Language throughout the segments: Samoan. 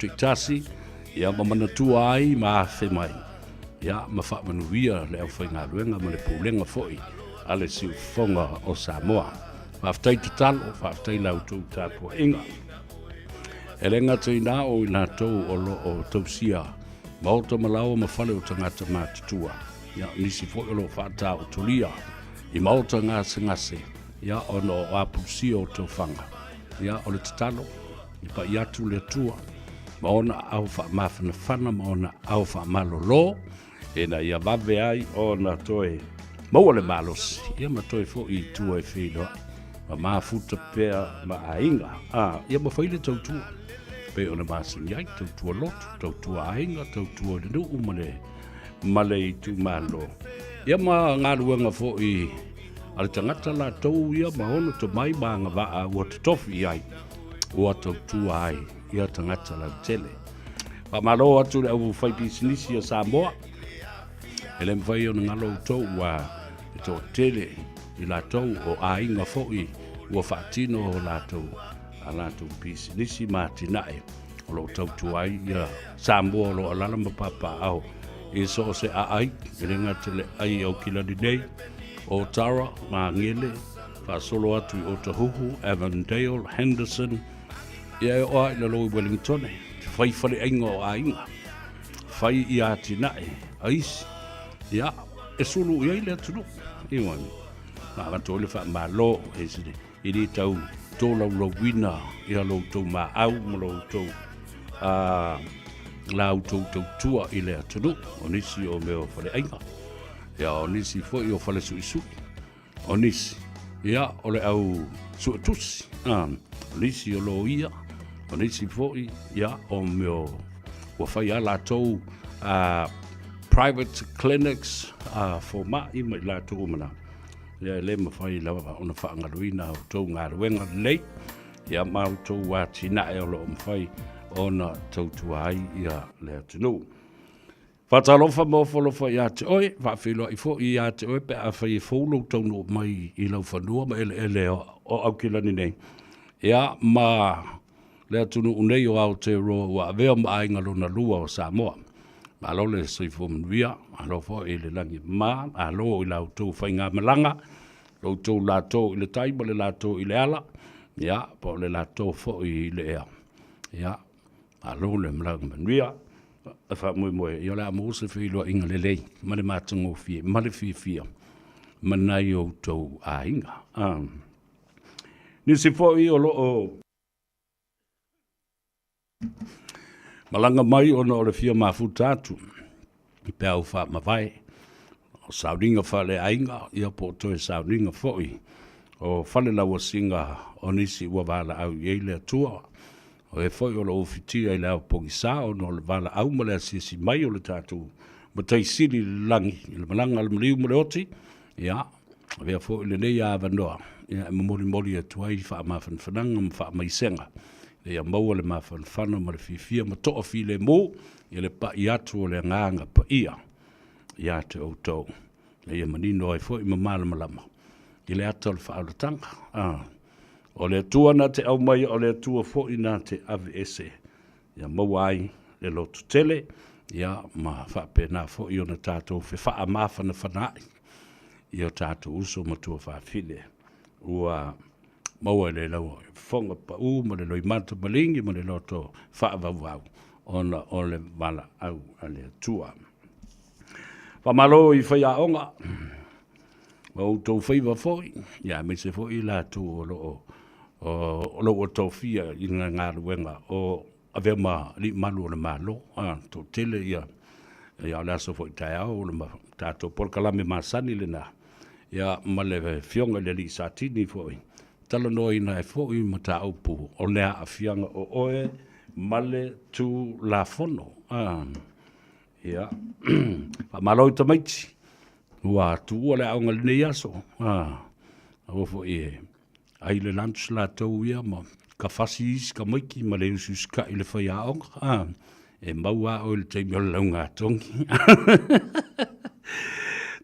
taitasi, ia ma manatua ai ma afe mai, ia ma faamanuia le aufaigaluega ma le pulega foi a le Siufofoga o Samoa. Faafetai tatalo, faafetai la outou tapuaiga. E le gata i na o i latou o lo o tausia maota ma laoa ma fale o tagata matutua, ia nisi foi o lo o faataotolia i maota gasegase, ia ona o apulusia o tofaga. Ia o le tatalo, i pai atu le Atua ma ona aao faamafanafana ma ona aao faamalolo, ina ia vave ai ona toe maua le malosi, ia ma toe foi i tua e feiloai ma mafuta pea ma aiga, a, ia ma fai le tautua pei ona masani ai, tautua lotu, tautua aiga, tautua i le nuu ma le ma le itumalo, ia ma galuega foi a le tagata latou ia ma ona tomai ma agavaa ua totofi i ai, ua tautua ai ia tagata lautele. Faamalo atu i le au faipisinisi a Samoa, e le mafai ona galo outou ua e toatele i latou o aiga foi ua faatino o latou a latou pisinisi ma atinae o lo o tautua ai ia Samoa o lo o alaala ma papaaao i so o se aai, e le gata i le ai i Aukilani nei, o Tara, Magele, faasolo atu i Otahuhu, Avondale, Henderson, ia e oo lava i lalo i Wellingtone, te fai faleaiga o aiga, fai i atinae a isi, ia, e sulu i ai le atunuu. Ioe, ma avatu ai le faamalo e e le tau tolaulauina ia lo outou maau ma lo outou la outou tautua i le atunuu, o nisi o mea o faleaiga, ia o nisi foi o fale suisui, o nisi ia o le au suetusi, o nisi o loia, o nisi foi ia o mea ua fai a latou private clinics a fomai ma i latou uma na. Ia e le mafai lava ona faagaloina a outou galuega lelei, ia ma outou atinae o lo o mafai ona tautua ai ia le atunuu. Faatalofa ma ofo alofa ia te oe, faafeiloai foi ia te oe pe afai e fou lou taunuu mai i lau fanua ma eleele o Aukilani nei, ia ma le atunuu nei o Aotearoa ua avea ma aiga lona lua o Samoa. Malo le soifua manuia, malo foi i le lagi e mama, malo i la outou faigamalaga, lo outou lato i le tai ma le lato i le ala, ia, po o le lato foi i le ea. Ia, malo le malaga manuia. E faamoemoe, ia o le a maua se feiloaiga lelei ma le matagofie ma le fiafia ma nai outou aiga. Nisi foi o lo o Malaga mai ona o le fia mafuta atu i peau faamavae, o sauniga faaleaiga, ia po o toe sauniga foi o falelauasiga o nisi ua valaau i ai le Atua. O e foi o lo o ufitia i le ao pogisa ona o le valaau ma le asiasi mai o le tatou Matai Sili i le lagi i le malaga a le maliu ma le oti, ia, avea foi lenei avanoa ia, e momolimoli atu ai faamafanafanaga ma faamaisega ia maua le mafanafana ma le fiafia ma toafilemu i le pai atu o le Agaga Paia ia te outou, ina ia manino ai foi ma malamalama i le ata o le faaolataga. Ah, o le Atua na te aumaia, o le Atua foi na te aveese, ia maua ai le lototele, ia ma faapena foi ona tatou fefaamafanafanaai i o tatou uso ma tuafafine ua maua i le laufofoga pau ma le loimata maligi ma le loto faavauvau ona o le valaau a le Atua. Faamalo i faiaoga ma outou faiva foi, ia aemaise foi i latou o lo o o lo ua tofia i le galuega o avea ma alii malu o le Malo. Toatele ia, ia o le aso foi taeao o le tatou polokalame masani lena, ia ma le Afioga i le Alii Satini foi, talanoaina ai foi mataupu o le aafiaga o oe ma le Tulafono. Ia, faamalo i tamaiti ua tuua le aoga i lenei aso. Aua foi e ai le lunch latou ia ma kafasi isi tamaiti ma le usiusitai i le faiaoga. A, e maua lava oe i le taimi o le laugatogi.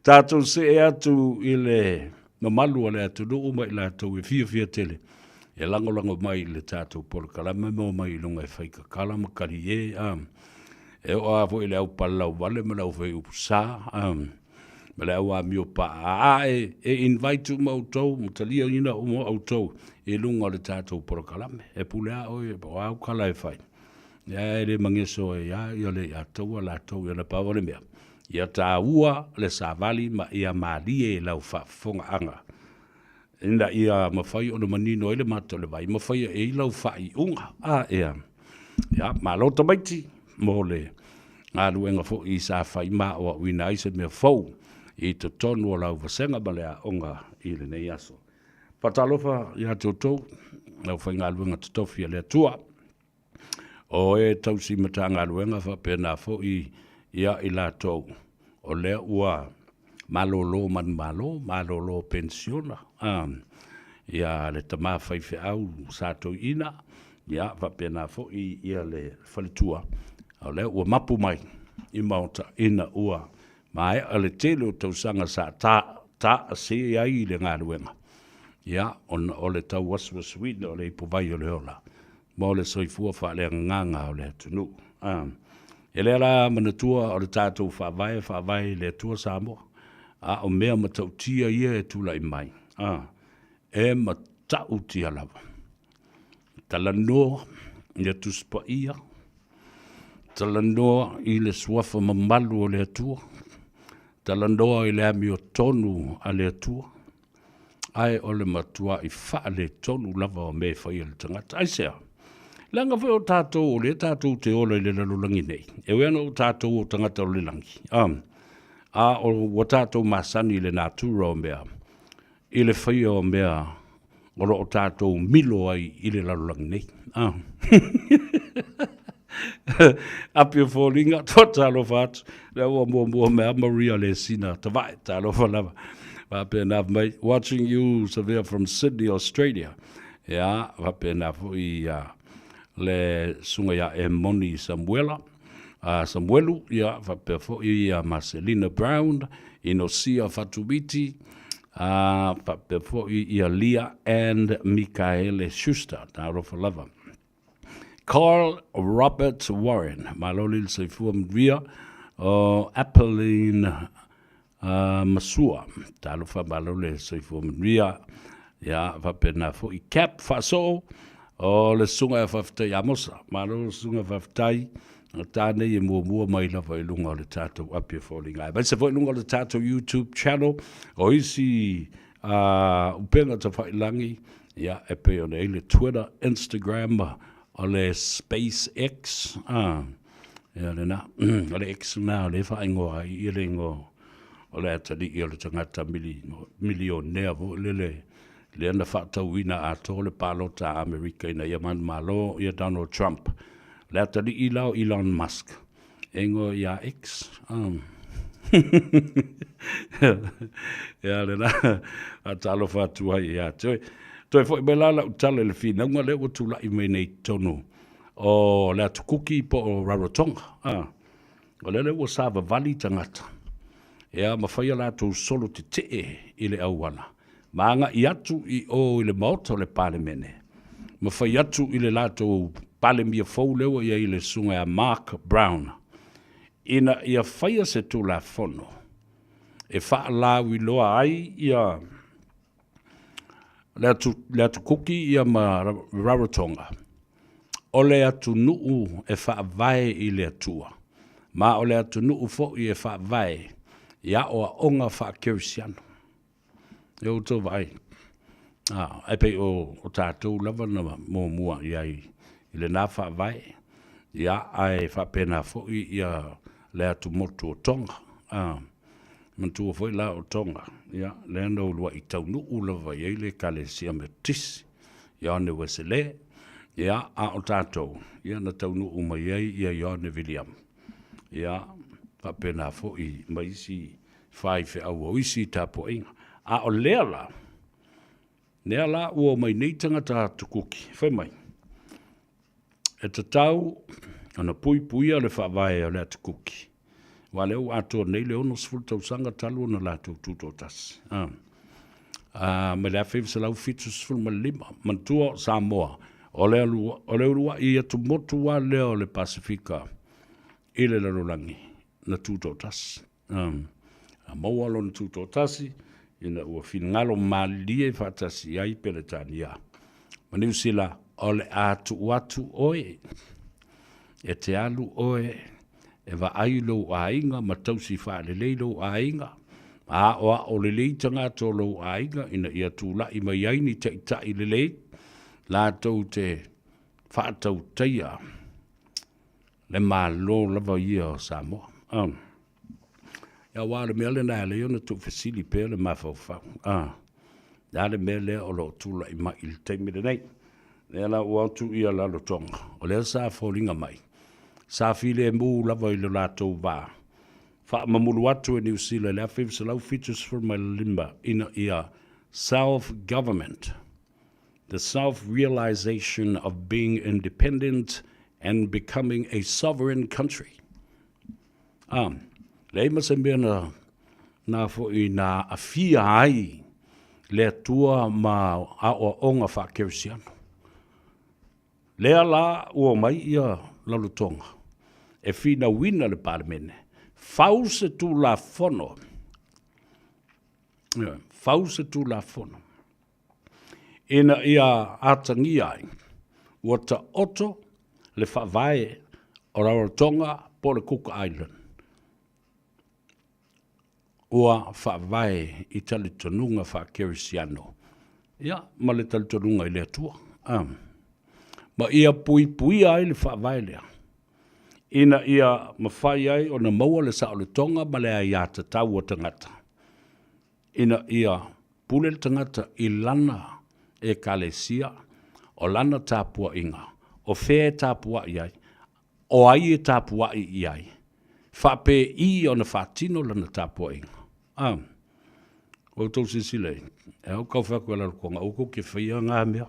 Tatou see atu i le mamalu o le atunuu ma i latou e fiafia tele. e lagolago mai i le tatou polokalame ma omai i luga e fai kakala ma kalie, a. E oo lava foi i le au palalauvale ma le au faiupu sa, a, ma le au amio paa, a e invite uma outou ma taliaina uma outou i luga o le tatou polokalame. E pule lava oe po o a au tala e fai, ae le mageso ai lava le ia taua latou. Na pau o le mea, ia taua le savali ma ia malie lau faafofogaaga ina ia mafai ona manino ai le mata o le vai ma faia i ai lau faaiuga. A ea, ia, malo tamaiti mo le galuega foi sa fai ma aoaoina ai se mea fou i totonu o lau vasega ma le aoga i lenei aso. Faatalofa ia te outou, le aufaigaluega totofi a le Atua, o e tausi Matagaluega faapena foi ia i latou o lea ua malolo manumalo, malolo penisiona, ia le tama faifeau sa toeaina, ia faapena foi le faletua, o lea ua mapu mai i maota ina ua maea le tele o tausaga sa taase ai le galuega, ia, ona o le tauasuasuina o le ipuvai o le ola mo le soifua faaleagaga o le atunuu. E le la manatua o le tatou Faavae e faavae i le Atua Samoa, a o mea matautia ia e tulai mai, e matautia lava. Talanoa i le Tusi Paia, talanoa i le suafa mamalu o le Atua, talanoa i le amiotonu a le Atua, ae o le matuai faaletonu lava o mea e fai e le tagata. Aisea? Leaga foi o tatou o lea tatou te ola i le lalolagi nei, e ui lava ina o tatou o tagata o le lagi, a ua tatou masani i le natura o mea, i le faia o mea o lo o tatou milo ai i le lalolagi nei. Api o foliga, talofa atu, lea ua muamua mai lava Maria Lesina Tavae, talofa lava. Faapena mai, watching you Savea from Sydney, Australia. Ia, faapena foi ia le susuga ia Emoni Samuela, Samuelu, ia faapea foi ia Marcelina Brown, Inosia Fatumiti, faapea foi ia Lia and Mikaele Schuster, talofa lava. Carl Robert Warren, malo le soifua manuia, o Appeline Masua, talofa malo le soifua manuia, ia faapena foi Cap Faasoo, o le susuga ia Faafetai Amosa, malo le susuga faafetai, o ta nei e muamua mai lava i luga o le tatou api e foliga. Aemaise foi i luga o le tatou YouTube channel, o isi upega tafailagi, ia, e pei ona i ai le Twitter, Instagram, o le SpaceX, ia lena, o le X lena o lea e faaigoa ai ia le igoa o le atalii o le tagata milionea foi lele, lea na faatauina atoa le palota a Amerika ina ia manumalo ia Donald Trump. Le atalii la o Elon Musk, e igoa ia X. Ia lena, faatalofa atu ai ia te oe. Toe foi mai la lau tala i le finauga lea ua tulai mai nei i totonu o le Atu Kuki po o Rarotonga. O lea ua savavali tagata, ia ma fai a latou solo tetee i le auala, ma agai atu i o i le Maota o le Palemene, ma fai atu i le latou Palemia fou lea ua i ai le susuga ia Mark Brown, ina ia faia se Tulafono e faalauiloa ai ia le Atu Kuki ia ma Rarotonga, o le atunuu e faavae i le Atua, ma o le atunuu foi e faavae i aoaoga faakerisiano. E outou vaai, ae pei o tatou lava na muamua i ai i lena faavae, ia, ae faapena foi ia le atumotu o Tonga. Manatua foi la o Tonga, ia, lea na uluai taunuu lava i ai le Ekalesia Metotisi, Ioane Uesele, ia, a o tatou, ia, na taunuu mai ai ia Ioane Viliamu, ia, faapena foi ma isi faifeau o isi tapuaiga. A o lea la, lea la ua omai nei tagata atukuki, fai mai, e tatau ona puipuia le faavae o le atukuki, aua o lea ua atoa nei le 60 tausaga talu ona latou tutoatasi. Mai le 1975, manatua o Samoa, o le o le uluai atumotu lava lea o le Pasefika i le lalolagi na tutoatasi. A maua lona tutoatasi ina ua finagalo malilie faatasi ai Peretania ma Niu Sila, o le a tuu atu oe e te alu oe e vaai lou aiga ma tausi faalelei lou aiga, ma aoao lelei tagata o lou aiga ina ia tulai mai ai ni taitai lelei latou te faatautaia le Malo lava ia o Samoa. Aua o le mea lena e ala ai ona tuufesili pea le mafaufau, le a le mea lea o lo o tulai mai i le taimi lenei? Lea la ua atu ia Rarotonga, o lea sa foliga mai sa filemu lava i lo latou va faamamulu atu e Niu Sila i le 1975 ina ia self-government, the self-realization of being independent and becoming a sovereign country. Leai ma se mea na na foi na aafia ai le Atua ma aoaoga faakerisiano. Lea la ua omai ia Rarotonga e finauina le Palemene, fau se Tulafono, fau se Tulafono ina ia atagia ai ua taoto le faavae o Rarotonga po o le Cook Island ua faavae i talitonuga faakerisiano, ia, ma le talitonuga i le Atua, ma ia puipuia ai le faavae lea ina ia mafai ai ona maua le saolotoga ma le aiatatau a tagata ina ia pule le tagata i lana ekalesia, o lana tapuaiga, o fea e tapuai ai, o ai e tapuai i ai, faapei ona faatino lana tapuaiga. Ua outou silasila i ai, e au fai atu e Lalokona, aua tou te faia na mea.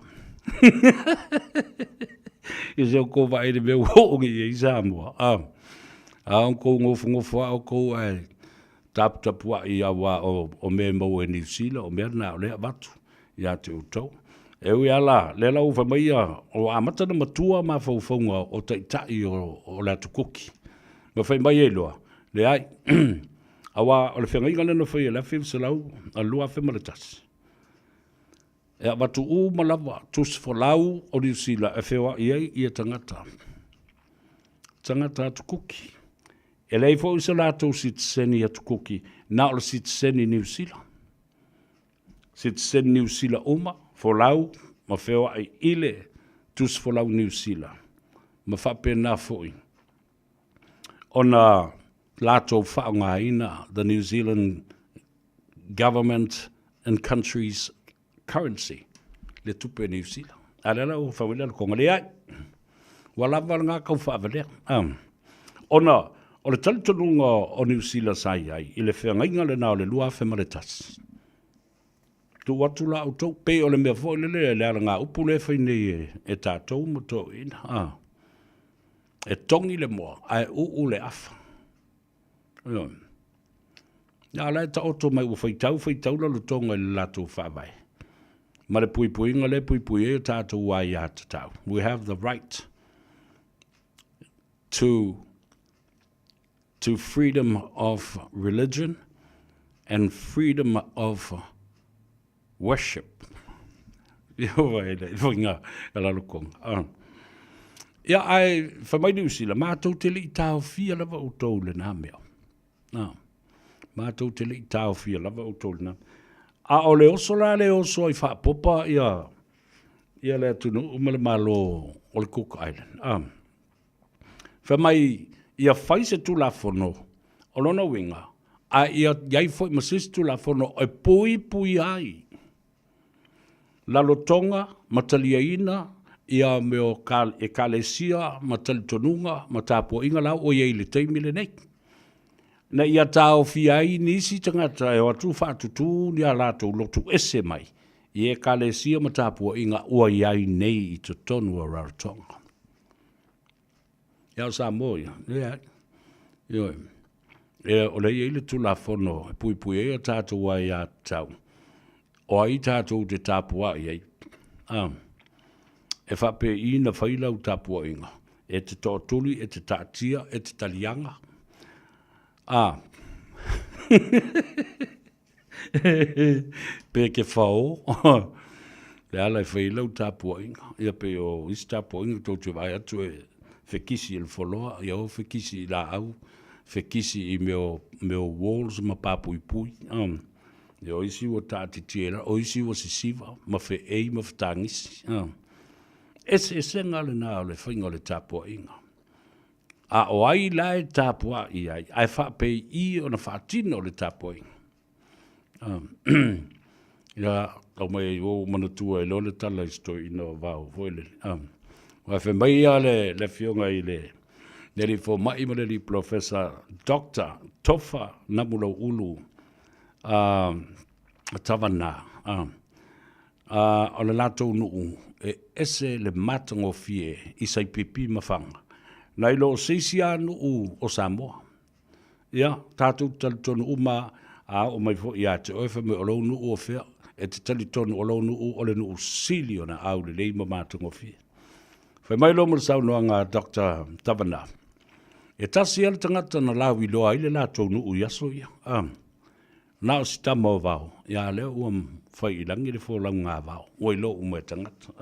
I se outou vaai i le mea ua oo nei i ai Samoa. A outou nofonofo lava outou ae taputapuai aua o mea e maua i Niu Sila, o mea na o lea e avatu ia te outou. E ui lava la, lea la ua fai mai ia, ua amata ona matua mafaufauga o taitai o le Atu Kuki. Ma fai mai ai loa, leai, aua o le feagaiga lea na faia i le 2001, e avatu uma lava tusi folau o Niu Sila e feoai ai ia tagata, tagata Atu Kuki. E leai foi se latou sitiseni Atu Kuki, na o le sitiseni Niu Sila. Sitiseni Niu Sila uma, folau ma feoai i le tusi folau Niu Sila. Ma faapena foi ona latou faaaogaina the New Zealand Government and Country's Currency, le tupe Niu Sila. A lea la ua fai mai le Alotoga, leai, ua lava lena tau faavalea. Ona o le talitonuga o Niu Sila sa i ai i le feagaiga lena o le 2001, tuu atu la outou, pei o le mea foi lele le alagaupu lea e fai nei e tatou ma toeaiina, e togi le moa ae uu le afa. Ioe. A o la e taoto mai ua faitau faitau Rarotonga i le latou faavae ma le puipuiga lea e puipui ai o tatou aiatatau. We have the right to freedom of religion and freedom of worship. Ia wai le whainga a Rarotonga. Ia ae fai mai Niu Sila, matou te le i taofia lava outou i lena mea. Matou te le i taofia lava outou i lena. A o le oso la le oso ai faapopa ia ia le atunuu ma le Malo o le Cook Island. Fai mai ia fai se Tulafono, o lona uiga, a ia i ai foi ma se isi Tulafono e puipuia ai Rarotonga ma taliaina ia mea o ekalesia ma talitonuga ma tapuaiga la ua i ai i le taimi lenei, ina ia taofia ai nisi tagata e o atu faatutu ni a latou lotu ese mai i ekalesia ma tapuaiga ua i ai nei i totonu o Rarotonga. Ia o Samoa ia, leai. Ioe. E, o lea e i ai le Tulafono e puipui ai a tatou aiatatau. O ai tatou te tapuai ai? A, e faapei na fai lau tapuaiga, e te tootuli, e te taatia, e te taliaga. A, pe ke fao, le ala e fai ai lau tapuaiga. Ia pei o isi tapuaiga tou te vaai atu e fekisi i le foloa, ia o fekisi i laau, fekisi i mea o, mea o walls ma papuipui. Ia o isi ua taatitia i lalo, o isi ua sisiva ma feei ma fetagisi. Eseesega lena o le faiga o le tapuaiga. A o ai la e tapuai ai, ae faapei i ona faatino le tapuaiga? Ia, tau mai ai ua ou manatua ai loa le tala i si toeaina o Vao foi lele. Aua fai mai lava le afioga i le alii fomai ma le alii polofesa Doctor Tofa Namulauulu Tavana, o le latou nuu e ese le matagofie i Saipipi ma Faga, nai lo se isi lava nuu o Samoa. Ia, tatou te talitonu uma a oo mai foi ia te oe fai mai o lou nuu o fea, e te talitonu o lou nuu o le nuu sili ona aulelei ma matagofie. Fai mai loa ma le saunoaga a Doctor Tavana, e tasi lava le tagata na lauiloa ai le latou nuu i aso ia. Na o si tama o Vao, ia a lea ua fai i lagi le folauga a Vao, ua iloa uma e tagata.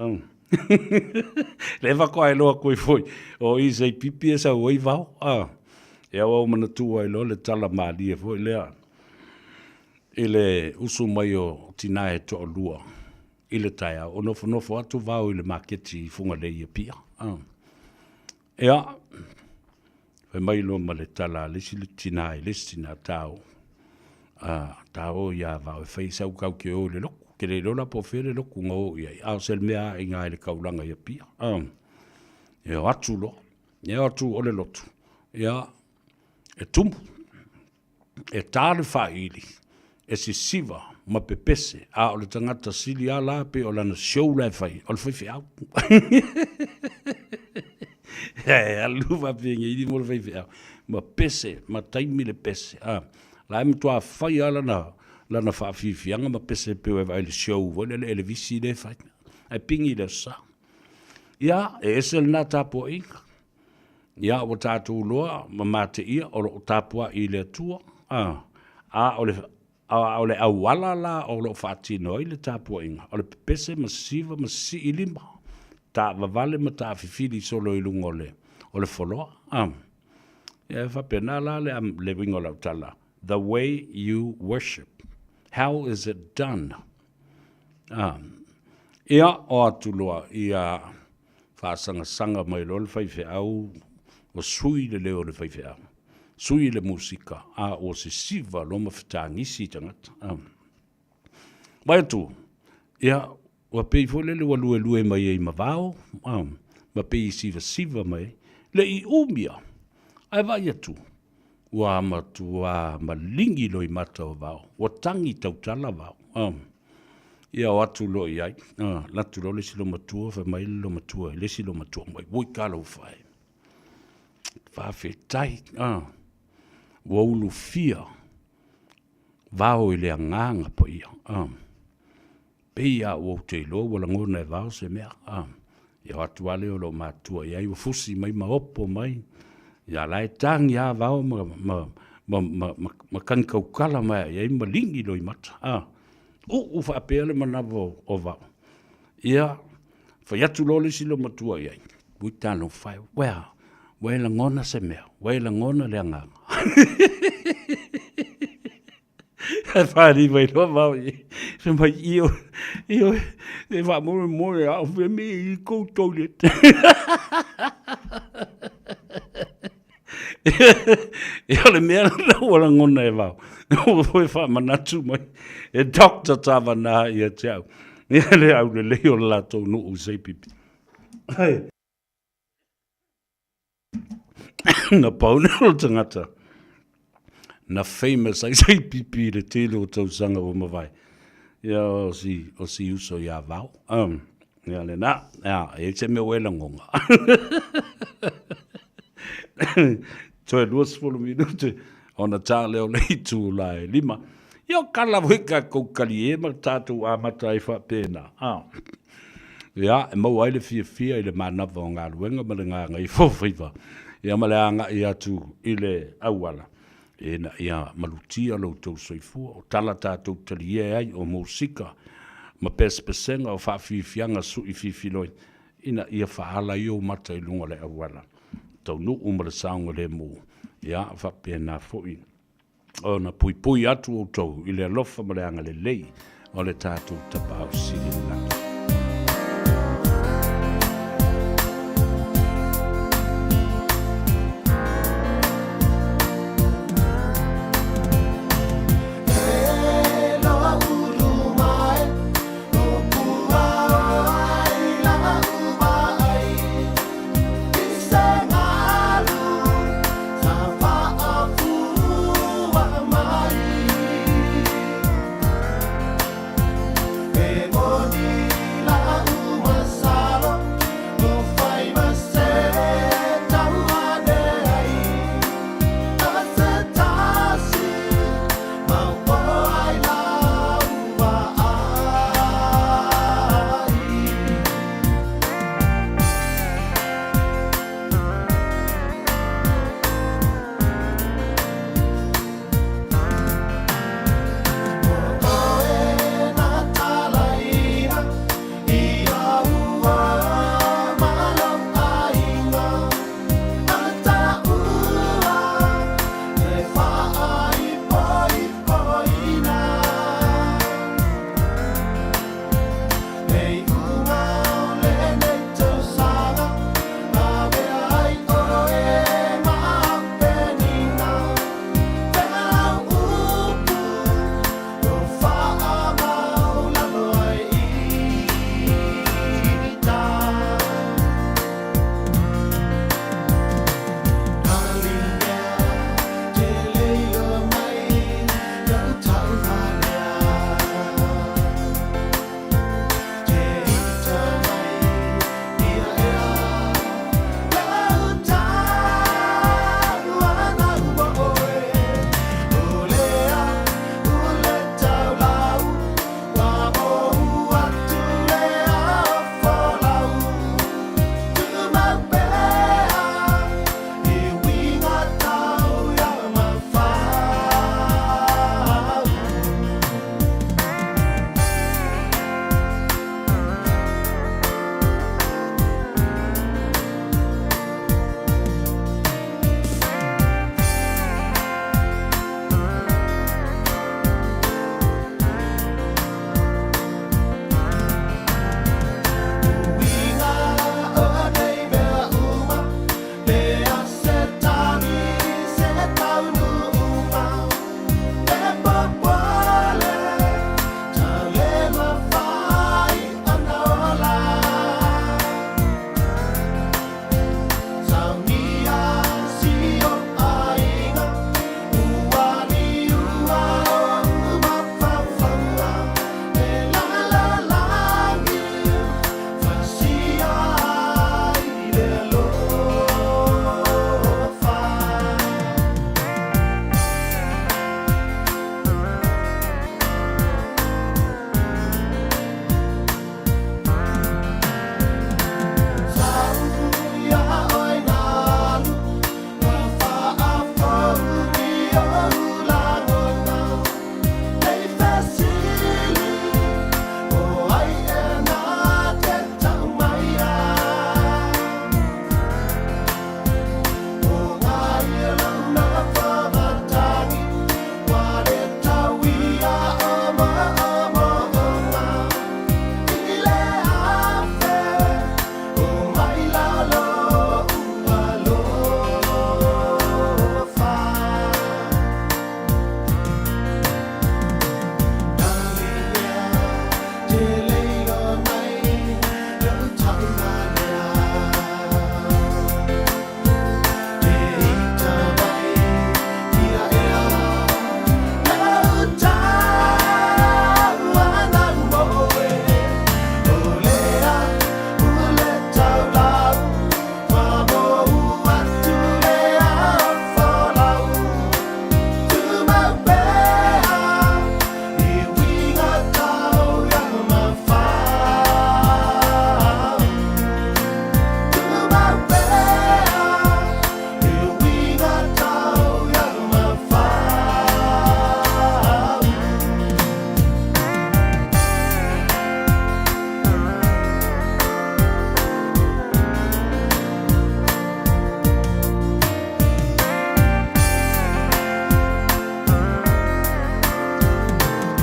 Lea faatoa iloa atu ai foi, o i se pipi e sau ai Vao. Ia ua ou manatua ai loa le tala malie foi lea i le usu mai o tina e toalua i le taeao, o nofonofo atu Vao i le maketi i Fugalei i Apia. Ia, fai mai loa ma le tala a le isi tina i le isi tina, Ta o, ta o ia Vao e fai sau tatou te o i le lotu. Ou te le iloa la po o fea le lotu na o i ai, a o se mea lava i ina i le taulaga i Apia. E o atu loa, e o atu o le lotu, ia, e tumu. E ta le faili, e sisiva ma pepese, a o le tagata sili lava la pei o lana show la e fai, o le faifeau. E alu faapenei mo le faifeau, ma pese, ma taimi le pese. A, la e matua fai lava lana, lana faafiafiaga ma pese pei e vaai i le show foi lea le Elevisi lea e fai. Ae pigi i le Aso Sa. Ia, e ese lena tapuaiga. Ia, ua tatou iloa ma mateia o lo o tapuai i le Atua, a, a o le, a o le auala la o lo o faatino ai le tapuaiga, o le pepese ma sisiva ma sisii lima, taavavale ma taafifili solo i luga o le, o le foloa. A. Ia, e faapena la le, le uiga o lau tala, the way you worship, how is it done? A. Ia, o atu loa, ia, Faasangasaga mai loa le faifeau, ua sui le leo o le faifeau, sui le musika, a ua sisiva loa ma fetagisi tagata. Vaai atu, ia, ua pei foi lele ua luelue mai ai ma vao, ma pei e sivasiva mai ai. Le i umi lava, ae vaai atu, ua matua maligi loimata o vao, ua tagi tautala vao. Ia o atu loa i ai, alu atu loa le isi loomatua, fai mai le loomatua i le isi loomatua mai, ui talofa e, faafetai, ua ulufia vao i le Agaga Paia. Pei lava ua ou te iloa ua lagona e vao se mea. Ia o atu lava lea o loomatua i ai, ua fusi mai ma opo mai, ia la e tagi lava vao ma, ma, ma, ma, ma, ma tagi tautala mai i ai ma ligi loimata. Uu faapea le manava o vao. Ia, fai atu loa le isi loomatua i ai, ui talofa e, ua, ua e lagona se mea, ua e lagona le agaga. Ae fāli mai loa vao i fai mai, ioe, ioe, e faamoemoe lava o fea mea i kou toilet. Ia o le mea lena ua lagona e vao, ua foi faamanatu mai e Doctor Tavana ia te au, ia le aulelei o le latou nuu i Seipipi. Na pau lea o le tagata na famous ai Saipipi i le tele o tausaga ua mavae. Ia o si, o si uso ia Vao. Ia lena, ia, e i ai se mea ua e lagona. Toe 20 minute ona ta lea o le itula e 5. Ia o kala foi tatou talie ma tatou amata ai faapena. A. Ia, e maua ai le fiafia i le manava o galuega ma le gagaifo o faiva, ia ma le agai atu i le auala, ina ia malutia lo outou soifua. O tala tatou talie ai o musika ma pesepesega o faafiafiaga sui fifiloi, ina ia faaala ai ou mata i luga o le auala taunuu ma le saogalemu, ia faapena foi ona puipui atu outou i le alofa ma le agalelei o le tatou Tapaau Sili i le lagi.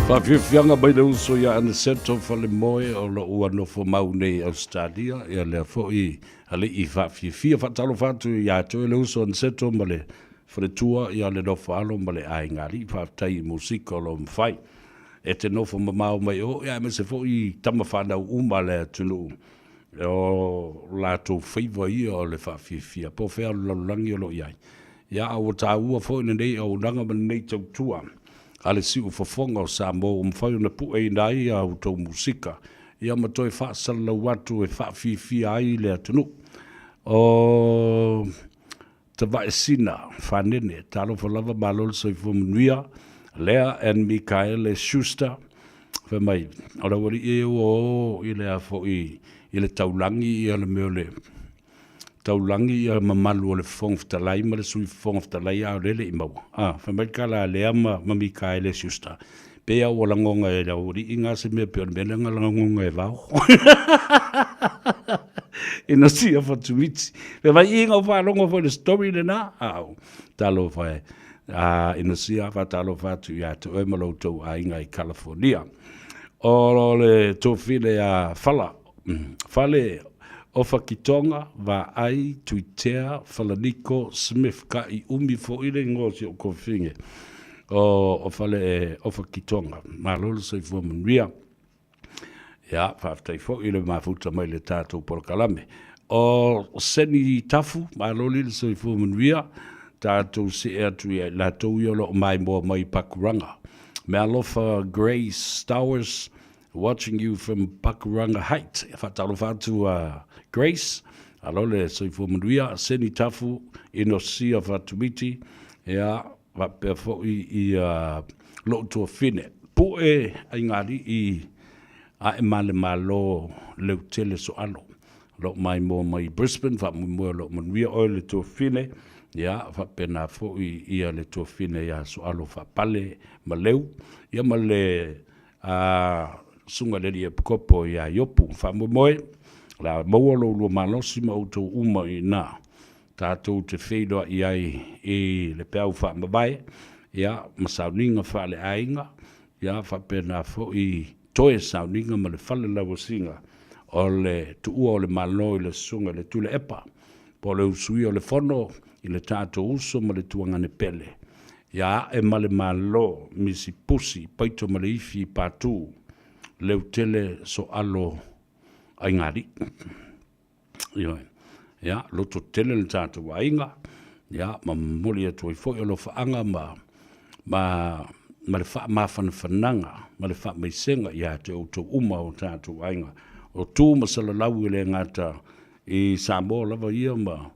Faafiafiaga mai le uso ia Anaseto Falemoe o lo ua nofo mau nei i Australia, ia lea foi alii faafiafia. Faatalofa atu ia te oe le uso Anaseto ma le faletua ia le nofo alo ma le aiga alii. Faafetai i musika o lo o mafai e te nofo mamao mai o, ia aemaise foi tama fanau uma a le atunuu o latou faiva ia o le faafiafia po o fea o le lalolagi o lo o i ai. Ia, a ua taua foi lenei auaunaga ma lenei tautua a le Siufofoga o Samoa ua mafai ona pueina ai a outou musika, ia ma toe faasalalau atu e faafiafia ai le atunuu. O Tavaesina Fanene, talofa lava, malo le soifua manuia. Lea and Mikaele Schuster, fai mai, o le aualii ia ua o i le a foi i le taulagi ia le mea o le taulagi ia mamalu o le Fofoga Fetalai ma le Sui Fofoga Fetalai a o lea e le i maua. A, fai mai le tala a Lea ma Mikaele Schuster, pei lava ua lagoga e le aualii na se mea pei o le mea lea na lagoga e Vao. Ina sia Fatumiti. Fai mai, i na ou faalogo foi i le story lena. Au, talofa e. A, ina sia faatalofa atu ia te oe ma lo outou aiga i California. O le tofile a Fala, Fale Ofa Kitoga, Vaai, Tuitea, Falaniko, Smith, ka i umi foi le igoa o si ou kofine o Fale Ofa Kitoga. Malo le soifua manuia. Ia, faafetai foi le mafuta mai le tatou polokalame. O Seni Tafu, malo le soifua manuia. Tatou see atu ia i latou ia o lo o maimoa mai i Pakuranga. Mealofa Grace Stowers, Watching you from Pakuranga Height. E faatalofa atu a Grace, alo le soifua manuia, Seni Tafu, Inosia Fatumiti, ia, faapea foi ia lou tuafine. Pue Aigalii ae Malemalo Leutele Soalo. Lou maimoa mai Brisbane, faamoemoe o lo o manuia oe le tuafine, ia, faapena foi ia le tuafine ia Soalo Faapale Maleu, ia ma le A Susuga i le Alii Epikopo ia Iopu, faamoemoe, o le a maua lo ulua malosi ma outou uma i ina tatou te feiloai ai i le peau faamavae, ia, ma sauniga faaleaiga, ia, faapena foi toe sauniga ma le fale lauasiga o le tuua o le Malo i le Susuga i le Tuilaepa, po o le usuia o le Fono i le tatou uso ma le tuagane pele. Ia ae ma le Malo, misi pusi, paito ma le ifi i Patu, Leutele Soalo Aigalii. Ioe. Ia, loto tele le tatou aiga, ia, ma momoli atu ai foi alofaaga ma, ma, ma le faamafanafanaga ma le faamaisega ia te outou uma o tatou aiga. O tu ma salalau e le gata i Samoa lava ia ma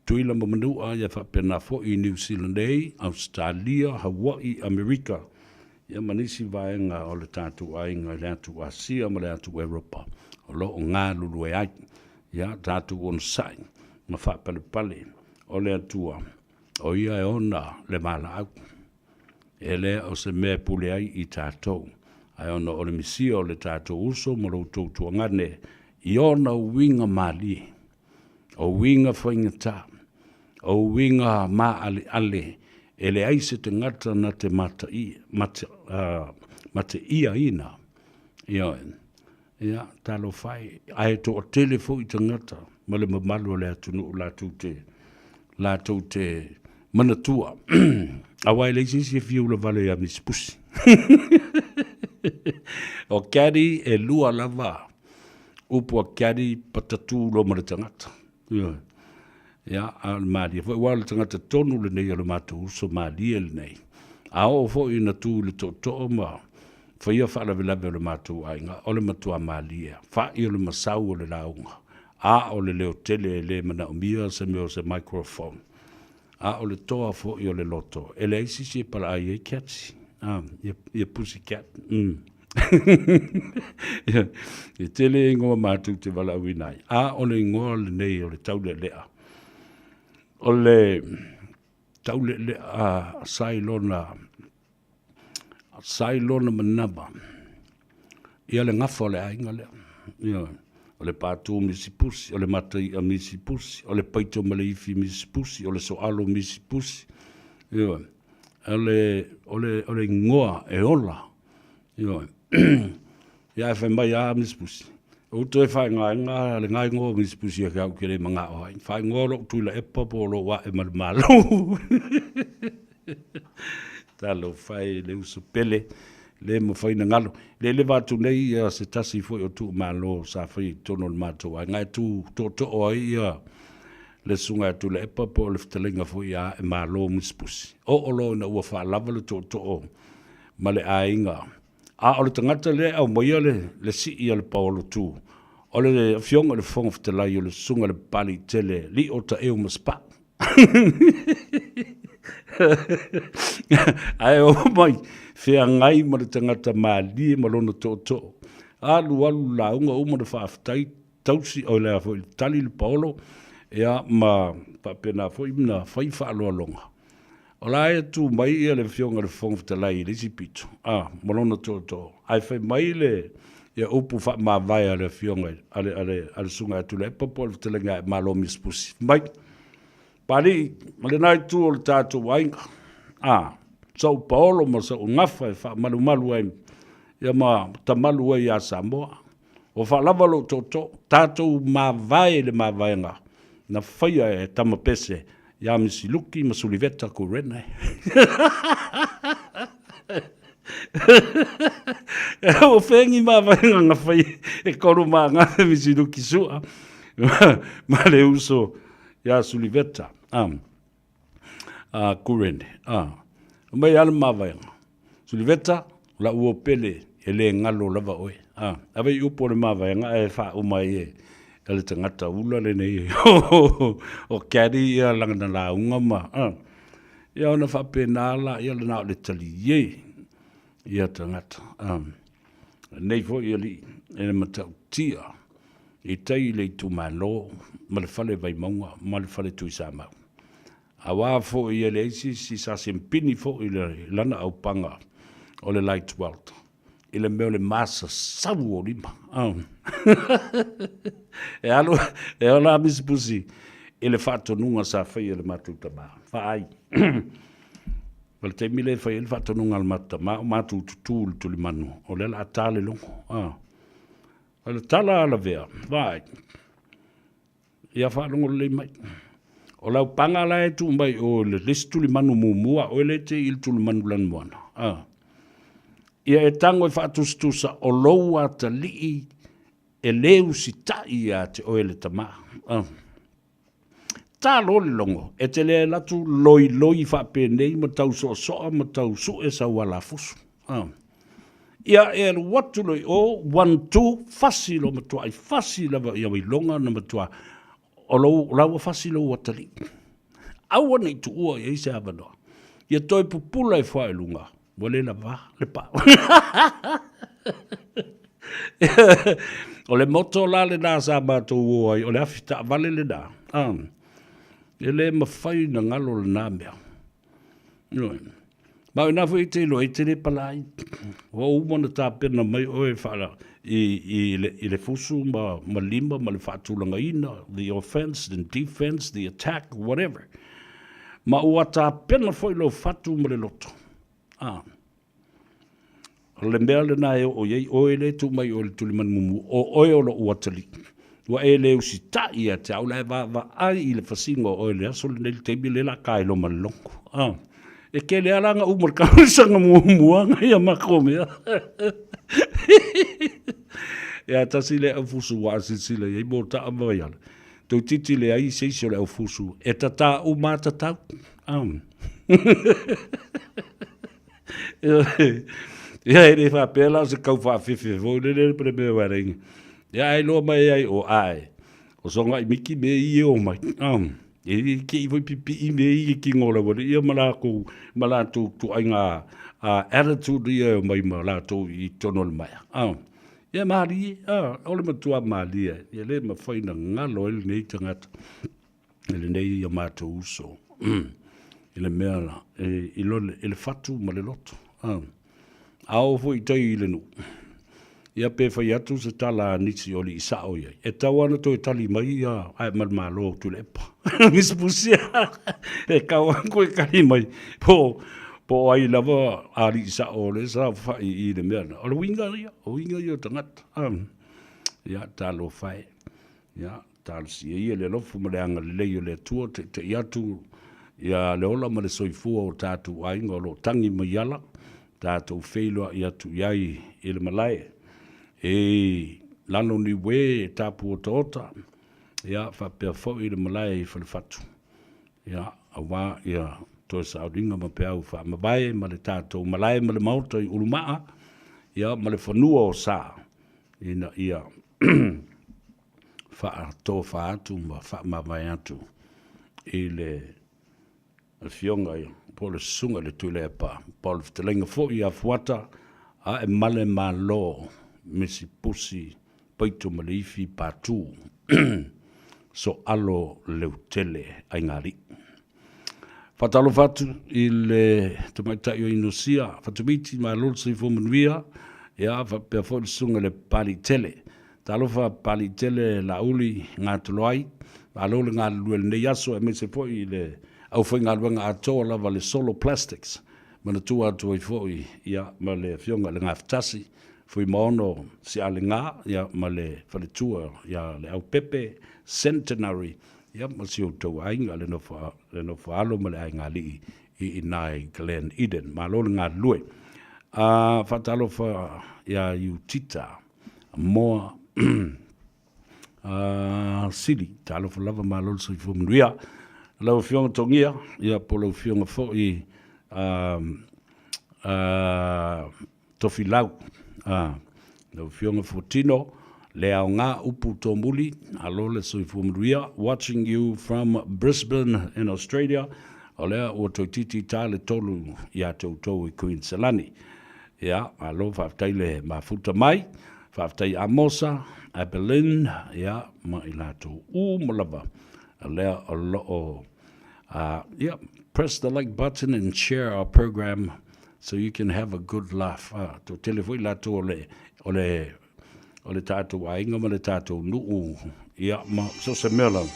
Tutuila ma Manua, ia faapena foi i Niu Sila nei, Ausetalia, Hawaii, Amerika, ia ma nisi vaega o le tatou aiga i le atu Asia ma le atu Eropa o lo o galulue ai. Ia tatou onosai ma faapalepale, o le Atua, o Ia e ona le valaau. E le o se mea e pule ai i tatou, ae ona o le misia o le tatou uso ma lo outou tuagane i ona uiga malie, o uiga faigata, o uiga maaleale e leai se tagata na te mataiaina. Ioe. Ia, talofa e, ae toatele foi tagata ma le mamalu o le atunuu latou te, latou te manatua. Aua e leai se isi e fia ulavale ia Misi Pusi. O Caddy e lua lava upu a Caddy patatū loa ma le tagata. Ioe. Ia, a o le malie foi, aua o le tagata tonu lenei o le matou uso malie lenei. A oo foi ina tu i le tootoo ma faia faalavelave o le matou aiga, o le matua malie, fa'i o le masau o le lauga, a o le leo tele e le manaomia se mea o se microphone. A o le toa foi o le loto, e leai se isi e palaai ai Katsi, a, ia pussy cat. E tele ingoa matou te valaauina ai, a o le igoa lenei o le taulealea, o le taulealea sa i lona, sa i lona manava ia le gafa o le aiga lea. Ioe. O le patu misi pusi, o le matai'a misi pusi, o le paito ma le ifi misi pusi, o le soalo misi pusi. Ioe. O le, o le, o le igoa e ola. Ioe. Ia ae fai mai a Misi Pusi, ou toe faaigoaina le gaigoa o Misi Pusi ia te au ou te le manao ai. Faaigoa lou Tuilaepa po o lou ae ma le Malo. Talofa e le uso pele, le mafai ona galo. Le leva atu nei ia se tasi foi o tuumalo sa faia i totonu o le matou aiga e tu tootoo ai ia le susuga ia Tuilaepa po o le fetalaiga foi ia Aemalo Musitupusi. Oo loa ina ua faalava le tootoo ma le aiga. A o le tagata lea e aumaia le, le sii a le Paolo Tu, o le Afioga i le Fofoga Fetalai o le Susuga i le Papaliitele Lio Taeu Masepau. Ae omai feagai ma le tagata malie ma lona tootoo. Alu alu lauga uma na faafetai tausi o le a foi tali le paolo ia ma faapena foi na fai faaaloaloga. O la e tu mai ia le Afioga i le Fofoga Fetalai i le isi pito a ma lona tootoo ae fai mai le ia upu faamavae a le Afioga a le a le a le Susuga ia Tuilaepa po o le Fetalaiga ia Malo Misipusi. Mai Papalii ma lena itu o le tatou aiga, a sou paolo ma sou gafa e faamalumalu ai ia ma tamalu ai ia Samoa. Ua faalava lou tootoo, tatou mavae i le mavaega na faia e Tamapese ia Misiluki ma Suliveta Kurene. Ua fegi mavaega na faia e Kolumagafe Misiluki Sua ma le uso ia Suliveta Kurene. Mai a le mavaega. Suliveta, o lau uo pele, e le galo lava oe. A, ave i upu o le mavaega ae faauma ai e, e le tagata ula lenei o Caddy ia lana lauga ma, a. Ia ona faapena la, ia lena o le talie ia tagata. A, lenei foi alii e le matautia i tai i le itumalo ma le fale Vaimauga ma le fale Tuisamau. Aua foi e leai se isi sa sempini foi i lana aupaga o le light weld i le mea o le masasau o lima. E alu, e ola a Misipusi i le faatonuga sa faia e le matou tama. Vaai. O le taimi lea e fai ai le faatonuga a le matou tama, o matou tutū i le tulimanu, o lea o le a ta le logo. O le tala a Lavea, vaai. Ia faalogo lelei mai. O lau paga la e tuu mai o le isi tulimanu muamua, oe lea e te i le tulimanu lanumoana. A. Ia e tago e faatusatusa o lou atalii e le usitai ia te oe le tama. A. Talo le logo, e te le alu atu loiloi faapenei ma tau soasoa ma tau sue sau alafusu. A. Ia e alu atu loa i o, one, two, fasi loa matuai fasi lava ia iloga na matua o lou, la ua fasi lou atalii. Aua ne i tuua i ai se avanoa. Ia toe pupula e foa i luga, ua le lava le pau. O le moto la lena sa matou o ai, o le afi taavale lena. Ah, e le mafai ona galo lena mea. Ioe. Ma o ina foi e te iloa, e te le palai. Ua uma ona tapena mai oe faala, i, i, le, i le fusu ma, ma lima ma le faatulagaina, the offense, the defense, the attack, whatever. Ma ua tapena foi lou fatu ma le loto. Ah. O le mea lena e oo i ai oe lea e tuu mai oe i le tulimanu mumu, o oe o lou atalii. Ua e le usitai ia te au, la e vaavaai i le fasiga o oe i le aso lenei, le taimi lea la ka iloa ma le logo. Ah. E tele lava la na uma le tausaga muamua na ia matou mea. Ia tasi lea aufusu ua asilasila i ai mo taa ma Vaiala. Toeitiiti leai se isi o le aufusu e tatā uma a tatau. Ah. Ia e le faapea la o se kau faafefe foi lele pe le mea ua reinga. Ia ai loa mai ai o ae. O songa i miki me i e o mai. E ke i foi pipi me i e kingo la wale ia ma lākou ma lātou tuaiga attitude ia e o mai ma lātou i tonu o le maea. Ia malie, o le matua malie, ia le mawhai na ngalo e lenei tagata. E lenei ia matou uso i le mea la, e, i, lo, i le fatu ma le loto. A, a oo foi i tai i le nuu, ia pe fai atu se tala a nisi o alii sao i ai, e tatau lava ona toe tali mai ia ae ma le Malo o Tuilaepa. Misipusia, e tatau lava ona toe tali mai po, Po o ai lava alii sao o lea e saofai i le mea lena. O le uiga ia, o uiga ia o tagata. Ia, talofa e. Ia, talosia ia le alofa ma le agalelei o le Atua, taitai atu ia le ola ma le soifua o tatou aiga o lo o tagi mai ala, tatou feiloai atu i ai i le malae. I lalo o Niue e tapu otaota, ia faapea foi le malae i Falefatu, ia aua ia toe sauniga ma peau faamavae ma le tatou malae ma le maota i Ulumaa, ia ma le fanua o Sa, ina ia faatofa atu ma faamavae atu i le afioga po o le susuga i le Tuilaepa, po o le fetalaiga foi ia Fuata, ae male malo Misi Pusi Paitomaleifi Patu Soalo Leutele Aigaalii. Faatalofa atu i le tamaitai o Inosia Fatumiti, malo le soifua manuia, ia faapea foi le susuga i le Papaliitele. Talofa Papaliitele Laauli Gatoloai, malo le galulue i lenei aso aemaise foi i le aufaigaluega atoa lava a le Solo Plastics. Manatua atu ai foi ia ma le afioga i le Gafatasi Fuimaono Sialega ia ma le faletua ia Leaupepe Centenary ia ma si outou aiga le nofo le nofo alo ma le aigaalii i ina i Glen Eden. Malo le galulue. A faatalofa ia Iutita Moa Sili, talofa lava, malo le soifua manuia. Lau Afioga Togia, ia po o lau Afioga foi Tofilau, lau Afioga Fuatino, le aoga upu tomuli, malo le soifua manuia. Watching you from Brisbane in Australia, o lea ua toeitiiti ta le 3 ia te outou i Kuiniselani. Ia, malo faafetai le mafuta mai. Faafetai Amosa, Abilene, ia, ma i latou uma lava lea o lo o yeah, press the like button and share our program so you can have a good laugh. Toatele foi latou o le, o le, o le tatou aiga ma le tatou nuu, ia, ma so se mea lava.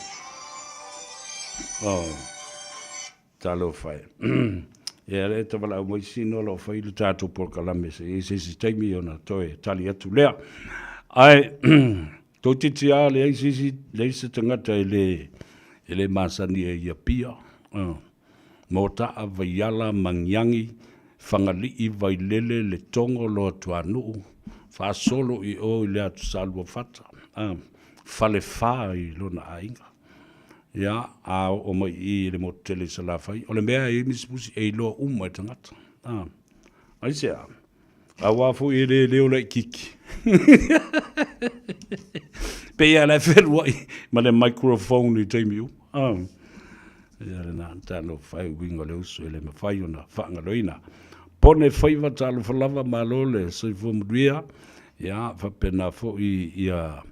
Oh. Talofa e. Ia lea e tavalau mai sino o lo o fai le tatou polokalame se i se isi taimi ona toe tali atu lea. Ae toeitiiti lava leai se isi, leai se tagata e le, e le masani ai ia pia. Motaa, Vaiala, Magiagi, Fagalii, Vailele, Letogo, Loatuanuu, faasolo i o i le atu Saluafata, Falefa i lona aiga. Ia, a oo mai i i le motu tele i Salafai, o le mea e i ai nisi pusi e iloa uma e tagata. A, aisea? Aua foi e le leo laitiiti. Pei lava la e feluai ma le microphone i taimi uma. A, ia lena, talofa e uiga o le uso e le mafai ona faagaloina. Pone faiva talofa lava, malo le soifua manuia. Ia, faapena foi ia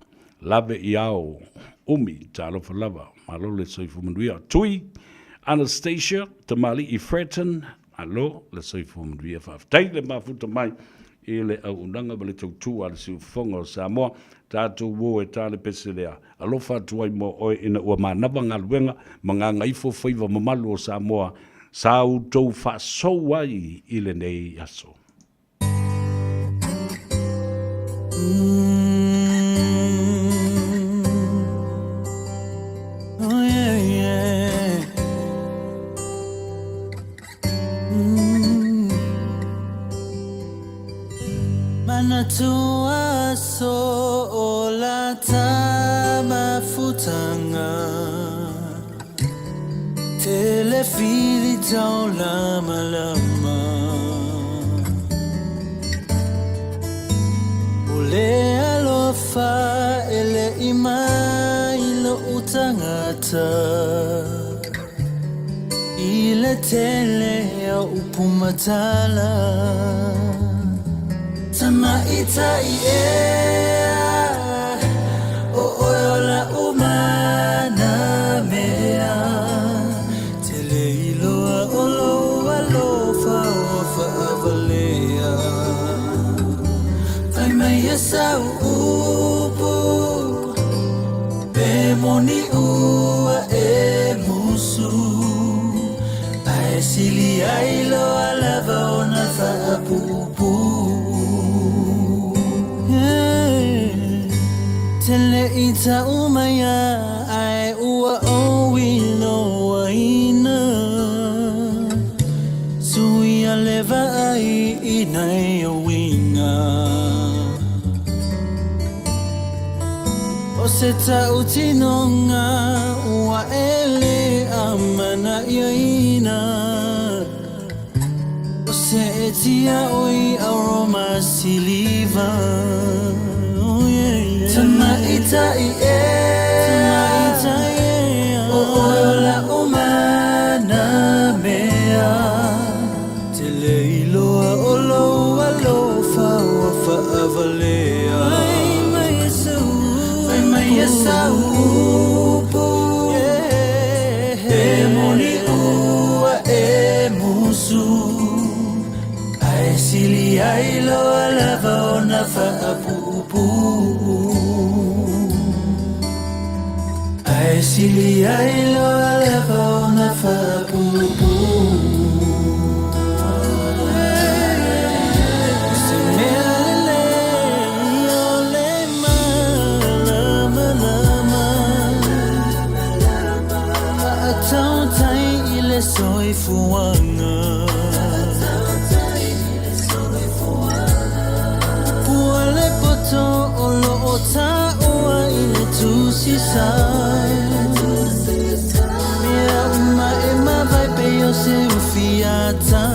Lave i ao umi, talofa lava, malo le soifua manuia. Tui Anastasia, tamalii Fratton, malo le soifua manuia. Faafetai le mafuta mai i le auaunaga ma le tautua a le siufofoga o Samoa. Tatou o e ta le pese lea. Alofa atu ai mo oe ina ua manava galuega ma gagaifo faiva mamalu o Samoa sa outou faasou ai i lenei aso. Manatua aso o la tamafutanga Tele fili taulamalama O le alofa e le i mai lou tagata I le tele o upu matala Tamaitai ea O oe o la'u mana mea Tele iloa o lou alofa ua faavalea Fai mai e sau upu Pe moni ua e musu. Ae sili ai loa lava ona faapuupuu. Te le i tau maia ae ua ou iloaina. Suia le vaai i nai ou uiga. O se tautinoga ua e le amanaiaina. O seetia oi auroma siliva. Oh, yeah, yeah. Tamaitai e, tamaitai e, o oe o la'u mana mea. Te le iloa o lou alofa ua faavalea. Fai mai e sau, fai mai e sau upu. E moni ua e musu. Ae sili ai loa lava ona faapuupuu. Ae sili ai loa lava ona faapuupuu. Se mea lelei o le malamalama. Faatautai i le soifuaga. Pua le poto o loo taua i le tusi sai. Mea uma e mavae pei o se ufiata.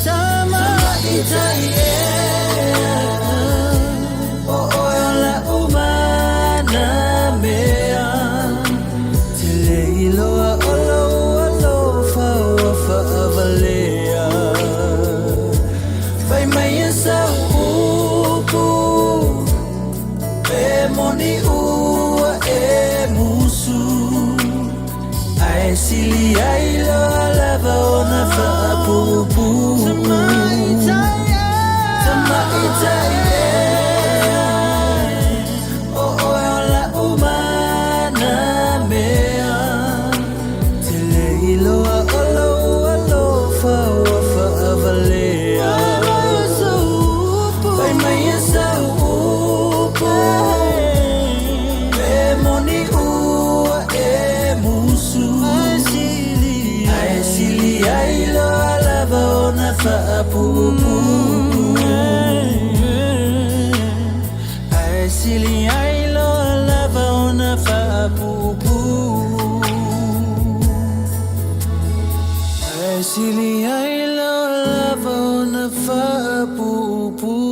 Tamaitai e, o oe o la'u mana mea. Te le iloa o lou alofa ua faavalea. Fai mai e sau upu. E moni ua e musu. Ae sili ai loa lava ona faapuupuu. Tamaitai e, o oe o la'u mana mea. Te le iloa o lou alofa ua faavalea. Fai mai e sau upu. E moni ua e musu. Ae sili ai loa lava ona faapuupuu. Ae sili ai loa lava ona faapuupuu. Ae sili ai loa lava ona faapuupuu.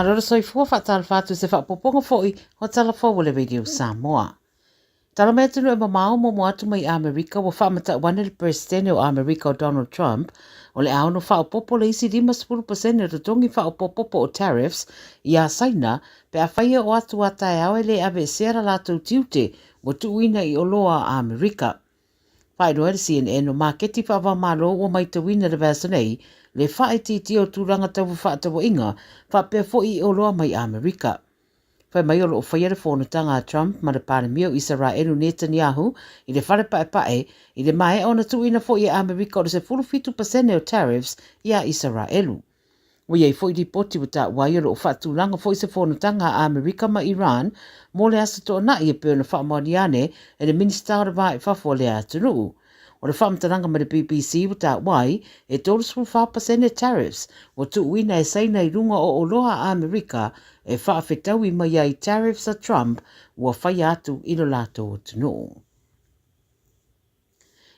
Malo le soifua faatalofa atu i se faaopoopoga foi o tala fou a le Radio Samoa. Tala mai atunuu e mamao muamua atu mai Amerika ua faamatau ane le Peresetene o Amerika o Donald Trump o le a ono faaopoopo le isi 50% o totogi faaopoopopo o tariffs iā Saina pe afai e oo atu a taeao e le aveesea la latou tiute ua tuuina i oloa a Amerika. Faailoa e le CNN o maketi faava-o-Malo ua maitauina i le vaiaso nei le faaitiitia o tulaga tau fefaatauaiga faapea foi i oloa mai Amerika. Fai mai o lo o faia le fonotaga a Trump ma le Palemia o Isaraelu Netanyahu i le fale paepae i le maea ona tuuina foi e Amerika o le 17% o tariffs iā Isaraelu. Ua i ai foi lipoti ua taua ai o lo o faatulaga foi se fonotaga a Amerika ma Iran mo le Aso Toonai e pei ona faamaonia ane e le Minisita o le Va i Fafo o lea atunuu. O le faamatalaga mai le BBC ua taua ai e 34% tariffs ua tuuina e Saina i luga o oloa a Amerika e faafetaui mai ai tariffs a Trump ua faia atu i lo latou atunuu.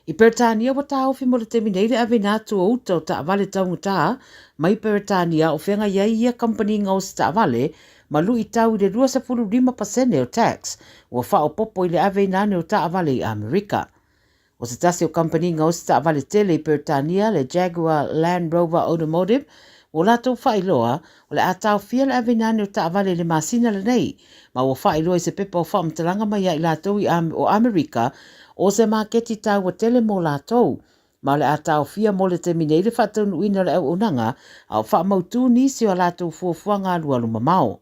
I Peretania ua taofi mo le taimi nei le aveina atu o uta o taavale taugata mai Peretania o feagai ai ia kamupani gaosi taavale ma luitau i le 25% o tax ua faaopoopo i le aveina ane o taavale i Amerika. O se tasi o kamupani gaosi taavale tele i Peretania, le Jaguar Land Rover Automotive, ua latou faailoa o le a taofia le aveina ane o taavale i le masina lenei, ma ua faailoa i se pepa o faamatalaga mai ia i latou i o Amerika o se maketi taua tele mo latou, ma o le a taofia mo le taimi nei le faataunuuina o le auaunaga a o faamautū nisi o a latou fuafuaga alualu mamao.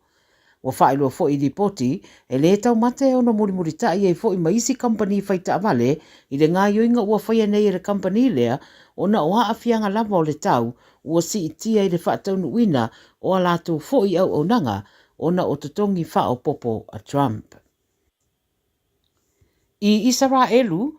Ua faailoa foi i lipoti, e lē taumate e ono mulimulitaʻi ai foi ma isi kamupani fai taavale i le gaoioiga ua faia nei e le kamupani lea ona o aafiaga lava o le tau ua siitia i le faataunuuina o a latou foi auaunaga ona o totogi faaopoopo a Trump. I Isaraelu,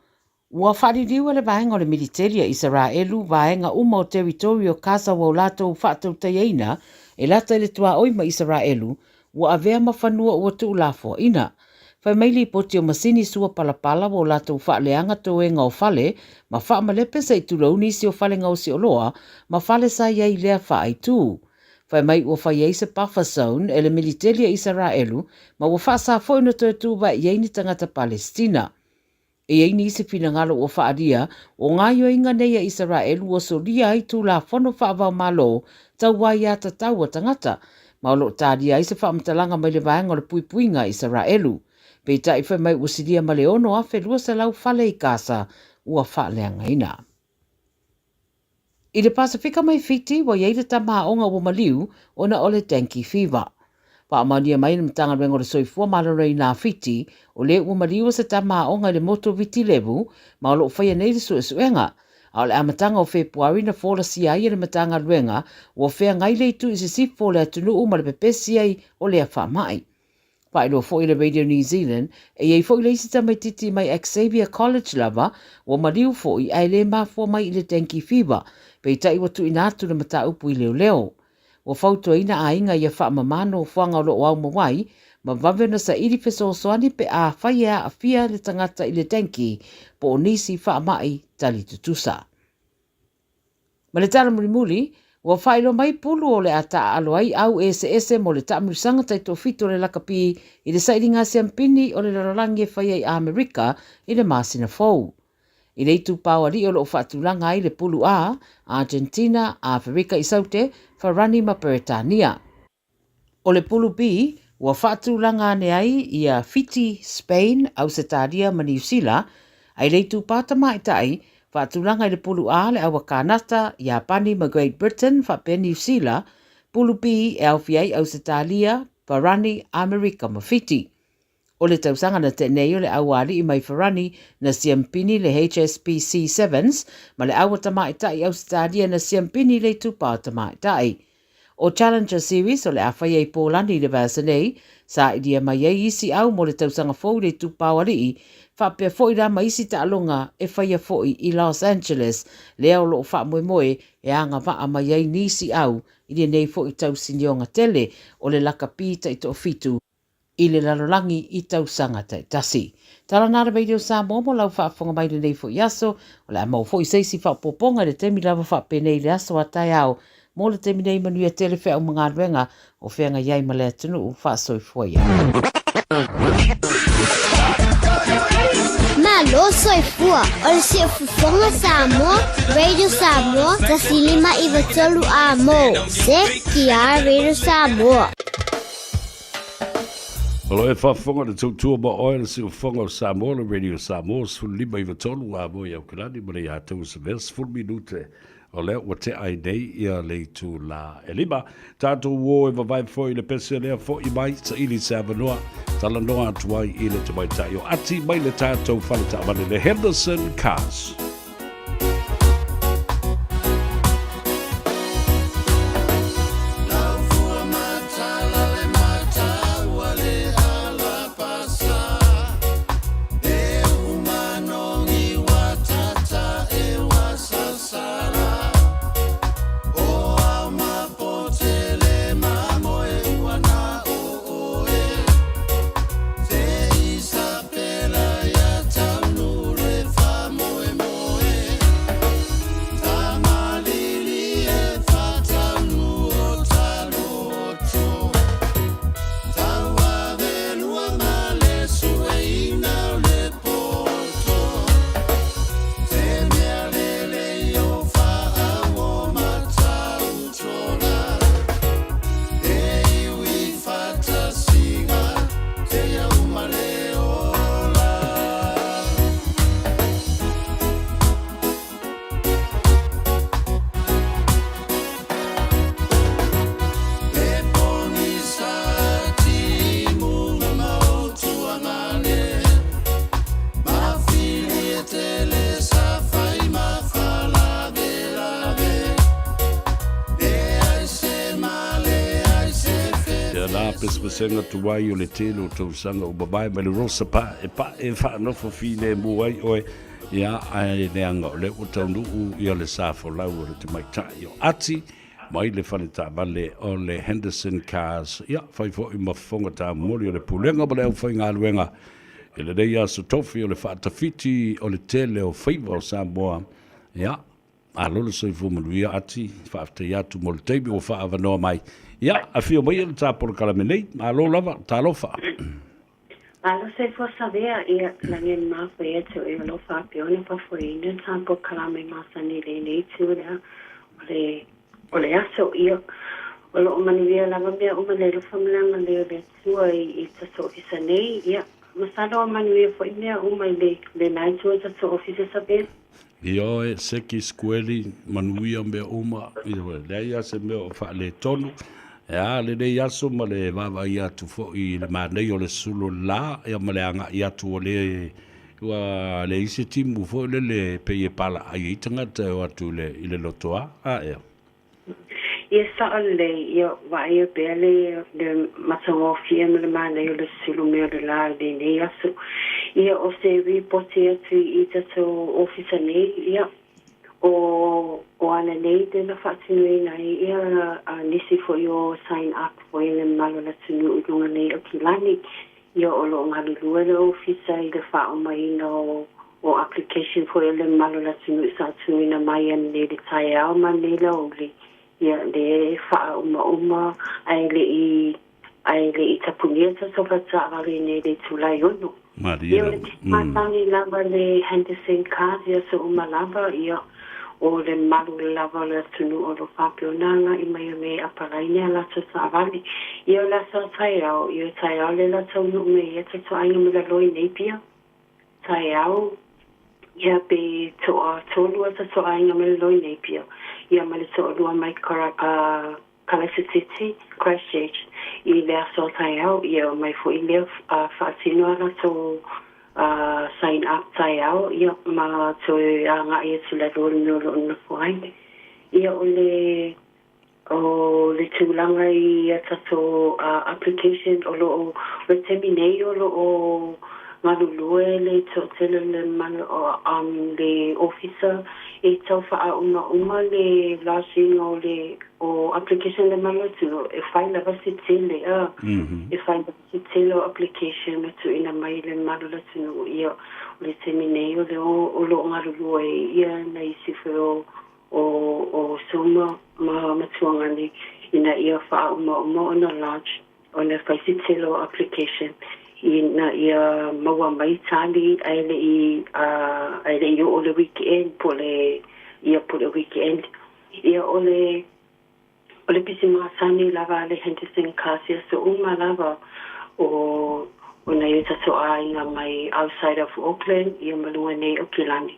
ua faaliliu e le vaega o le militeli a Isaraelu vaega uma o teritori o Gaza ua o latou faatautaiaina e lata i le tuaoi ma Isaraelu, ua avea ma fanua ua tuulafoaina. Fai mai lipoti o masini sua palapala ua o latou faaleaga toega o fale ma faamalepe se i tulou nisi o fale gaosi oloa ma fale sa i ai i lea faaitū. Fai mai ua fai ai se buffer zone e le militeli a Isaraelu ma ua faasa foi ona toe tuvae i ai ni tagata Palestina. E i ai nisi finagalo ua faaalia, o gaoioiga nei a Isaraelu ua solia ai Tulafono faava-o-Malo tau aiatatau a tagata, ma o lo o talia ai se faamatalaga mai le Vaega o le Puipuiga a Isaraelu. Peitai fai mai ua silia ma le 6,200 fale i Kasa ua faaleagaina. I le Pasefika mai Fiti, ua i ai le tama aoga ua maliu ona o le dengue fever. Faamaonia mai e le Matagaluega o le Soifua Maloloina a Fiti, o lea ua maliu se tama aoga i le motu o Viti Levu ma o lo o faia nei le suesuega. A o le amataga o Fepuari na folasia ai e le Matagaluega ua feagai le itu i sisifo o le atunuu ma le pepesi ai o lea faamai. Faailoa foi e le Radio New Zealand, e i ai foi le isi tamaitiiti mai Xavier College lava, ua maliu foi ae le mafua mai i le dengue fever, peitai ua tuuina atu le mataupu i leoleo. Ua fautuaina aiga ia faamama nofoaga o lo o aumau ai, ma vave ona saili fesoasoani pe afai e aafia le tagata i le dengue po o nisi faamai tali tutusa. Ma le tala mulimuli, ua faailoa mai pulu o le a taaalo ai au eseese mo le taamilosaga taitoafitu o le lakapi i le sailiga siampini o le lalolagi e fai ai Amerika i le masina fou. I le itupa o alii o lo o faatulaga ai le pulu A, Argentina, Aferika i Saute, Farani ma Peretania. O le pulu B, ua faatulaga ane ai ia Fiti, Spain, Ausetalia ma Niu Sila, a i le itupa tamaitai, faatulaga i le pulu A le aua Kanata, Iapani ma Great Britain faapea Niu Sila, pulu B e aofia ai Ausetalia, Farani, Amerika ma Fiti. O le tausaga na tea nei o le aualii mai Farani na siampini le HSBC Sevens ma le aua tamaitai Ausetalia na siampini le itupa o tamaitai. O Challenger Series o le a faia i Pōlani i le vaiaso nei, sailia mai ai isi au mo le tausaga fou i le itupa o alii, faapea foi la ma isi taaloga e faia foi i Los Angeles, lea o lo o faamoemoe e agavaa mai ai nisi au i lenei foi tausinioga tele o le lakapi taitoafitu i le lalolagi i tausaga taitasi. Tala nā le Radio Samoa mo lau faafofoga mai lenei foi aso, o le a maua foi se isi faaopoopoga i le taimi lava faapenei i le aso a taeao. Mo le taimi nei, manuia tele feau ma galuega o feagai ai ma le atunuu faasoifua ia. Malo soifua, o le Siufofoga Samoa, Radio Samoa, 105 93 A mo, CKR Radio Samoa. O lo e faafofoga le tautua ma oe le Siufofoga o Samoa, le Radio Samoa, 15 93 A mo i Aukalani ma le ia tau se mea 10 minute O lea ua tea ai nei ia le itulā e lima. Tatou ō e vavae foi i le pese lea fo'i mai, saili se avanoa, talanoa atu ai i le tamaitai o Ati mai le tatou fale taavale le Henderson Cars. Ia la pesepesega tuai o le tele o tausaga ua mavae mai le Rosa Pa e pa e faanofo filemu ai oe ia ae leaga o lea ua taunuu ia le sa folau o le tamaitai o Ati mai le fale taavale o le Henderson Cars ia fai foi ma fofoga tamoli o le Pulega ma le aufaigaluega i lenei aso tofi o le faatafiti o le tele o faiva o Samoa. Ia, malo le soifua manuia Ati, faafetai atu mo le taimi ua faaavanoa mai. Ia, afio maia le ta polokalame nei, malo lava, talofa. Malo soifua Savea, ia, lagi e mafua ia te oe o lo faapea ona faafoeina ta polokalame masani i lenei itu lea o le o le aso, ia, o lo o manuia lava mea uma le alofa ma le agalelei o le Atua i tatou ofisa nei, ia, Masalo o manuia foi mea uma i le lena itu o tatou ofisa Savea. Ioe, seki sikueli, manuia mea uma, ioe, leai lava se mea o faaletonu, e a lenei aso ma le vaavaai atu foi i le manaia o le sulu o le la, ia ma le agai atu o le ua leai se timu foi lele e pei e palaai ai tagata e o atu i le i le lotoa, a ea? Ia sao lelei, ia vaaia pea le le matagofie ma le manaia o le sulu mea o le la i lenei aso. Ia o se ripoti atu i tatou ofisa nei, ia o o ananei lea na faatinoina ai ia nisi foi o sign up foi le mamalu o le atunuu i luga nei o Kilani. Ia o lo o galulue le ofisa i le faaomaina o o application foi a le mamalu o le atunuu sa tuuina mai ananei le taeao ma ananei le aoauli, ia lea e faaumauma ae le i ae le i tapunia tatou faletaavale i nei le itula e ono. Malie Ia o le lava. Masani lava le Henderson Cars i aso uma lava, ia o le malu lava o le atunuu o lo o faapea ona agai mai o mea e apalaina i a latou taavale. Ia o le aso a taeao, ia o taeao lea la taunuu mai ai a tatou aiga ma lalo i Napier. Taeao, ia pe toatolu a tatou aiga ma lalo i Napier, ia ma le toalua mai Kalaisititi, Christchurch, i le aso a taeao, ia omai foi lea faatino a latou sign up taeao, ia ma toe agai atu i lalo o le mea o lo o nonofo ai. Ia o le O le tulaga i a tatou application o lo o, o le taimi nei o lo o galulue le toatele o le le ofisa e tau faaaumauma le lodging o le o application le mamalu atu e fai lava se tele a e fai lava se tele o application ma tuuina mai i le mamalu o le atunuu. Ia o le taimi nei o le o lo o galulue ai ia nai isi foi o O o Suma ma Matuagani ina ia faauma ona lodge ona fai se tele o application ina ia maua mai tali ae le i ae le i oo le weekend po le ia po le weekend. Ia o le O le pisi masani lava a le Henderson Cars i aso uma lava o o nai o tatou aiga mai outside of Auckland ia ma luga nei o Kilani.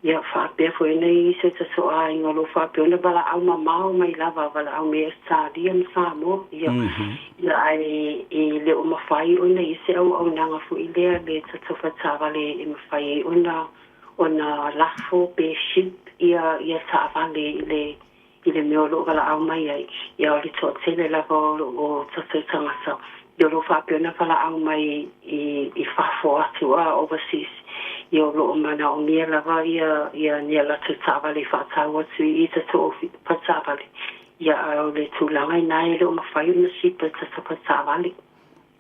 Ia faapea foi ona i isi o tatou aiga o lo o faapea ona valaau mamao mai lava, valaau mai Ausetalia ma Samoa, ia, ia ae e le o mafai ona i ai se auaunaga foi lea le tatou faletaavale e mafai ai ona ona lafo pe ship ia ia taavale i le i le mea o lo o valaau mai ai, ia o le toatele lava o tatou tagata ia o lo o faapea ona valaau mai i fafo atu a overseas, ia o lo o manaomia lava ia ia ni a latou taavale e faatau atu i tatou faletaavale, ia a o le tulaga ina e le o mafai ona ship e tatou faletaavale.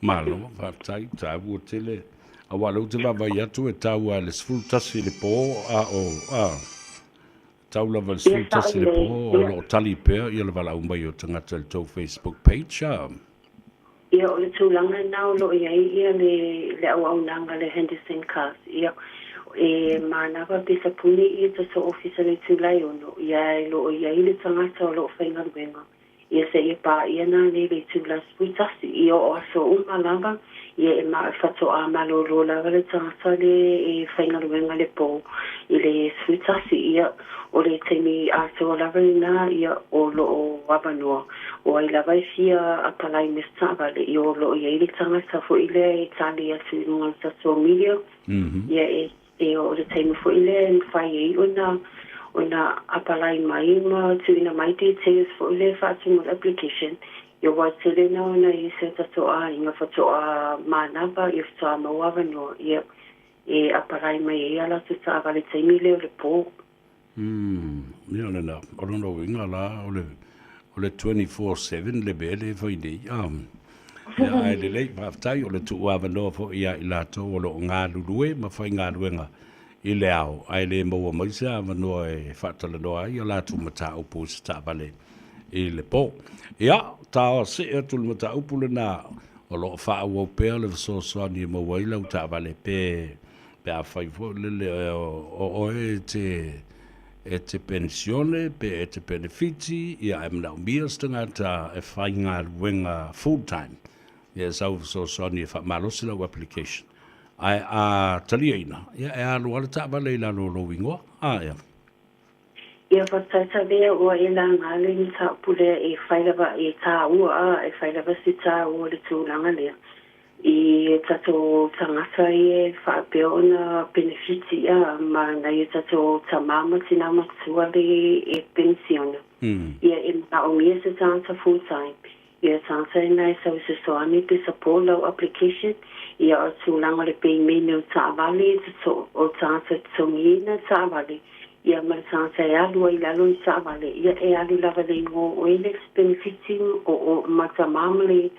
Malo, faafetai, taua tele. Aua o lea ou te vaavaai atu e tau lava i le 11 i le po a o a. Tau lava i le 11 i le po o lo o tali pea ia le valaau mai o tagata i le tou Facebook page a. Ia, o le tulaga lena o lo o i ai ia le le auaunaga a le Henderson Cars. Ia, e manava pe sapuni ia tatou ofisa i le itula e ono, ia e lo o i ai le tagata o lo o faigaluega. Ia seia paia nanei le itula 11 ia o aso uma lava, ia e ma fatoa malolo lava le tagata le e faigaluega le po i le 11 ia o le taimi atoa lava lena ia o lo o avanoa o ai lava e fia apalai me se taavale ia o lo o i ai le tagata foi lea e tali atu i luga o le tatou media ia e E o le taimi foi lea e mafai ai ona ona apalai mai ma tuuina mai details foi lea e faatumu le application. Ia aua e tele na ona i se tatou aiga faatoa manava ia faatoa maua avanoa ia e apalai mai ai a latou taavale taimi lea o le po. Umm, ia o lena, o lona uiga la, o le, o le 24/7 le mea lea e fai nei. Ah, ia, ae lelei, faafetai, o le tuuavanoa foi ia i latou o lo o galulue ma faigaluega i le ao, ae le maua mai se avanoa e faatalanoa ai a latou mataupu i se taavale i le po. Ia, taoa see atu le mataupu lena, o lo o faaauau pea le fesoasoani e maua ai lau taavale pe Pe afai foi lele o oe e te e te penisione pe e te penefiti, ia e manaomia se tagata e faigaluega full time, ia e sau fesoasoani e faamalosi lau application. Ae a taliaina, ia e alu lava le taavale i lalo o lou igoa. A ea? Ia whataitavea ua e laga le mataupu lea e fai lava e tāua a e fai lava se tāua le tulaga lea i tatou tagata ia e faapea ona penefiti a ma nai o tatou tamā ma tinā matua le e penisiona. Ia e manaomia se tagata full time Ia tagata ina e sau i fesoani pe support lau application, ia o tulaga o le peimene o taavale o tagata totogiina taavale, ia ma le tagata e alu ai i lalo i taavale, ia e alu lava le igoa o oe le penefiti o o ma tama ma le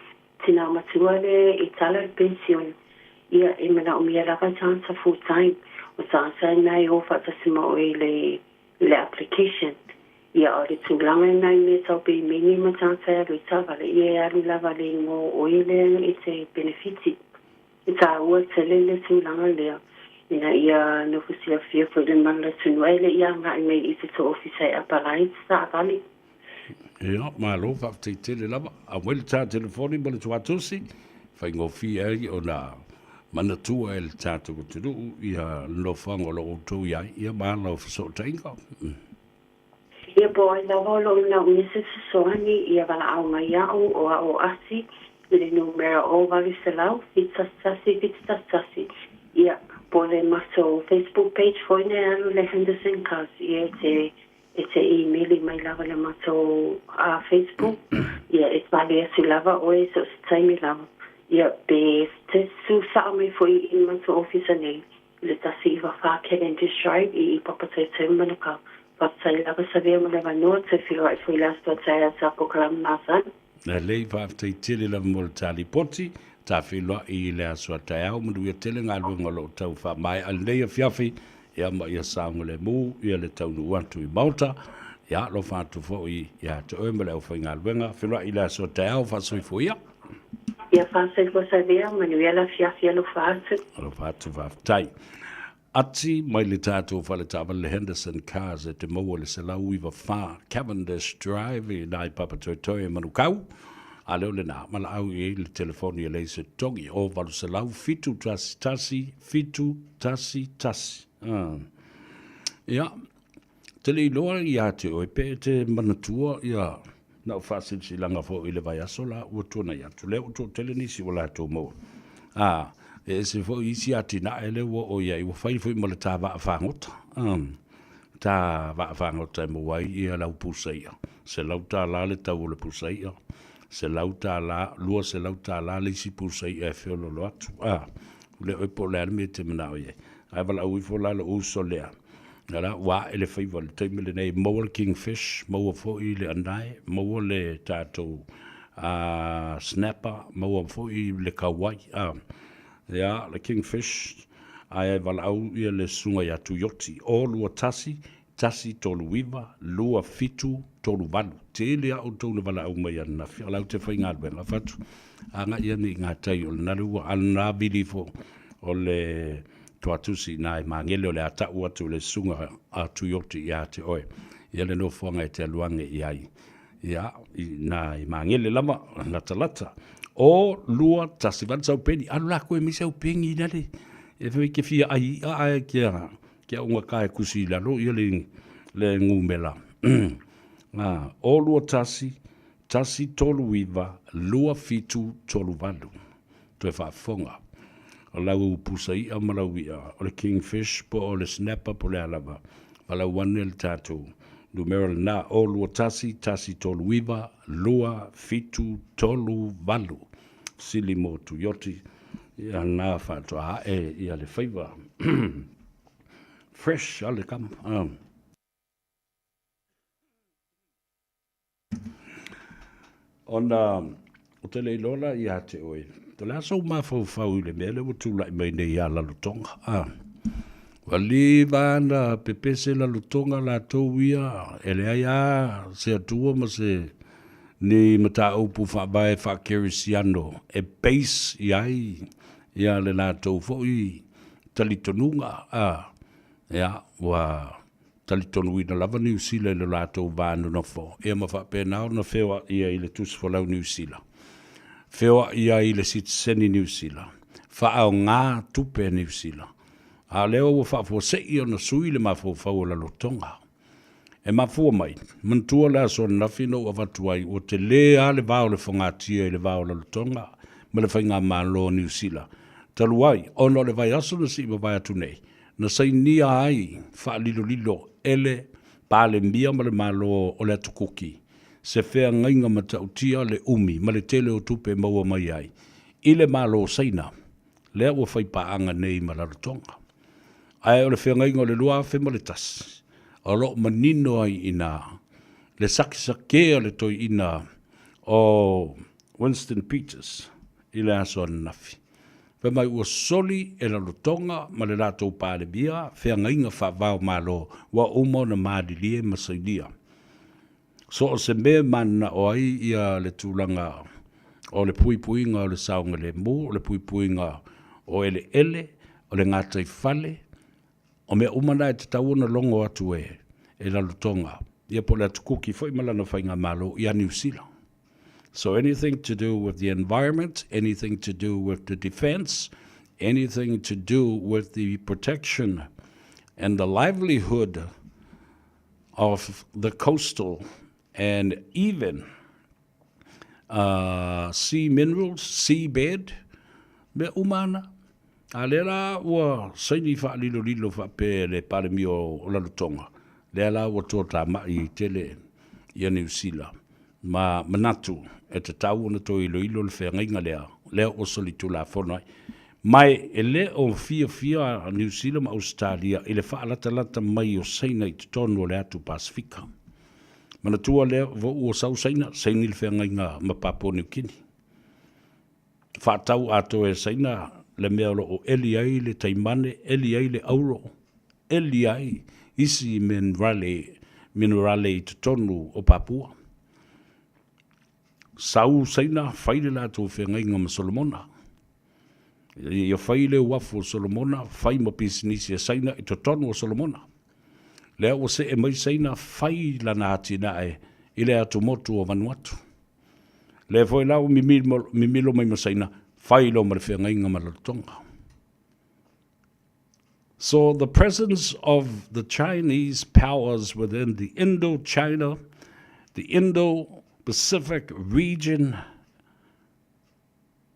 tina matua lea e tala le penisione, ia e manaomia lava tagata full time, o tagata ina e o faatasi ma oe i le le application. Ia o le tulaga lena i mea tau pemeni ma tagata e alu i taavale, ia e alu lava le igoa o oe lea e te penefiti. E taua tele le tulaga lea ina ia nofo silafia foi le mala atunuu ae le i agai mai i te ofisa e apalai te taavale. Ia, malo, faafetai tele lava. Aumai le ta telefoni ma le tuatusi, faigofie ai ona manatua e le tatou atunuu ia le nofoaga o lo o outou i ai, ia ma ala o fesootaiga. Ia po o ai lava o lo o manaomia se fesoasoani, ia valaau mai iaʻu o a'u o Asi i le numera o 800 711 711, ia, po o le matou Facebook page foi na e alu le Henderson Cars, ia e te e te imeli mai lava i le matou Facebook, ia e tali atu lava ʻoe so o se taimi lava. Ia pe te susao mai foi i le matou ofisa nei i le 194 Cavendish Drive i i Papatoetoe Manukau. Faafetai lava Savea mo le avanoa, toe feiloai foi i le aso taeao sa polokalame masani. Lelei, faafetai tele lava mo le ta lipoti. Ta feiloai i le aso a taeao, manuia tele galuega o lo o tau faamaea lenei afiafi, ia ma ia saogalemu ia le taunuu atu i Maota. Ia, alofa atu foi ia te oe ma le aufaigaluega. Feiloai i le aso taeao, faasoifua ia. Ia faasoifua Savea, manuia le afiafi, alofa atu. Alofa atu, faafetai. Ati mai le tatou fale taavale le Henderson Cars e te maua i le 194 Cavendish Drive i nai Papatoetoe e Manukau. A lea o lena, valaau i ai le telefoni e leai se totogi, o 800 711 711. Ah. Ia, te le iloa ia te oe pe e te manatua ia na o faasilasilaga foi i le vaiaso la ua tuanai atu, lea ua toatele nisi ua latou maua. A, e ese foi isi atinae lea ua oo i ai, ua fai foi ma le ta vaa fagota. Um, ta vaa fagota e maua ai ia lau pusa i'a. $100 le tau o le pusa i'a, $100, $200 le isi pusa i'a e feoloolo atu. A, le oe po o le a le mea e te manao i ai. Ae valaau ifo la lou uso lea, Ala, ua ae le faiva i le taimi lenei, maua le kingfish, maua foi le anae, maua le tatou snapper, maua foi le kauai, ia, le kingfish, ae valaau ia le susuga ia Tuioti, 0 2 1 1 3 9 2 7 3 8. Tele lava outou na valaau mai ananafi, o la ou te faigaluega, fatu, agai ane i gatai o le nalu ua alana vili ifo o le Toatusi ina e magele o le a ta'u atu i le susuga a Tuioti ia te oe ia le nofoaga e te alu ane i ai ia ina e magele lava latalata o 2 1 8 sau peni alu la koe mai sau peni ina le e fai ke fia ai i'a ae kia kia unga ka e kusi i lalo ia le le gumela a o 2 1 1 3 9 2 7 3 8 toe faafofoga. O lau pusa i'a ma lau i'a, o le kingfish po o le snapper po o le a lava, valaau ane le tatou numera lena, 0 2 1 1 3 9 2 7 3 8. Sili mo Tuioti, ia na faatoa ae ia le faiva. Fresh a le kama. Ona ou te le iloa la ia te oe, o le a sou mafaufau i le mea lea ua tulai mai nei ia Lalotoga? A, ua leva ona pepese Lalotoga latou ia, e leai lava se Atua ma se ni mataupu faavae faa-kerisiano e base i ai ia le latou foi talitonuga. A, ia, ua talitonuina lava Niu Sila i lo latou va nonofo, ia ma faapena ona feoa'i ai i le Tusi Folau Niu Sila, feoa'i ai i le sitiseni Niu Sila, faaaogā tupe a Niu Sila, a o lea ua faafuase'i ona sui le mafaufau o Lalotoga. E mafua mai, manatua le aso ananafi na ou avatu ai, ua telē lava le va o le fogatia i le va o Lalotoga ma le Faigamalo o Niu Sila, talu ai ona o le vaiaso na sii mavae atu nei, na sainia ai faalilolilo e le Palemia ma le Malo o le Atu Kuki se feagaiga matautia le umi ma le tele o tupe e maua mai ai i le Malo o Saina lea ua fai paaga nei ma Rarotonga. Ae o le feagaiga o le 2001, o lo o manino ai i ina le sakesakē a le toeaina o Winston Peters i le aso ananafi. Fai mai ua soli e Rarotonga ma le latou Palemia feagaiga faava-o-Malo ua uma ona malilie ma sainia. So o se mea e mananao ai ia le tulaga o le puipuiga o le saogalemu, o le puipuiga o eleele, o le gataifale, o mea uma na e tatau ona logo atu e Rarotonga, ia po o le Atu Kuki foi ma lana faigamalo ia Niu Sila. So anything to do with the environment, anything to do with the defense, anything to do with the protection and the livelihood of the coastal and even uh, sea minerals, seabed, mea uma ana. A lea la ua saini faalilolilo faapea le Palemia o Rarotonga, lea la ua toatamai tele ia Niu Sila ma manatu e tatau ona toe iloilo le feagaiga lea, lea ua solitulafono ai. Ma e le o fiafia a Niu Sila ma Ausetalia i le faalatalata mai o Saina i totonu o le Atu Pasefika. Manatua lea ua sau Saina, saini le feagaiga ma Papua Niu Kini. Faatau atoa e Saina le mea o lo o eli ai le taimane, eli ai le auro, eli ai isi minerale, minerale i totonu o Papua. Sau Saina, fai le latou feagaiga ma Solomona. Ia fai le uafu o Solomona, fai ma pisinisi a Saina i totonu o Solomona. Lea ua see mai Saina, fai lana atinae i le atumotu o Vanuatu. Lea foi la ua mimilo mai ma Saina, fai loa ma le feagaiga ma Rarotonga. So the presence of the Chinese powers within the Indochina, the Indo-Pacific region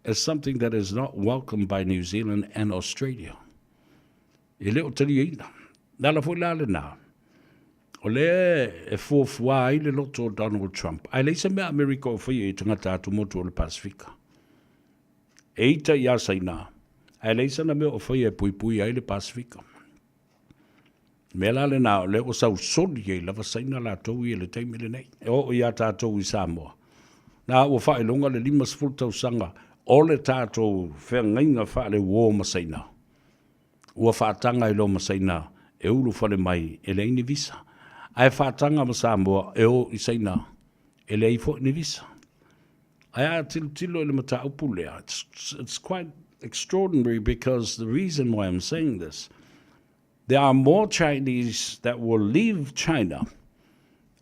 is something that is not welcomed by New Zealand and Australia. E le o taliaina. Le ala foi la lena, o lea e fuafua ai le loto o Donald Trump, ae leai se mea Amerika o faia i tagata atumotu o le Pasefika. E ita iā Saina, ae leai sana mea o faia e puipui ai le Pasefika. Mea la lena, o lea ua sausoli ai lava Saina latou ia i le taimi lenei. E oo iā tatou i Samoa, na ua faailoga le 50 tausaga o le tatou feagaiga faaleuo ma Saina. Ua faataga ai loa ma Saina e ulufale mai e leai ni visa. Ae faataga ma Samoa e o i Saina e leai foi ni visa. Ae a tilotilo i le mataupu lea, it's, it's quite extraordinary because the reason why I'm saying this, there are more Chinese that will leave China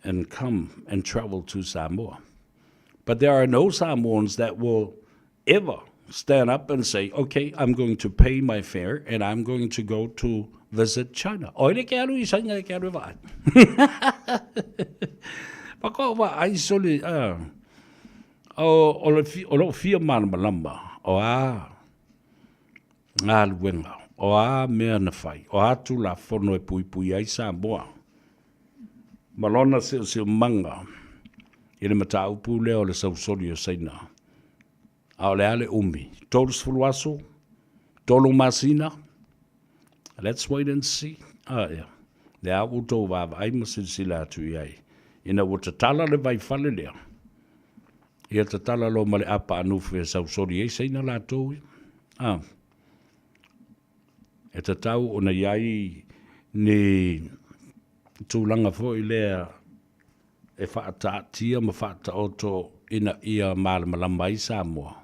and come and travel to Samoa. But there are no Samoans that will ever stand up and say, okay, I'm going to pay my fare and I'm going to go to visit China. Oi le ke alu i sainga e ke alu e vaai. Whakao wa ai soli, o, o, le, o loo fia malamalama, o a galuega, o a mea na fai, o a tulafono e puipui ai Samoa. Ma lona seoseomaga i le mataupu lea o le sausoli o Saina. A o le a le umi? 30 aso? Tolu masina? Let's wait and see. Ah, ia. Lea ua outou vaavaai ma silasila atu i ai. Ina ua tatala le vaifale lea, ia tatala loa ma le apaanufu e sausoli ai Saina latou ia. Ah. E tatau ona i ai ni tulaga foi lea e faataatia ma faataoto ina ia malamalama ai Samoa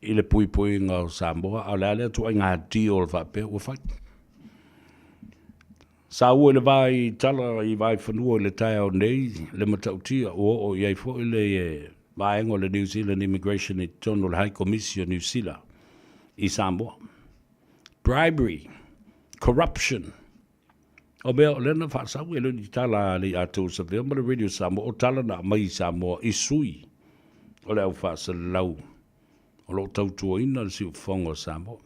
i le puipuiga o Samoa, a o le a lea ituaiga deal faapea ua fai? Saua i le va i tala i Vaifanua i le taeao nei le matautia ua oo i ai foi le vaega o le New Zealand Immigration i totonu o le High Komisi o Niu Sila i Samoa. Bribery, corruption, o mea o lea na faasau e le o ni tala a le Ato Savea ma le Radio Samoa, o tala na aumai i Samoa i sui o le au faasalalau o lo o tautuaina le siufofoga o Samoa.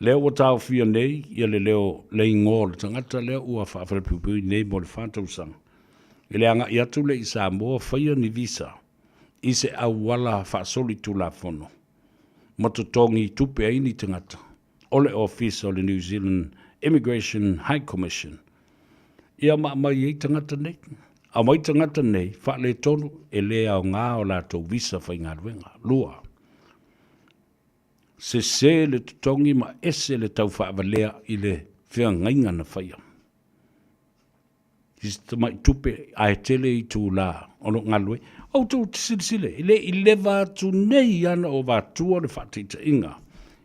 Lea ua taofia nei ia le leo le igoa o le tagata lea ua faafalepuipui nei mo le fa tausaga. I le agai atu lea i Samoa faia ni visa i se auala faasolitulafono ma totogi tupe ai ni tagata o le Ofisa o le New Zealand Immigration High Commission ia ma aumai ai tagata nei. Aumai tagata nei faaletonu e le aoga o latou visa faigaluega. Lua. Sese le totogi ma ese le taufaavalea i le feagaiga na faia. I se tamai tupe ae tele itulā o lo o galulue ai. Outou silasila, e le i leva atu nei ana o avatua le faataitaiga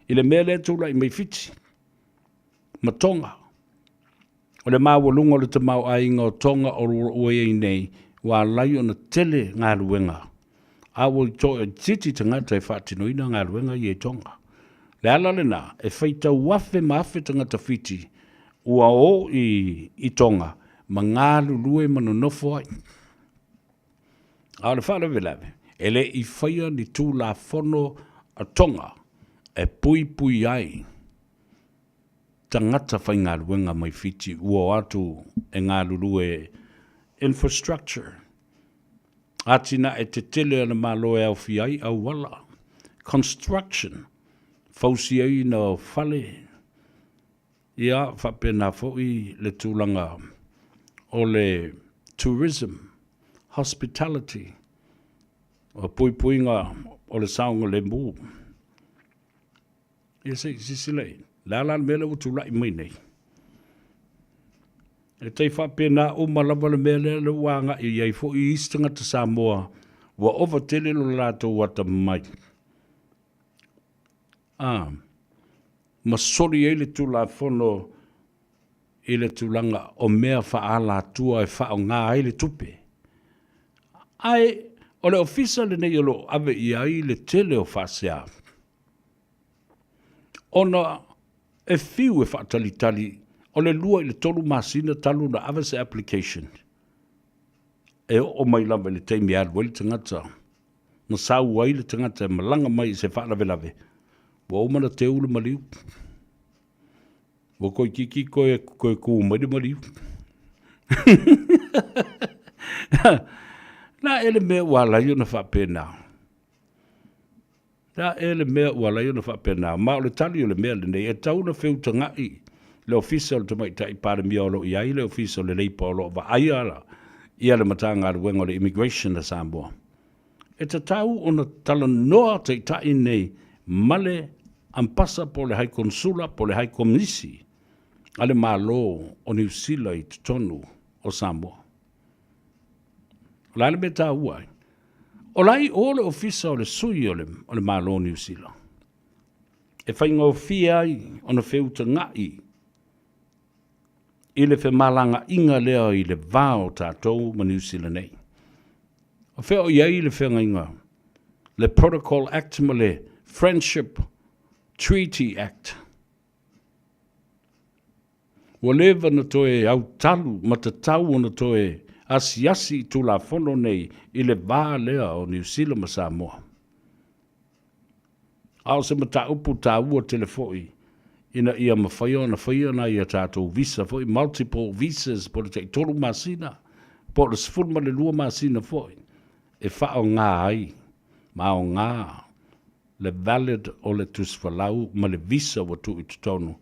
i le mea lea e tulai mai Fiti ma Tonga. O le maualuga o le tamaoaiga o Tonga o lo o ua i ai nei, ua alai ona tele galuega, a ua toaitiiti tagata e faatinoina galuega ia i Tonga. O le ala lena, e faitau afe ma afe tagata Fiti ua o i Tonga ma galulue ma nonofo ai. A o le faalavelave, e le i faia ni Tulafono a Tonga e puipui ai tagata faigaluega mai Fiti ua o atu e galulue infrastructure, atinae tetele a le Malo e aofia ai auala, construction, fausiaina o fale, ia faapena foi le tulaga o le tourism, hospitality, o puipuiga o le saogalemu. Ia se i silasila i le a la le mea lea ua tulai mai nei. E tai faapena uma lava le mea lea, lea ua agai i ai foi isi tagata Samoa ua ova tele lo latou atamamai. A, ma soli ai le Tulafono i le tulaga o mea faaalatua e faaaoga ai le tupe. Ae o le ofisa lenei o lo o ave i ai le tele o faasea, ona e fiu e faatalitali o le 2 i le 3 masina talu ona ave se application, e oo mai lava i le taimi e alu ai le tagata ma sau ai le tagata e malaga mai i se faalavelave, ua uma ona teu le maliu. Ua toeitiiti toe toe tu mai le maliu. Na ea le mea ua ala ai ona faapena? Na ea le mea ua ala ai ona faapena? Ma o le tali o le mea lenei, e tatau ona feutaga'i le Ofisa o le Tamaitai Palemia o lo o i ai le Ofisa o le Leipa o lo o vaaia ia le Matagaluega o le Immigration a Samoa. E tatau ona talanoa taitai nei ma le Ambasa po o le Hai Konsula po o le Hai Komisi a le Malo o Niu Sila i totonu o Samoa. O le a le mea taua ai? O la i o le ofisa o le sui o le, o le Malo o Niu Sila e faigofie ai ona feutaga'i i le femalagaaiga lea i le va o tatou ma Niu Sila nei. O fea o i ai le feagaiga, le Protocol Act ma le Friendship Treaty Act? Ua leva ona toe autalu ma tatau ona toe asiasi i Tulafono nei i le va lea o Niu Sila ma Samoa. A o se mataupu taua tele foi ina ia mafai ona faia nai a tatou visa foi, multiple visas, po o le taitolu masina, po o le 12 masina foi e faaaoga ai ma aoga le valid o le tusifalau ma le visa ua tuu i totonu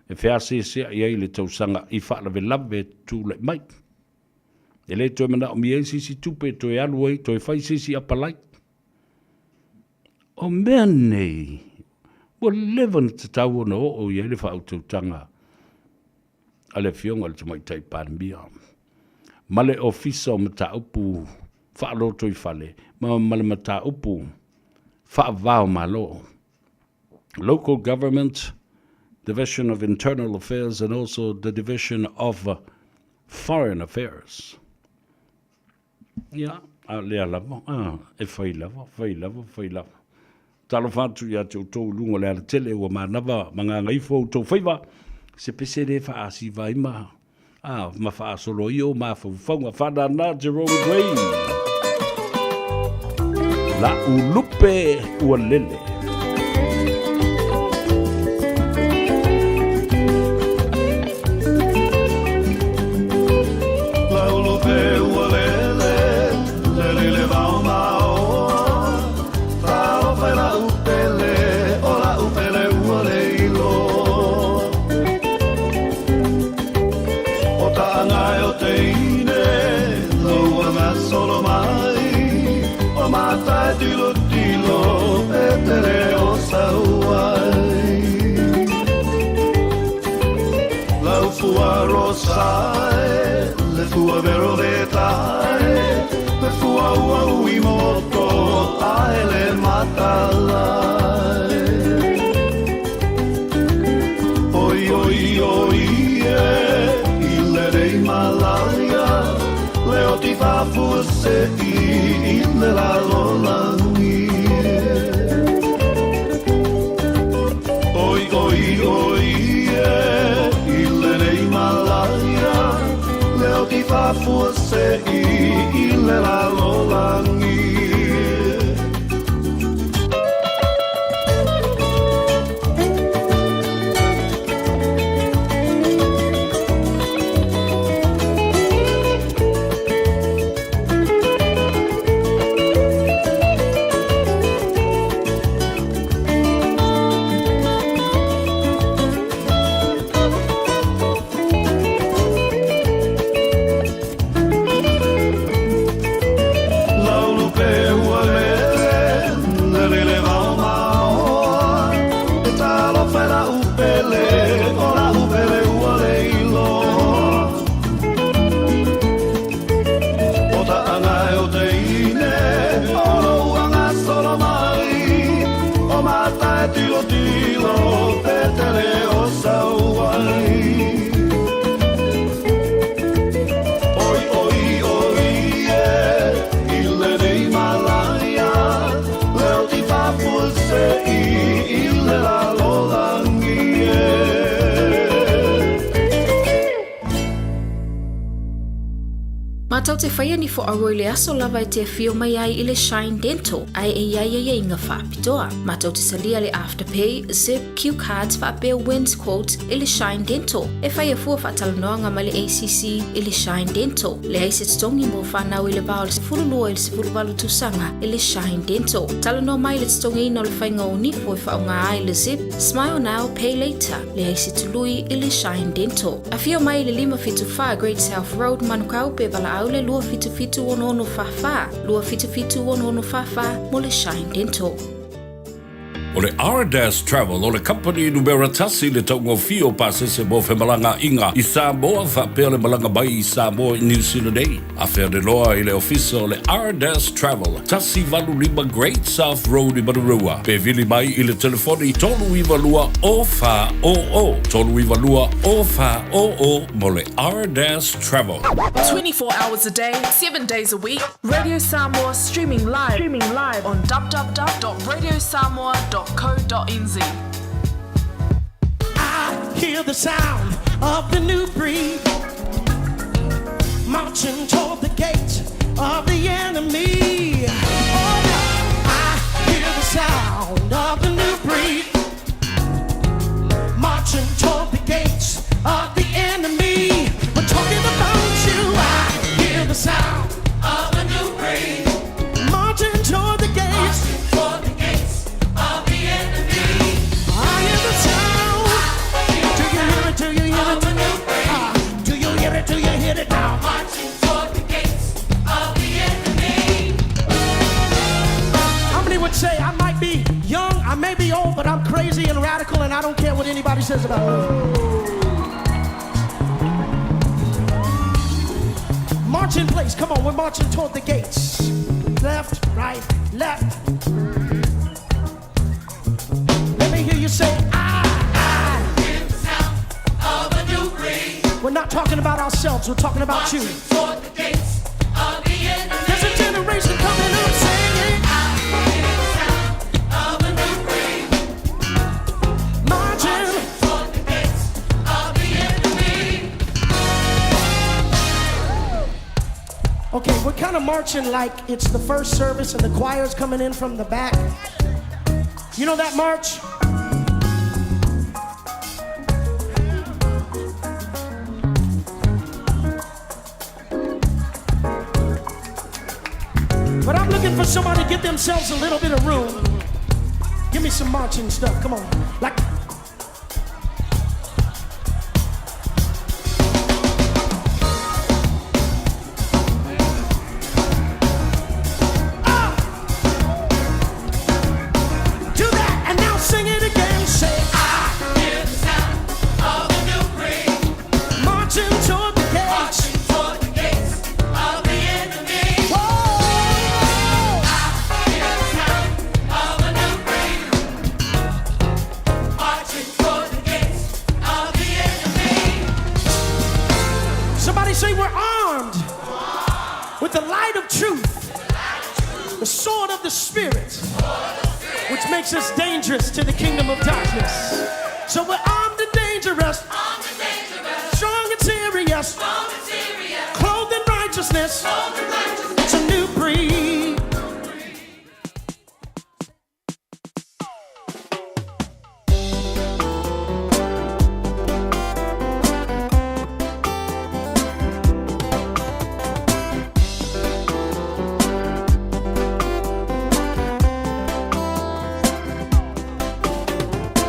e feaseaseai ai le tausaga i faalavelave e tulai mai. E le toe manaomia ai se isi tupe e toe alu ai toe fai se isi apalai. O mea nei, ua leva ona tatau ona oo i ai le faautautaga a le Afioga i le Tamaitai Palemia ma le Ofisa o Mataupu Faalotoifale ma le Mataupu Faava-o-Malo, Local Government, Division of Internal Affairs and also the Division of Foreign Affairs. Ia, a o lea lava, a, e fai lava, fai lava, fai lava. Talofa atu ia te outou i luga o le alatele ua manava ma gagaifo outou faiva, se pese le faasiva ai ma, a, ma faasolo ai ou mafaufauga. Faanana Jerome Gray. La'u lupe ua lele. Matou te faia ni fo'auro i le aso lava e te afio mai ai i le Shine Dental ae e i ai aiaiga faapitoa. Matou te talia le Afterpay, Zip, Q Cards faapea Wins Quote i le Shine Dental. E faia fua faatalanoaga ma le ACC i le Shine Dental. Leai se totogi mo fanau i le va o le 12 i le 18 tausaga i le Shine Dental. Talanoa mai i le totogiina o le faiga o nifo e faaaoga ai le Zip, Smile Now, Pay Later. Leai se tului i le Shine Dental. Afio mai i le 574 Great South Road, Manukau, pe valaau le 277 6644, 277 6644 mo le Shine Dental. O le Ardas Travel o le kamupani numera tasi i le taugofie o pasese mo femalagaaiga i Samoa faapea le malaga mai i Samoa i Niu Sila nei. Afea le loa i le ofisa o le Ardas Travel, 185 Great South Road i Manurewa, pe vili mai i le telefoni 392 0400, 392 0400 mo le Ardas Travel. 24 hours a day, 7 days a week, Radio Samoa streaming live, streaming live on www.radiosamoa.co.nz. I hear the sound of the new breed marching toward the gate of the enemy. Oh, yeah. I hear the sound of the new breed marching toward the gates of the enemy. We're talking about you. I hear the sound of the new breed marching toward the gates. Marching toward the gates of the enemy. I hear the sound. Do you hear it? Do you hear it? Do you hear it? Do you hear it now? Marching toward the gates of the enemy. How many would say I might be young, I may be old, but I'm crazy and radical, and I don't care what anybody says about me? March in place. Come on, we're marching toward the gates. Left, right, left. Let me hear you say, I hear the sound of a new breed. We're not talking about ourselves, we're talking about you. Toward the gates of the enemy. There's a generation coming up singing. I hear the sound of a new breed. Marching toward the gates of the enemy. Okay, we're kind of marching like it's the first service and the choir's coming in from the back. You know that march? But I'm looking for somebody to get themselves a little bit of room. Give me some marching stuff. Come on. Like Do that and now sing it again. Say, I hear the sound of a new breed marching toward the gates. Marching toward the gates of the enemy. Whoa! I hear the sound of a new breed marching toward the gates of the enemy. Somebody say we're armed with the light of truth, the sword of the Spirit, which makes us dangerous to the kingdom of darkness. So we're armed and dangerous, strong and serious, clothed in righteousness. It's a new breed.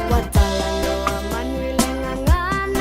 Ua talanoa manu i le gagana.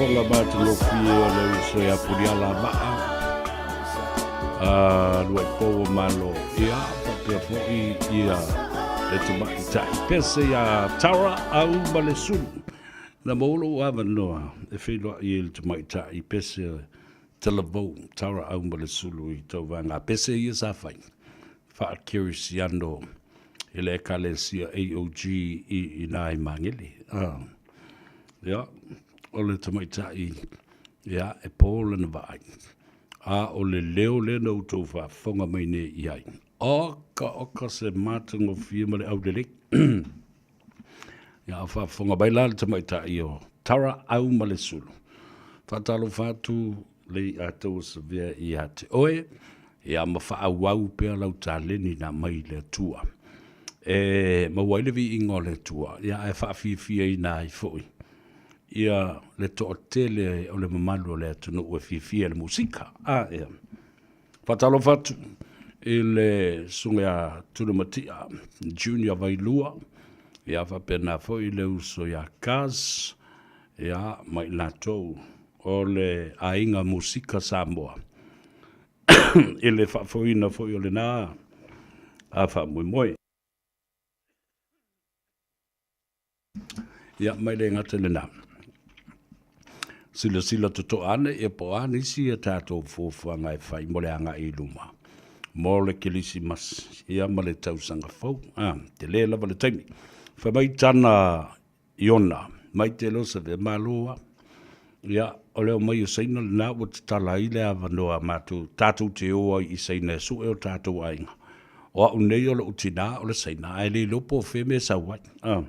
Faafofoga matagofie a le uso ia Puniala Vaa, a Luaipou o Malo, ia, faapea foi ia le tamaitai pese ia Tara Au ma le Sulu. Na maua lou avanoa e feiloai ai i le tamaitai pese talavou Tara Au ma le Sulu i tauvaga pese ia sa fai faa-kerisiano i le Ekalesia AOG i ina i Magele. Ia, o le tamaitai, ia, e po lana vaai. A o le leo lea na outou faafofoga mai nei i ai. Oka, oka se matagofie ma le aulelei. Ia, a faafofoga mai la le tamaitai o Tara Aumalesulu. Faatalofa atu le ia tauasavea ia te oe, ia ma faaauau pea lau taleni na mai le Atua. E maua ai le viiga o le Atua, ia ae faafiafiaina ai foi ia le toatele o le mamalu o le atunuu e fiafia i le musika. A, ia. Faatalofa atu i le susuga ia Tunumatia Junior Vailua, ia faapena foi le uso ia Kaz, ia ma i latou o le aiga musika Samoa i le faafoeina foi o lena a faamoemoe. Ia, mai le gata i lena. Silasila totoa ane, ia po o a nisi a tatou fuafuaga e fai mo le agai i luma mo le Kerisimasi, ia ma le tausaga fou. A, tele lava le taimi. Fai mai tana Iona, mai te Loseve, malo a. Ia, o le omai o Saina lena ua tatala ai le avanoa a matou, tatou te o ai i Saina e sue o tatou aiga. O au nei o lou tinā o le Saina, ae le iloa po o fea mea e sau ai. A.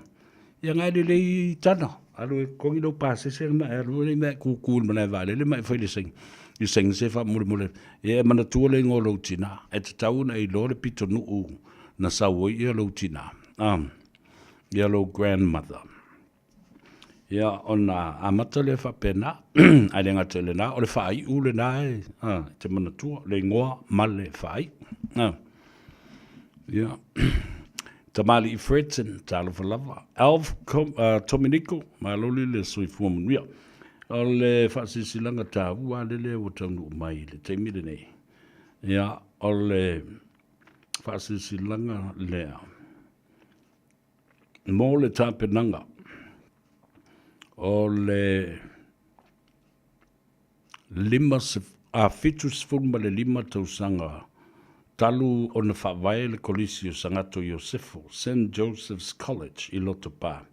Ia na e lelei tana, alu e totogi lou pasese ma e alu ai ma e kūkū i le malae vaalele ma e fai le Saina. I Saina se faamolemole, ia e manatua le igoa o lou tinā. E tatau ona e iloa le pitonuu na sau ai ia lou tinā. A. Ia lou grandmother. Ia, ona amata lea faapena, ae le gata i lena, o le faaiu lena e, a, e te manatua, le igoa ma le faaiu. A. Ia, Tamalii Fredson, talofa lava. Alf Com, Tominico, maloli le soifua manuia. O le faasilasilaga taua lava lea ua taunuu mai i le taimi lenei. Ia, o le faasilasilaga lea mo le tapenaga o le 75 tausaga talu ona faavae le Kolisi o Sagato Iosefo, Saint Joseph's College, i Lotopa,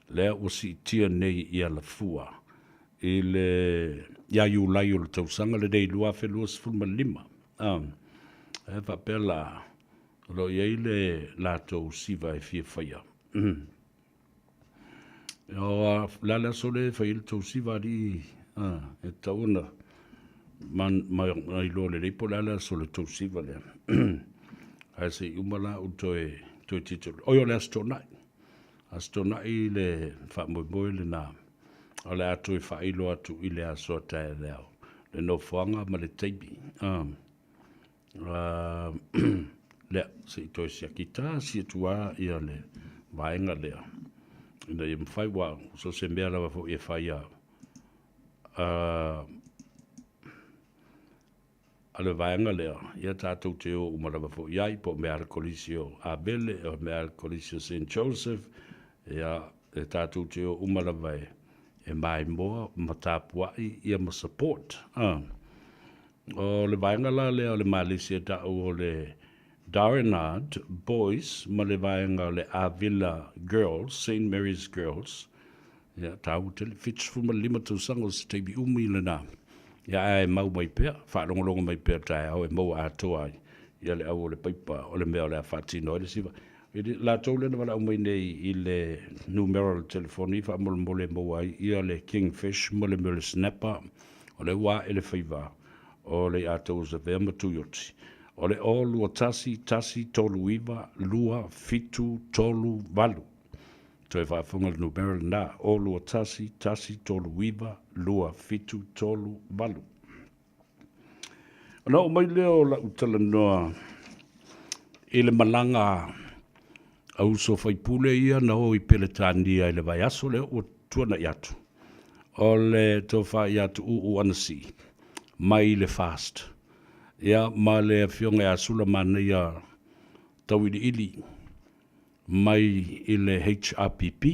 lea ua siitia nei i Alafua i le ia Iulai o le tausaga lenei 2025. E faapea la, O lo o i ai le latou siva e fia faia. O le a le aso lea e fai ai le tou siva alii? E tatau ona iloa lelei po o le a le aso o le tou siva lea. Ae se i uma la ou toe toe tilotilo. Oi, o le Aso Toonai. Aso Toonai le faamoemoe lena. O le a toe faailo atu i le aso a taeao le nofoaga ma le taimi. Lea, se i toe siaki tasi atu lava ia le vaega lea, ina ia mafai, aua so o se mea lava foi e fai a le vaega lea, ia tatou te o uma lava foi i ai, po o mea a le Kolisi o Avele, o mea a le Kolisi o Saint Joseph, ia, e tatou te o uma lava e maimoa ma tapuai ia ma support. O le vaega la lea o le Malisi e tau o le Darrenard Boys ma le vaega o le Avila Girls, Saint Mary's Girls, ia, taua tele, 75 tausaga o se taimi umi lena, ia ae mau mai pea, faalogologo mai pea taeao e maua atoa ai ia le au o le paipa o le mea o le a faatino ai le siva. I le latou lea na valaau mai nei i le numera o le telefoni faamolemole e maua ai ia le kingfish ma le mea o le snapper, O le ua ae le faiva o le ia Tauasavea ma Tuioti. O le o 21 1 3 9 2 7 3 8. Toe faafofoga le numera lena, o 21 1 3 9 2 7 3 8. Ona oo mai lea o lau talanoa i le malaga a uso faipule ia na o i Peretania i le vaiaso lea ua tuanai atu. O le Tofa ia Tuuu Anasii mai le FAST, ia ma le Afioga ia Sulamanaia Tauiliili mai i le HRPP.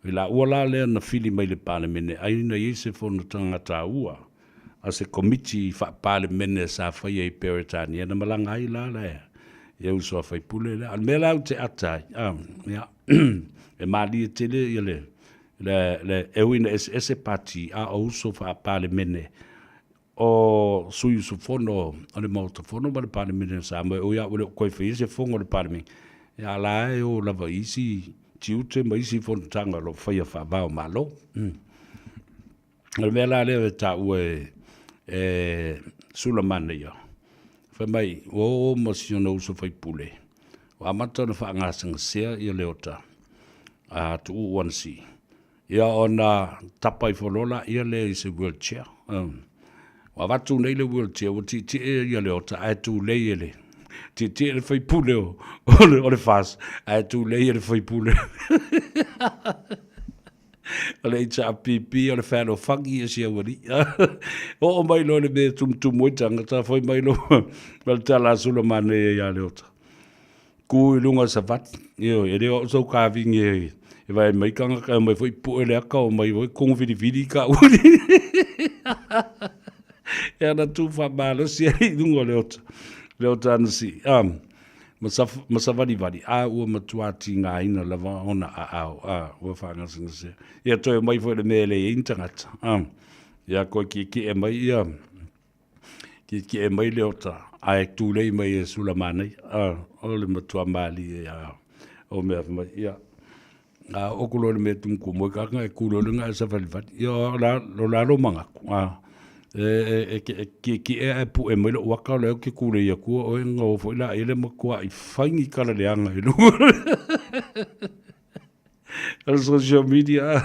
I laua la lea na fili mai le Palemene ai na i ai se fonotaga taua a se Komiti Faa-Palemene sa faia i Peretania na malaga ai la le ia uso a faipule lea. A o le mea la ou te ata ai, a, ia, e malie tele ia le, le, le, e ui ina eseese pati, a o uso faa-Palemene o sui usufono o le Maota Fono ma le Palemene o Samoa, e ui lava ua le o toe faia se fono a le Palemene, a o la e o lava i isi tiute ma isi fonotaga o lo o faia faava o Malo. O le mea la lea e taua e, e Sulamanaia, fai mai, ua o ma si ona uso faipule, ua amata ona faagasegasea ia Leota a Tuuu Anasii. Ia ona tapa ifo loa laia lea i se wheelchair. Ua avatu nei le wheelchair, ua tietie ia Leota ae tulei e le tietie le faipule o, o le, o le FAS, ae tulei e le faipule. o le HRPP, o le fealofani ia si aualii. Oo mai loa i le mea e tumutumu ai tagata, fai mai loa ma le tala a Sulamanaia ia Leota. Ku i luga o savali. Ioe, e le o au sau kavini e, e vae mai tagata, e omai foi pue le aka, omai foi kogo vilivili ka uli. E ana tu faamalosi ai i luga o Leota, Leota Anasii. Um, ma, saf, ma savalivali, a ua matua tigaina lava ona aao, a ua faagasegasea. Ia toe omai foi i le mea e leai ai ni tagata. A, ia koe kiekie mai ia, kiekie mai Leota, ae tulei mai e Sulamanaia. A, o le matua malie a o mea mai, ia. A o ku loa le mea tumutumu ai kaka e ku loa le ga e savalivali. Ia o la, o la lo manatu, a, e, e, e, e kiekie ae pu'e mai lo'u aka o lea ou te tulei atua oe na o foi laia le matua'i fai ni tala leaga i luga o le social media.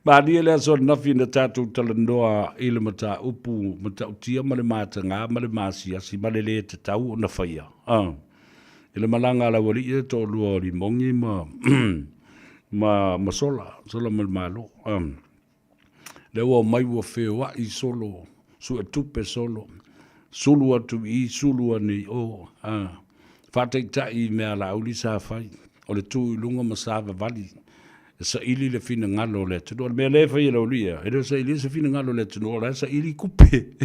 Malie le aso ananafi na tatou talanoa i le mataupu matautia ma le matagā ma le masiasi ma le lē tatau ona faia. Ah. I le malaga a le aualii e toalua o Limogi ma, ma, ma Sola, Sola ma le Malo. Um, lea ua omai ua feoai solo, suetupe solo, sulu atu i i, sulu ane i o. Uh, faataitai i mea a Laauli sa fai, o le tu i luga ma savavali, e saili le finagalo o le atunuu. O le mea lea e fai e Laauli ia, e le o sailia se finagalo o le atunuu, o la e saili tupe.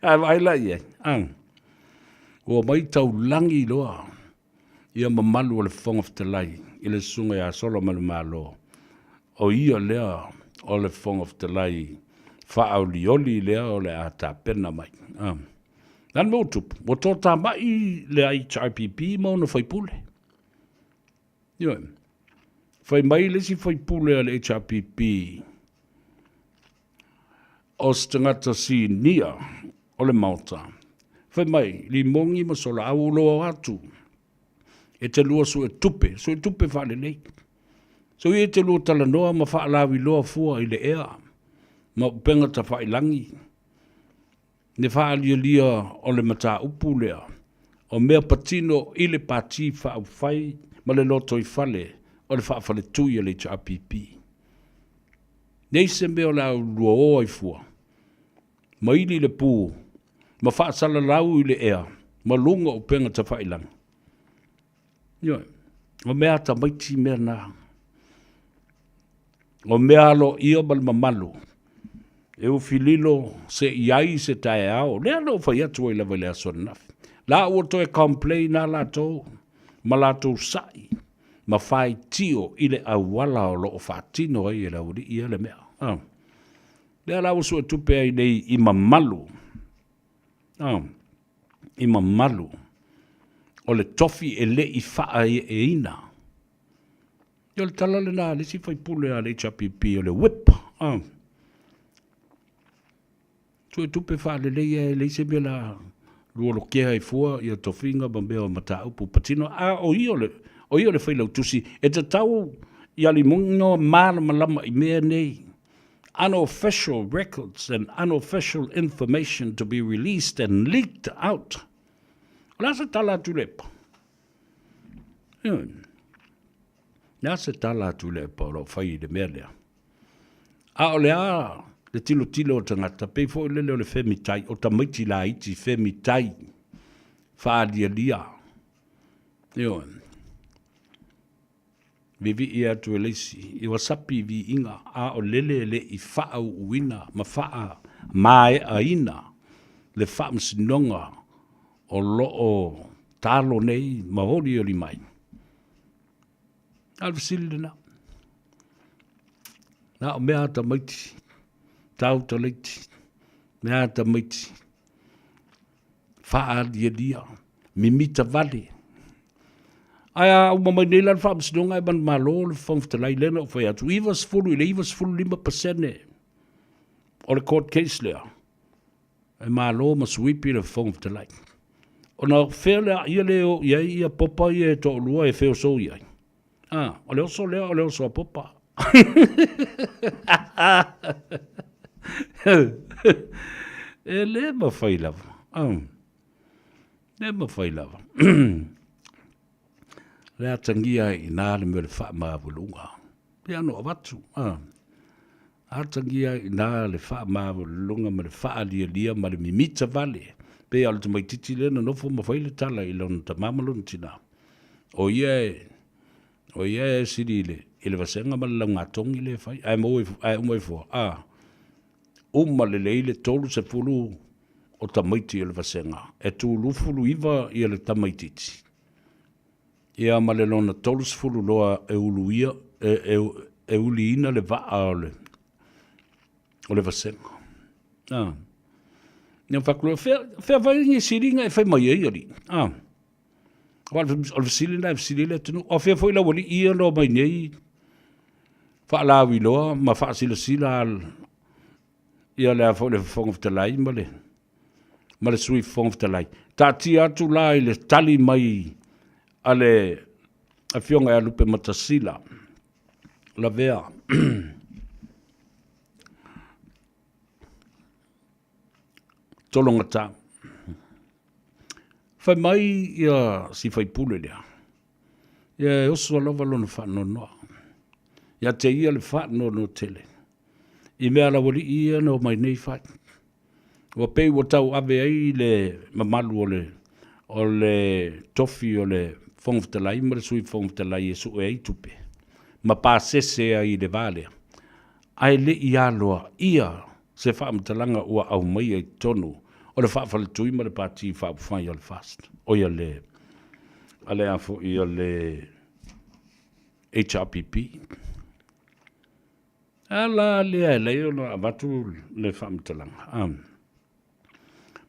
Ae vaai la i ai. Uh. Ua omai taulagi loa ia mamalu o le Fofoga Fetalai i le susuga ia Solamalemalo, o ia lea o le Fofoga Fetalai faaolioli lea o le a tapena mai. Ah. Le a le mea ua tupu? Ua toatamai le HRPP ma ona faipule. Ioe. Fai mai le isi faipule a le HRPP, o se tagata sinia o le Maota. Fai mai, Limogi ma Solaau o lo atu e te lua suetupe, suetupe faalelei. So ia e te lua talanoa ma faalauiloa fua i le ea ma upega tafailangi le faalialia o le mataupu lea o mea patino i le Pati Faaupufai ma le lotoifale o le faafaletui a le HRPP. Nei se mea o le a uluoa ai fua, ma ili le pu, ma faasalalau i le ea, ma luga o upega tafailagi. Ioe, o mea a tamaiti mea na. O mea aloaia ma le mamalu, e ufi lilo se i ai se taeao, lea na ou fai atu ai lava i le aso ananafi. La ua toe complain lava latou ma latou sa'i ma faitio i le auala o lo o faatino ai e le aualii ia le mea. Ah. Lea la ua suetupe ai nei i mamalu. Ah. I mamalu o le tofi e le i faaeeina. Ia o le tala lena a le isi faipule a le HRPP o le whip. Ah. Suetupe faalelei e leai se mea la lualokea ai fua ia tofiga ma mea o mataupu patino, a o ia o le, o ia o le failautusi e tatau ia Limogi malamalama i mea nei. Unofficial records and unofficial information to be released and leaked out. O le a se tala a Tuilaepa? Le a se tala a Tuilaepa o lo o fai i le mea lea? A o le a le tilotilo o tagata, pei foi lele o le femitai, o tamaiti laiti femitai, faalialia. Ioe. Vivii atu e le isi, i ua sapi viiga, a o lele e le i faauuina ma faamaeaina le faamasinoga o lo o talo nei ma olioli mai. A o le fesili lena. Na o mea a tamaiti, tau talaiti, mea a tamaiti, faalialia, mimita vale. Ae a uma mai nei la le faamasinoga e manumalo le Fofoga Fetalai, lea na ou fai atu, 90 i le 95% o le court case lea, e malo ma suipi le Fofoga Fetalai. Ona o fea lea ia le o i ai ia popa ia e toalua e feoso i ai. Ah, o le oso lea o le oso a popa. E le mafai lava. Ah. Le mafai lava. Le atagia ai i nā le mea o le faamaualuga. Pei ona avatu. Ah. Atagia ai i nā le faamaualuluga ma le faalialia ma le mimita vale. Pei o le tamaititi lea na nofo ma fai le tala i lona tamā ma lona tinā. O ia e, o ia e sili i le, i le vasega ma le laugatogi lea e fai. Ae maua ae uma ifo, a, uma lelei le 30 o tamaiti o le vasega. E tu 29 ia le tamaititi. Ia ma le lona 30 loa e uluia, e, e, e uliina le vaa o le, o le vasega. A. Ia whakulua, fea, fea vai ni siliga e fai mai ai alii. A. O le fesili lena e fesili ai le atunuu. O fea foi lau alii ia na omai nei faalauiloa ma faasilasila ia le a foi le Fofoga Fetalai ma le ma le Sui Fofoga Fetalai. Taatia atu la i le tali mai a le Afioga ia Lupematasila Lavea. Tologata. Fai mai ia si faipule lea, ia e oso lava lona faanoanoa. Ia te ia le faanoanoa tele. I mea a laualii ia na omai nei fai. Ua pei ua tau ave ai le mamalu o le, o le tofi o le Fofoga Fetalai ma le Sui Fofoga Fetalai e sue ai tupe ma pasese ai i le va lea. Ae le i aloaia se faamatalaga ua aumaia i totonu o le faafaletui ma le Pati Faaupufai o le FAST, oi a le, a le a foi o le HRPP. A la lea e lei ona avatu le faamatalaga. Ah.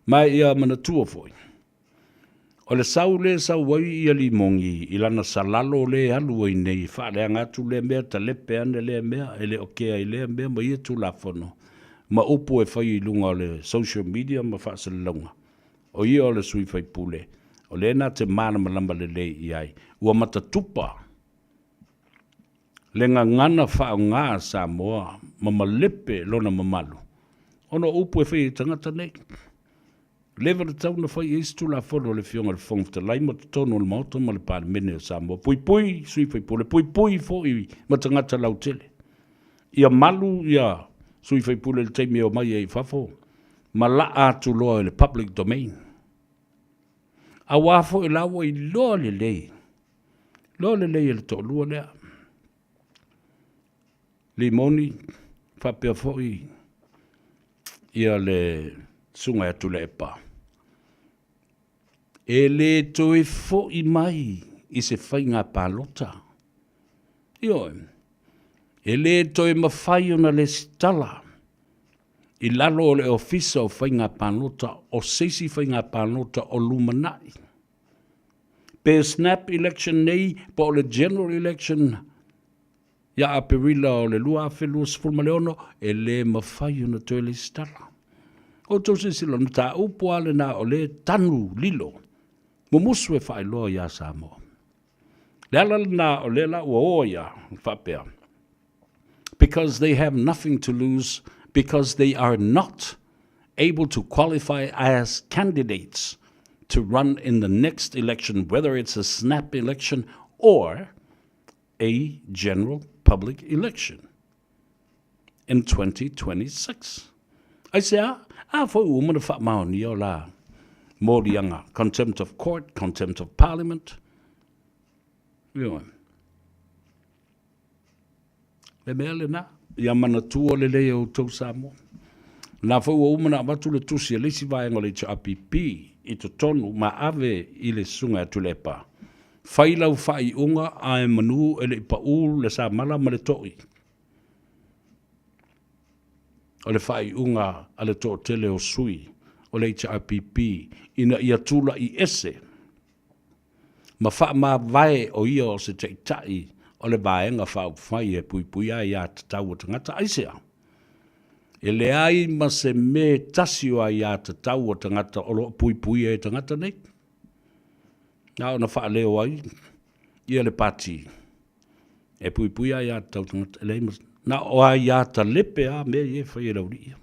Ma ia manatua foi, o le sau lea e sau ai ia Limogi i lana salalo lea e alu ai nei, faaleaga atu lea mea, talepe ane lea mea, e le o kea i lea mea ma ia Tulafono, ma upu e fai i luga o le social media ma faasalalauga. O ia o le sui faipule, o lea na te malamalama lelei i ai, ua matatupa le gagana faaaoga a Samoa ma malepe lona mamalu, ona o upu e fai e tagata nei. Leva na tatau ona fai i ai se Tulafono a le Afioga i le Fofoga Fetalai ma totonu o le Maota ma le Palemene o Samoa, puipui sui faipule, puipui foi ma tagata lautele. Ia malu ia sui faipule i le taimi e omai ai i fafo ma laa atu loa i le public domain. Aua foi la ua iloa lelei, iloa lelei e le toalua lea. Limoni faapea foi ia le susuga ia Tuilaepa, e le toe foi mai i se faiga palota. Ioe, e le toe mafai ona lesitala i lalo o le Ofisa o Faiga Palota o se isi faiga palota o lumanai. Pe snap election nei po o le general election Ia Aperila o le 2026, e le mafai ona toe lesitala. O outou silasila, o le mataupu lava lena o lea e tanu lilo, mumusu e faailoa ia Samoa. Le ala lena o lea la ua o ai a faapea, because they have nothing to lose, because they are not able to qualify as candidates to run in the next election, whether it's a snap election or. a general public election in 2026. Aisea? A foi ua uma ona faamaonia o la moliaga, contempt of court, contempt of parliament. Ioe. Le mea lena, ia manatua lelei e outou Samoa. Na foi ua uma ona avatu le tusi a le isi vaega o le HRPP i totonu ma ave i le Susuga ia Tuilaepa, Fai lau faaiuga ae manu e le i pau le samala ma le toi. O le faaiuga a le toatele o sui o le HRPP ina ia tulai ese ma faamavae o ia o se taitai o le Vaega Faaupufai e puipuia aia tatau a tagata. Aisea? E leai ma se me tasi o aia tatau a tagata o lo o puipuia e tagata nei. Na ona faaleo ai ia le pati e puipuia aia tatau tagata. E leai ma, na o aia talepe a mea ia e fai e le aualii ia.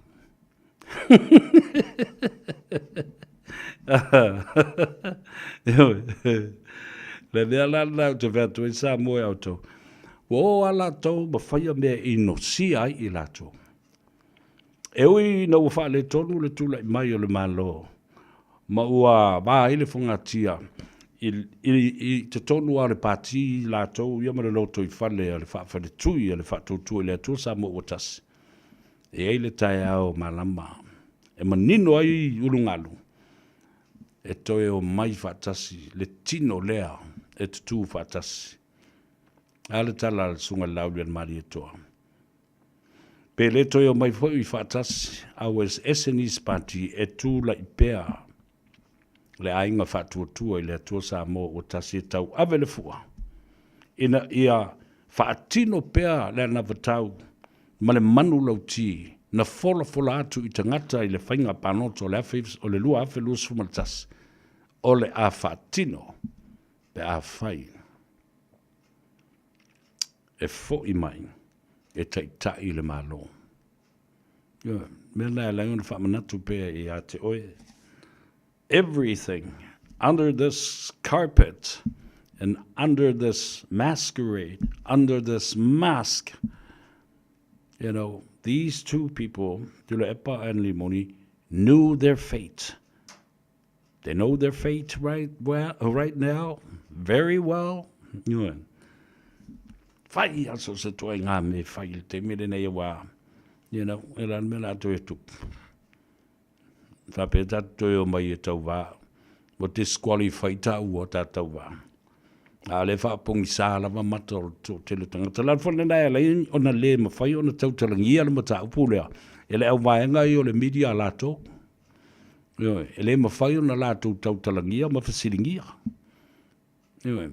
Le mea la lena ou te fai atu ai Samoa ia outou, ua o lava latou ma faia mea e inosia ai i latou. E ui ina ua faaletonu le tulai mai o le Malo ma ua va ai le fogatia i, i, i totonu lava o le pati latou ia ma le lotoifale a le faafaletui a le Faatuatua i le Atua Samoa ua Tasi, E i ai le taeao malama e manino ai ulugalu, e toe omai faatasi le tino lea e tutū faatasi. A le tala a le Susuga i le Laaulialemalietoa, Pe le toe omai foi faatasi, a ua eseese nisi pati e tulai pea le aiga faatuatua i le Atua Samoa ua tasi e tauave le fua ina ia faatino pea le anavatau ma le manulauti na folafola atu i tagata i le faiga palota o le 2021 o le a faatino pe afai e foi mai e taitai le Malo. Ioe, mea lena e ala ai ona faamanatu pea ia te oe, everything under this carpet and under this masquerade, under this mask, you know, these two people, Tuilaepa and Limoni, knew their fate. They know their fate right, well, right now, very well. Ioe. Whai aso se toa i ngā me whai le te mere nei wā. You know, e rā mea rātou e tupu. Whapea tātou toe o mai e tau wā. Mo disqualify tā ua tā tau wā. A le whaapongi sā lava mata o tō tele tangata. La whana nā e lai ona le mawhai ona tautalangia le mata upu lea. E le au vaenga i o le media lātou. Ioe, e le mawhai ona lātou tautalagia ma fesiligia. Ioe,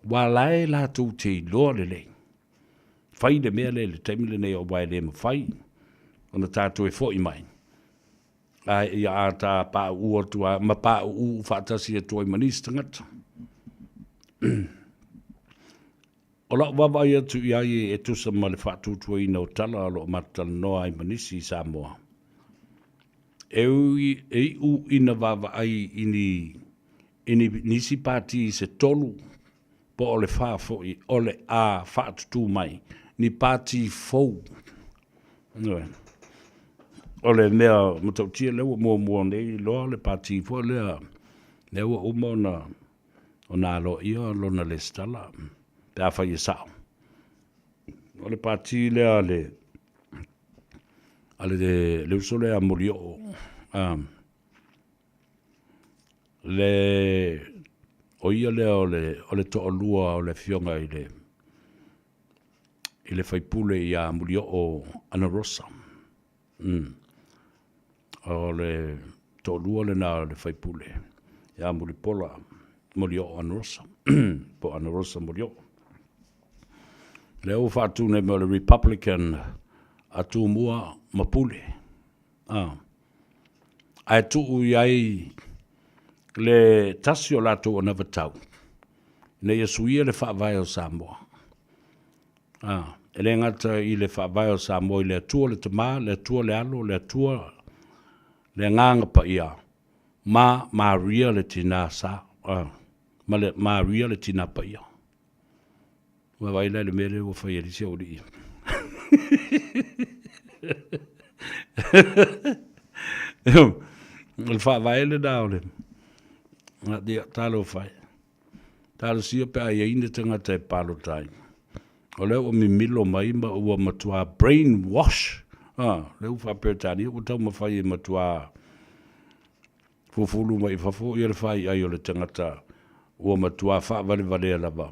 wā lae lātou te iloa lelei. Whai le mea le le taimi lenei o wā e le mawhai, ona tātou e fo'i mai. A ia a tā pā uu atu a, ma pā uu whaatasi atu ai ma nisi tangata. O lau vaavaai atu i ai e tusa ma le faatuatuaina o tala o lo o matalanoa ai ma nisi i Samoa. E ui, e iʻu ina vaavaai i ni, i ni, nisi pāti se tolu po o le whā foi o le a faatutū mai, ni pāti fou. Ioe. O le mea matautia lea ua muamua nei loa le pāti foi lea, lea ua uma ona ona aloaia lona lesitala pe afai e sao. O le pati lea a le, a le, le uso lea a Molioo, um, le, o ia lea o le, o le toalua o le afioga i le, i le faipule ia Mulioo Anarosa. Mm. O le toalua lena o le faipule ia Mulipola Molioo Anarosa, po Anarosa Molioo. Lea ua faatu nei mea o le Republican a Tumua ma Pule. Ah. Ae tuu i ai le tasi o latou anavatau ina ia suia le faavae o Samoa. A, e le gata i le Faavae o Samoa i le Atua le Tama, le Atua le Alo, le Atua le Agaga Paia, ma Maria le Tina Sa, a, ma le, Maria le Tina Paia. Vaavaai la i le mea lea ua fai e le isi aualii. O le faavae lena o le ia, talofa e. Talosia pe a i ai ni tagata e palota ai. O lea ua mimilo mai ma ua matua brain wash. Ah, lea ua faa-Peretania ua taumafai e matua fufulu mai i fafo ia le faiai o le tagata ua matua faavalevalea lava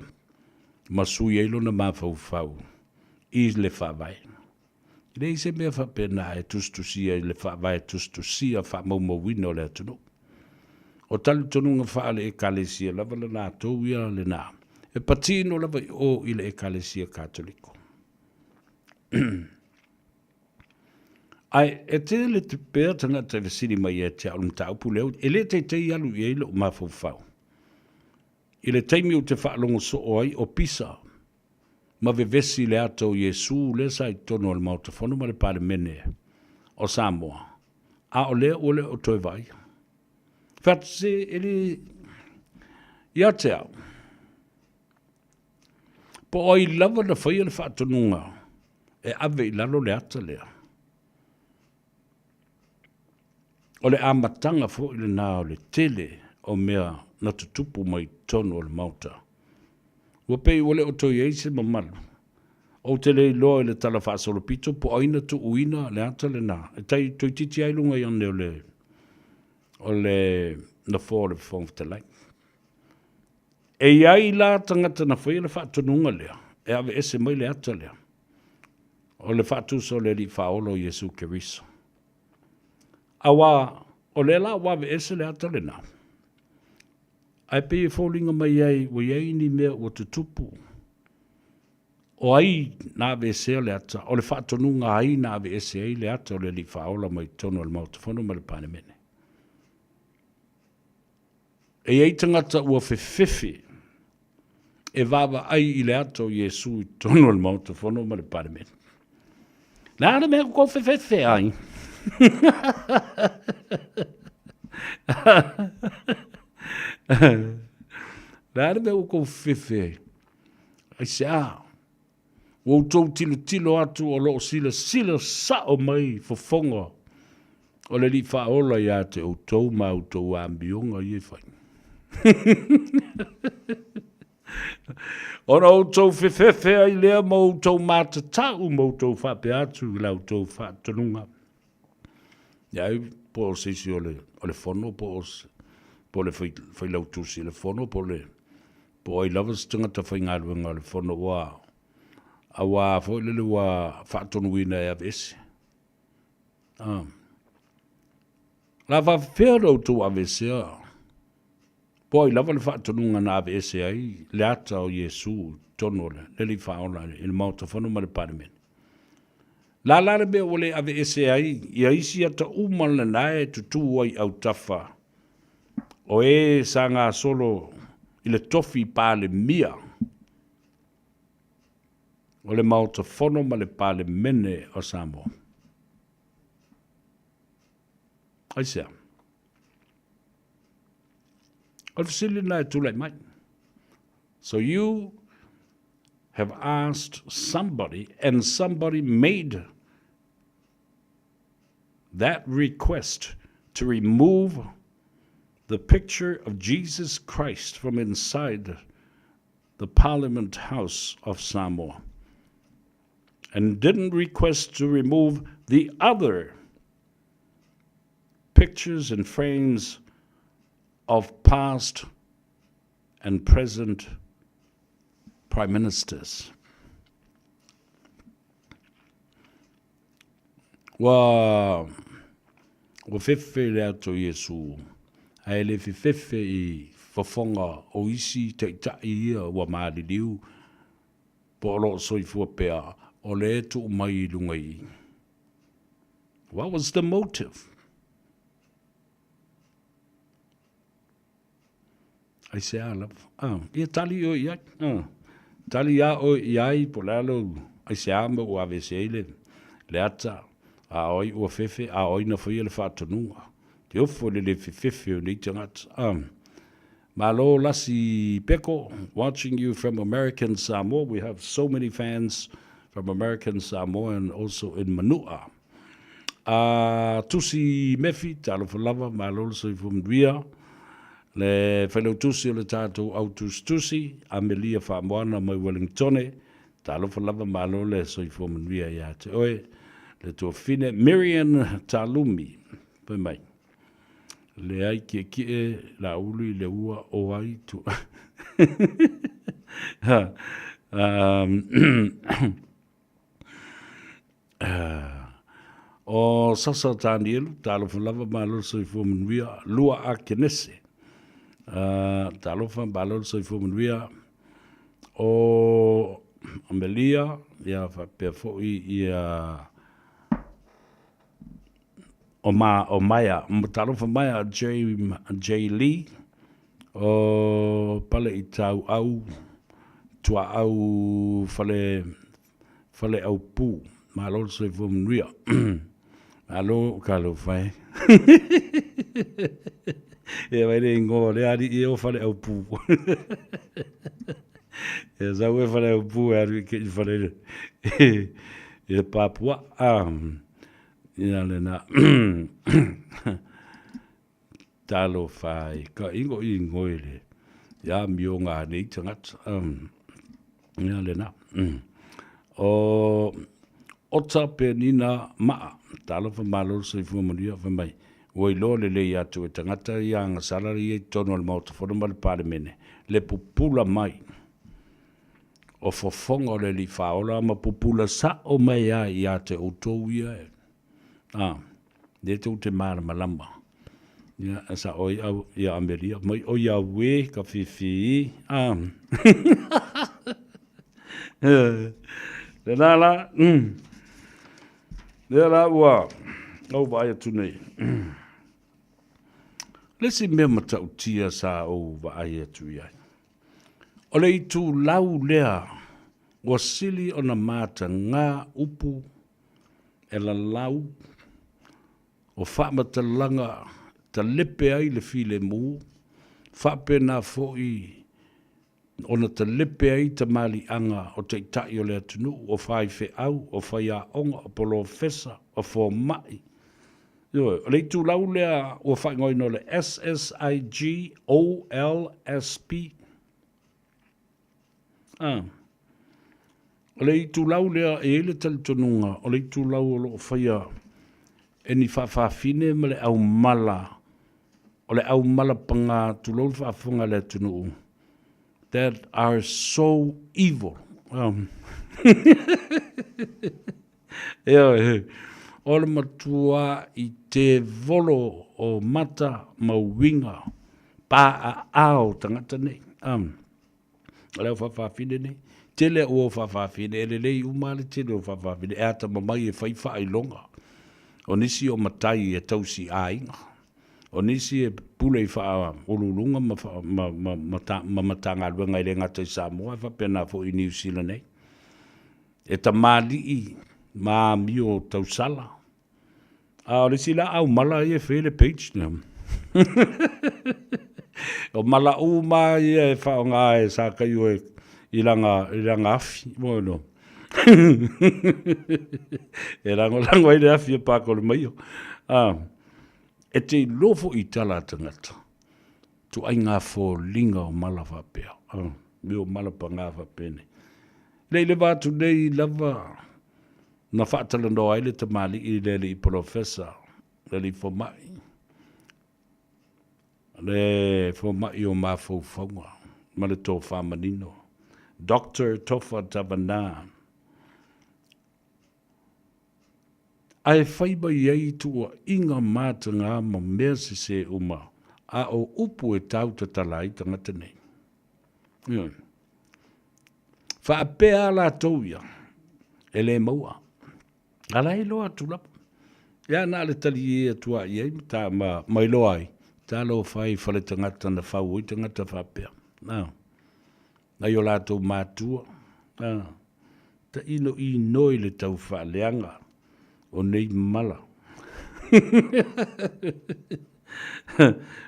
ma sui ai lona mafaufau i le Faavae. E leai se mea faapena e tusitusia i le Faavae tusitusia faamaumauina o le atunuu. O talitonuga faale-Ekalesia lava le latou ia lena, e patino lava i o i le Ekalesia Katoliko. Ae e tele pea tagata e fesili mai ia te au i le mataupu lea, e le teitei alu i ai lou mafaufau. I le taimi ou te faalogo soo ai o pisa ma vevesi i le ata o Iesu lea sa i totonu o le Maota Fono ma le Palemene o Samoa, a o lea ua le o toe vaaia. Fai atu, se e le ia te au, po o ai lava na faia le faatonuga e ave i lalo le ata lea, O le amataga foi lena o le tele o mea na tutupu mai i totonu o le Maota. Ua pei ua le o toe i ai se mamalu. Ou te le iloa i le talafaasolopito po o ai na tuuina le ata lena e tai toeitiiti lava i luga ane o le o le nofoa o le Fofoga Fetalai. E i ai la tagata na faia le faatonuga lea e aveese mai le ata lea o le faatusa o le Alii Faaola o Iesu Keriso. Aua o lea la ua aveese le ata lena, ae pei e foliga mai ai ua i ai ni mea ua tutupu. O ai na aveesea le ata? O le faatonuga a ai na aveese ai le ata o le Alii Faaola mai totonu o le Maota Fono ma le Palemene? E i ai tagata ua fefefe e vaavaai i le ata o Iesu i totonu o le Maota Fono ma le Palemene. Le a le mea ua tou fefefe ai? Le a le mea ua tou fefefe ai? Aisea? Ua outou tilotilo atu o lo o silasila sao mai fofoga o le Alii Faaola ia te outou ma a outou amioga ia e fai. Ona outou fefefe ai lea ma outou matatau ma outou faapea atu i la outou faatonuga. Ia ai po o se isi o le, o le fono, po o, po o le failautusi o le fono, po o le Po o ai lava se tagata faigaluega o le fono ua auā foi lele ua faatonuina e aveese. Ah. La faafefea ona outou aveesea po o ai lava le faatonuga na aveese ai le ata o Iesu i totonu o le Alii Faaola i le Maota Fono ma le Palemene. La la le mea ua le aveese ai ia isi ata uma lena e tutū ai i autafa o e sa gasolo i le tofi Palemia o le Maota Fono ma le Palemene o Samoa. Aisea? O le fesili lena e tulai mai. So you have asked somebody and somebody made that request to remove the picture of Jesus Christ from inside the Parliament House of Samoa and didn't request to remove the other pictures and frames of past and present prime ministers. Ua, ua fefe le ata o Iesu, ae le fefefe i fofoga o isi taitai ia ua maliliu, po o lo o soifua pea, o lea e tuu mai i luga i i. What was the motive? Aisea lava? Ah, ia tali oe i ai. Ah, tali a oe i ai po o le a lou aisea ma ua aveese ai le, le ata, a o ai ua fefe, a o ai na faia le faatonuga. Te ofo i le le fefefe o nei tagata. Ah. Malo Lasi Peko, watching you from American Samoa. We have so many fans from American Samoa and also in Manua. Uh, Tusi Mefi, talofa lava, malo le soifua manuia. Le failautusi o le tatou au tusitusi, Amelia Faamoana mai Wellingtone, talofa lava, malo le soifua manuia ia te oe. Le tuafine Miriam Talumi, fai mai. Leai kiekie Laauli le ua o ai tu. O Sasa Tanielu, talofa lava malo le soifua manuia, Lua a Kenese. Talofa malo le soifua manuia. O Amelia, ia faapea foi ia O ma, o Maia, talofa Maia, J, J Lee, o Pale i tau au, tuaau fale, fale au pū. Malo le soifua manuia. Malo ka lou fae. E vai le ingoa le ali i o fale au pū. E sau e fale au pū e alu i ke i fale le. E papua. Um, Ia lena. Talofa e ka ingo i ngoi le ia mio ngā nei tangata. Um, ia lena. Mm. O Ota Penina Maa, talofa malo le soifua manuia fai mai. Ua iloa lelei atu e tagata ia agasala ia i totonu o le Maota Fono ma le Palemene le pupula mai o fofoga o le Alii Faaola ma pupula sa'o mai ai ia te outou ia e, a, lea tou te malamalama. Ia, e sa'o ai au ia Amelia mai o ia uē ka fifi, a. Lena la, mm. Lea la ua ou vaai atu nei. Le isi mea matautia sa ou vaai atu i ai. O le itulau lea ua sili ona matagā upu e lalau o faamatalaga talepe ai le filemu, faapena foi ona talepe ai tamaliiaga o taitai o le atunuu, o faifeau, o faiaoga, o polofesa, o fomai. Ioe, o le itulau lea ua faaigoaina o le SSIGOLSP. A. O le itulau lea e i ai le talitonuga o le itulau o lo o faia e ni faafafine ma le aumala, o le aumala pagā, tulou le faafofoga a le atunuu, that are so evil. Um. Ioe, o le matua i tevolo o mata ma uiga paaao tagata nei. Um, o le au faafafine nei. Tele au au faafafine, e lelei uma le tele o faafafine, e atamamai e fai faailoga. O nisi o matai e tausi aiga. O nisi e pule i faauluuluga ma, ma, ma, ma, ma Matagaluega e le gata i Samoa, e faapena foi i Niu Sila nei. E tamalii ma amio tausala. A o le isi laau mala ia e fai le page lea. o mala uma ia e faaaoga e Sakaio e i lana, i lana afi. Bueno. e lagolago ai le afi e pako le maio. Ah, e te iloa foi i tala a tagata. Tuaiga foliga o mala faapea. Ah, me o mala pagā faapea nei. Le i leva atu nei lava na faatalanoa ai le tamalii i le alii polofesa, le alii fomai, le fomai o mafaufauga ma le tofa manino, Doctor Tofa Tavana, ae fai mai ai tuuaiga matagā ma mea sesē uma, a o upu e tau tatala ai tagata nei. Ioe. Faapea a latou ia, e le maua. A la e iloa atu lava. Ia na o le talie atu lava i ai ma, ta, ma, ma iloa ai, talofa e i fale tagata na fau ai tagata faapea. A, nai o latou matua, a, taino inoi le tau faaleaga o nei mala.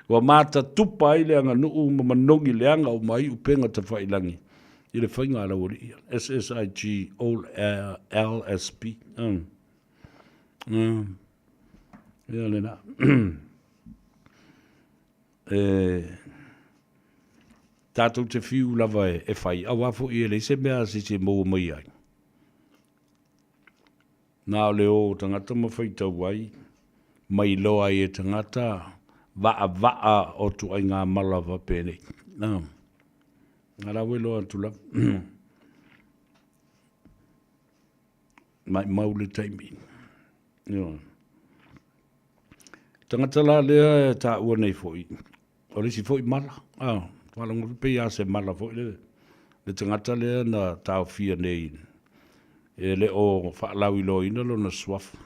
Ua matatupa ai le aganuu ma manogi leaga uma ai upega tafailagi i le faiga a laualii ia. SSIG LSP. Ia lena. E tatou te fiu lava e fai, auā foi e leai se mea a se isi e maua mai ai. Na o le o o tagata ma faitau ai, ma iloa ai e tagata vaavaa o ituaiga mala faapenei. A la ua iloa atu lava. Maimau le taimi. Ioe. Tagata la lea e taua nei foi, o le isi foi mala, a, faalogo pei lava se mala foi lele, le tagata lea na taofia nei e le o faalauiloaina lona suafa.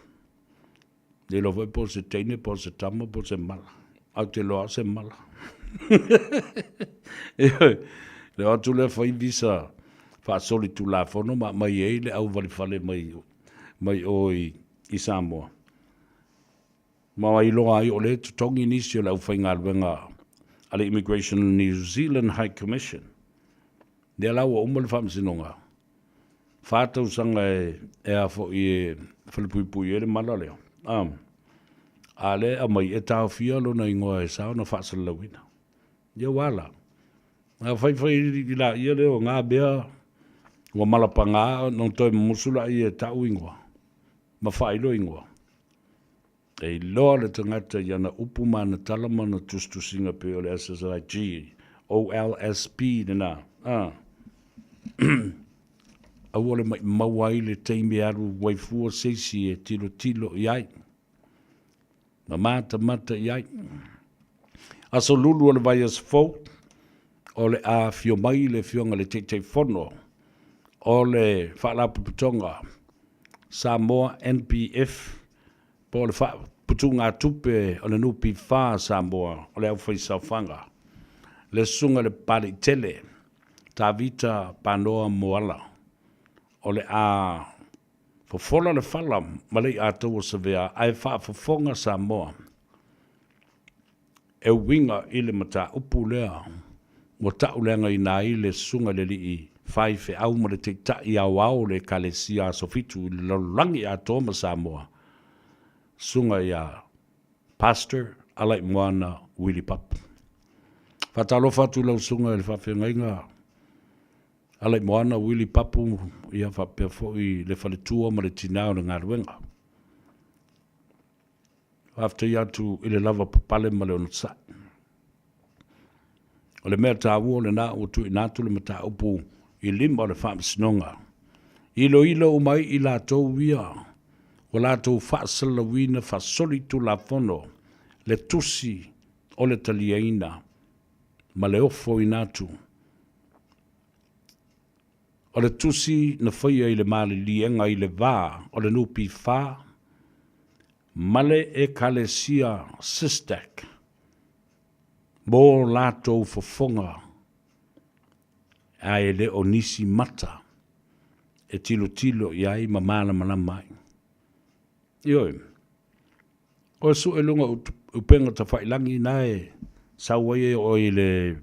Le iloa foi po o se teine po o se tama po o se mala. Ae ou te iloa lava o se mala. Ioe, le o atu lea fai visa faasolitulafono ma aumai ai le auvalifale mai mai o i Samoa. Ma iloa ai o lea e totogi nisi o le aufaigaluega a le Immigration New Zealand High Commission. Lea la ua uma le faamasinoga, fa tausaga e a foi e falepuipui ai le mala lea. A, a lea e aumai e taofia lona igoa e sa ona faasalalauina. Ia ua a la? A faifai i laia lea o na mea ua malapaga ona toe mumusu laia e tau igoa ma faailo igoa. E iloa le tagata i ana upu ma ana tala ma ana tusitusiga pei o le SSIG, OLSP lena, a. Aua le maimau ai le taimi e alu ai fua se isi e tilotilo i ai, ma matamata i ai. Aso Lulu o le vaiaso fou, o le a afio mai le Afioga i le Taitaifono o le Faalapotopotoga Samoa NPF po o le Faaputugatupe o le NPF a Samoa o le Aufaisaofaga, le Susuga i le Papaliitele Tavita Panoa Moala, o le a fofola le fala ma le i'a taua savea ae faafofoga Samoa e uiga i le mataupu lea ua ta'uleagaina ai le Susuga i le Alii Faifeau ma le Taitai Aoao o le Ekalesia Aso Fitu i le lalolagi atoa ma Samoa, Susuga ia Pastor Alaimoana Willie Papu. Faatalofa atu i lau Susuga i le Faafeagaiga Alaimoana Willie Papu, ia faapea foi le faletua ma le tinā o le galuega. Faafetai atu i le lava papale ma le onosai. O le mea taua o lena ua tuuina atu le mataupu i lima o le Faamasinoga. Iloilo uma ai i latou ia ua latou faasalalauina faasolitulafono le tusi o le taliaina ma le ofoina atu o le tusi na faia i le maliliega i le va o le NPF ma le Ekalesia SISTAC mo latou fofoga ae le o nisi mata e tilotilo i ai ma malamalama ai. Ioe, o le sue luga o upega tafailagi na e sau ai e oo i le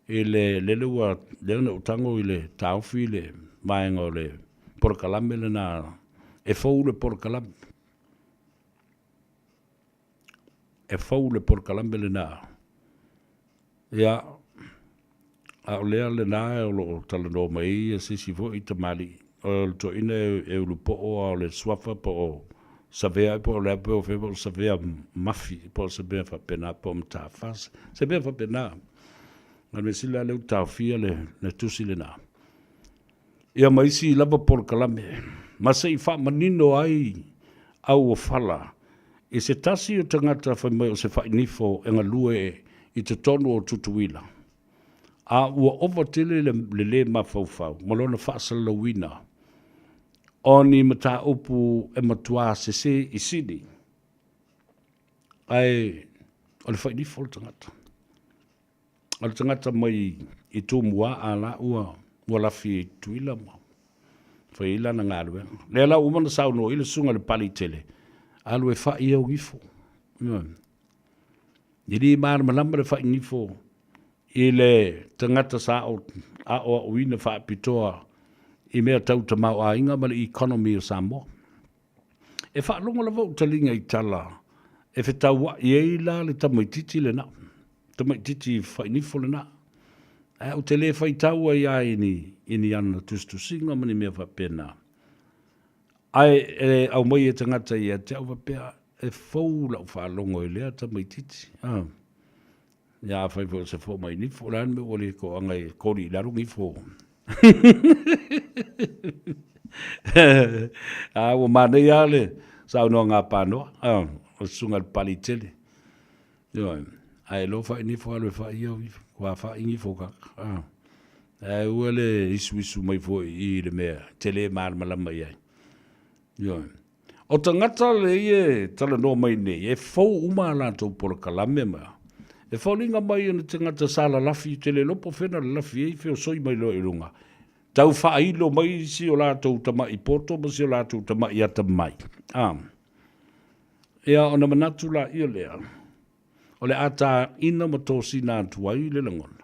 i le lele ua lea na ou tago i le taofi le vaega o le polokalame lena e fou le polokalame. E fou le polokalame lena. Ia, a o lea lena o lo o talanoa mai ai se isi foi tamalii, o le toeaina e ulupo'o a o le suafa po o Savea po o le a po o fea po o Savea Mafi po o se mea faapena po o Matafā, se mea faapena. A o le mea sili la lea ua taofia le tusi lena. Ia ma isi lava polokalame, ma se i faamanino ai auofala i se tasi o tagata fai mai o se fainifo e galue i totonu o Tutuila, a ua ova tele le le mafaufau ma lona faasalalauina o ni mataupu e matuā sese i sini, ae o le fainifo le tagata. O le tagata mai i Tumua a la ua ua lafi i Tutuila ma fai ai lana galuega. Lea la ua uma ona saunoa i le susuga i le Pali tele, alu e fai au ifo. Ioe. E le malamalama le fainifo i le tagata sa aoaoina faapitoa i mea tau tamaoaiga ma le economy o Samoa. E faalogo lava ou taliga i tala e fetauai ai la le tamaitiiti lena, tamaitiiti fainifo lena. Ae ou te le faitau ai lava i ni, i ni ana tusitusiga ma ni mea faapena. Ae e aumai e tagata ia te au faapea, e fou lau faalogo i lea tamaitiiti. Ah. Ia afai foi o se fomai nifo, o le a le mea ua le toaga e koli i lalo nifo. A ua manaia lava le saunoaga a Panoa, ah, o le susuga i le Papalii tele. Ioe, a e loa fai nifo alu e fai ia ifo, ua fai nifo kaka. Ah. Ae ua le isuisu mai foi i le mea te le malamalama i ai. Ioe. O tagata lei e talanoa mai nei, e fou uma a latou polokalame ma e foliga mai ona tagata sa lalafi te le iloa po o fea na lalafi ai feosoi mai loa i luga, tau faailo mai si o latou tama'i poto ma si o latou tama'i atamai. A. Ia ona manatu laia lea, o le a tāina ma tosina atu ai le lagona.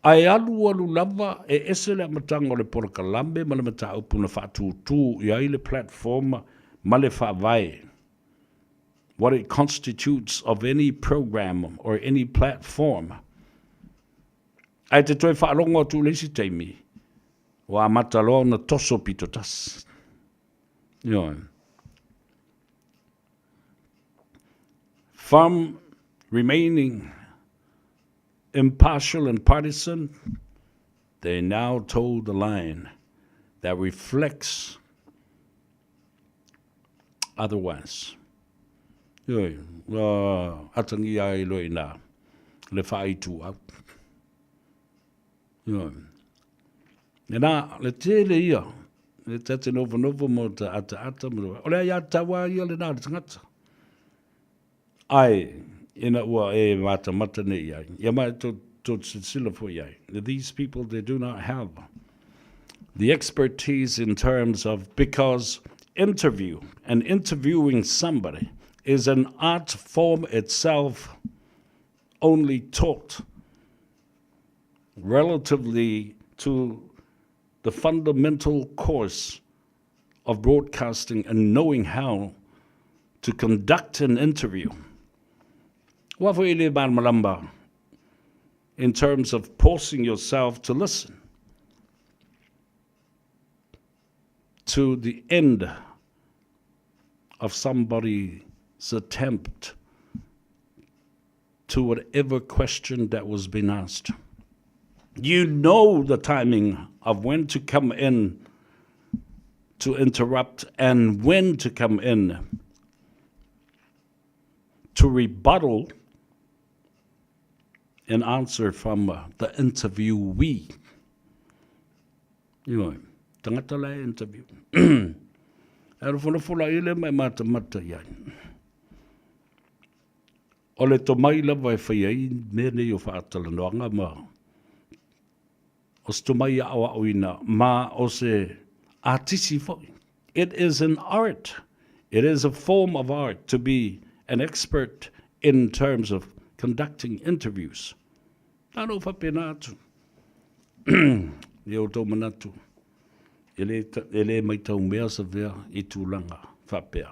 Ae alualu lava e ese le amataga o le polokalame ma le mataupu na faatūtū i ai le platform ma le faavae, what it constitutes of any program or any platform. Ae te toe faalogo atu i le isi taimi, ua amata loa ona toso pito tasi. Ioe. From remaining impartial and partisan, they now told the line that reflects otherwise. Ioe, ua atagia ai loa i ina le faaituau. Ioe. Ina, le tele ia, e ta te nofonofo ma ta ataata, o le aiatatau lava ia lena a le tagata. Ae, ina ua e matamata nei i ai, ia ma e tou te silasila foi i ai, these people they do not have the expertise in terms of, because interview and interviewing somebody is an art form itself only taught relatively to the fundamental course of broadcasting and knowing how to conduct an interview. Ua foi e le malamalama in terms of pausing yourself to listen to the end of somebody's attempt to whatever question that was being asked. You know the timing of when to come in to interrupt and when to come in to rebuttal an answer from the interviewee. Ioe, tangata la e interview. E nofonofo la ia lea ma e matamata i ai. O le tomai lava e fai ai mea nei o faatalanoaga ma o se tomai aoaoina ma o se atisi foi. It is an art. It is a form of art to be an expert in terms of conducting interviews. Na ona ou faapena atu i outou manatu, e le, e le maitau mea savea i tulaga faapea.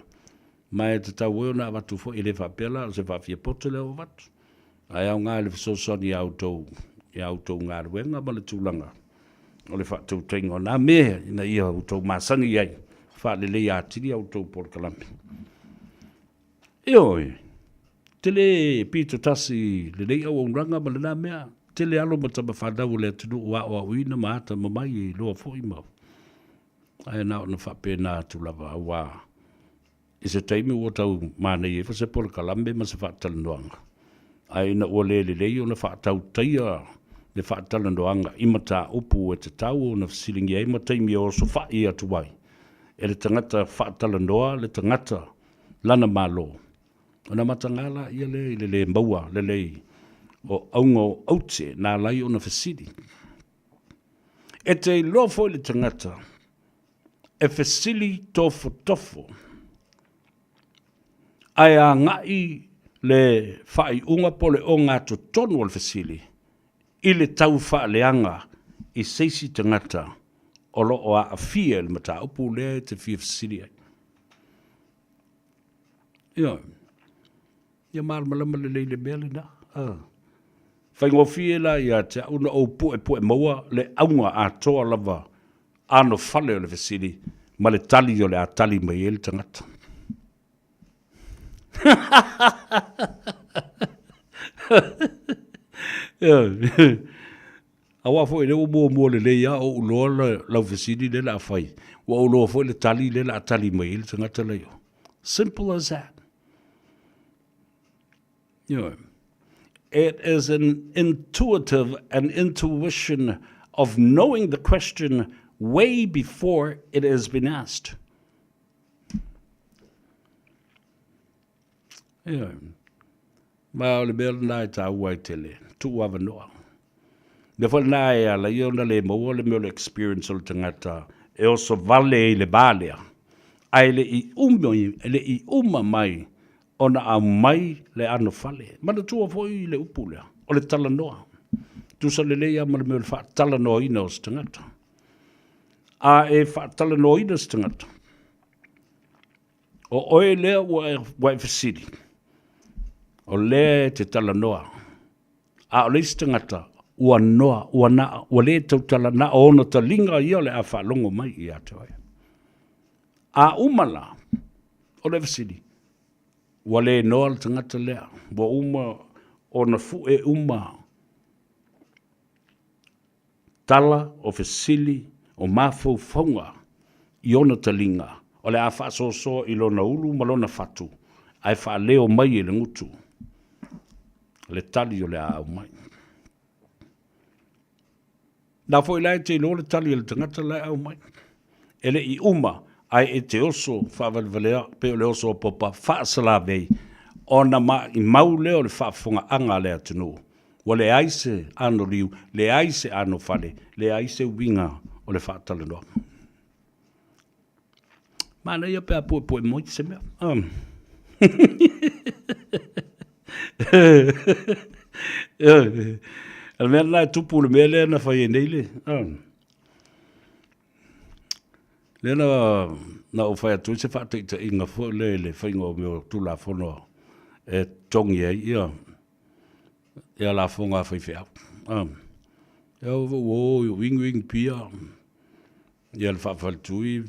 Ma e tatau ai ona avatu foi, e le faapea la o se faafiapoto lea ua avatu, ae aoga i le fesoasoani i a outou, i a outou galuega ma le tulaga o le faatautaiga o nā mea ina ia outou masani ai, faaleleia atili a outou polokalame. Ioe, tele pito tasi lenei auaunaga ma lena mea, tele alo ma tama fanau o le atunuu ua aoaoina ma atamamai e iloa foi ma Ae na ona faapena atu lava, aua i se taimi ua tau manaia ifo se polokalame ma se faatalanoaga, ae ina ua le lelei ona faatautaia le faatalanoaga i mataupu e tatau ona fesiligia ai ma taimi e osofai atu ai e le tagata faatalanoa le tagata lana Malo, ona mataga laia lea i le le maua lelei o auga o aute na ala ai ona fesili. E te iloa foi le tagata e fesili tofotofo, ae agai le faaiuga po o le ogatotonu o le fesili i le taufaaleaga i se isi tagata o lo o aafia i le mataupu lea e te fia fesili ai. Ioe. Ia malamalama lelei i le mea lena. Ah. Faigofie la ia te au na ou puepue maua le auga atoa lava anofale o le fesili ma le tali o le a tali mai ai le tagata. Aua foi lea ua muamua lelei lava ou iloa lau fesili lea o le a fai, ua ou iloa foi le tali lea o le a tali mai ai le tagata la i o. Simple as that. Ioe. It is an intuitive and intuition of knowing the question way before it has been asked. Ioe. Ma o le mea lena e taua ai tele, tuu avanoa. Mea foi lena e ala ai ona le maua le mea o le experience o le tagata e oso vale i le va lea, ae le i uma, e le i uma mai ona aumai le anofale. Manatua foi le upu lea, o le talanoa. Tusa lelei lava ma le mea o le faatalanoaina o se tagata. A e faatalanoaina se tagata, O oe lea ua e, ua e fesili, o lea e te talanoa, a o le isi tagata, ua noa, ua, na, ua le tautala, na o ona taliga ia o le a faalogo mai ia te oe. A uma la, o le fesili, ua le noa le tagata lea, ua uma ona fue uma Tala o fesili o mafaufauga i ona taliga, o le a faasoasoa i lona ulu ma lona fatu, ae faaleo mai e le gutu le tali o le a aumai. Na foi la e te iloa le tali a le tagata la e aumai. E le i uma, ae e te oso faavalevalea pei o le oso a Popa faasalavei, ona maimau lea o le faafofogaaga a le atunuu. Ua leai se anoliu, leai se anofale, leai se uiga o le faatalanoaga. Manaia pe a puepue moi se mea. O le mea lena e tupu le mea lea na fai ai nei le... Lea na, na ou fai atu ai se faataitaiga foi lea i le faiga o mea o Tulafono e totogi ai ia, ia lafoga a faifeau. Ah. Ia ua o i uigu pia, ia le faafaletui,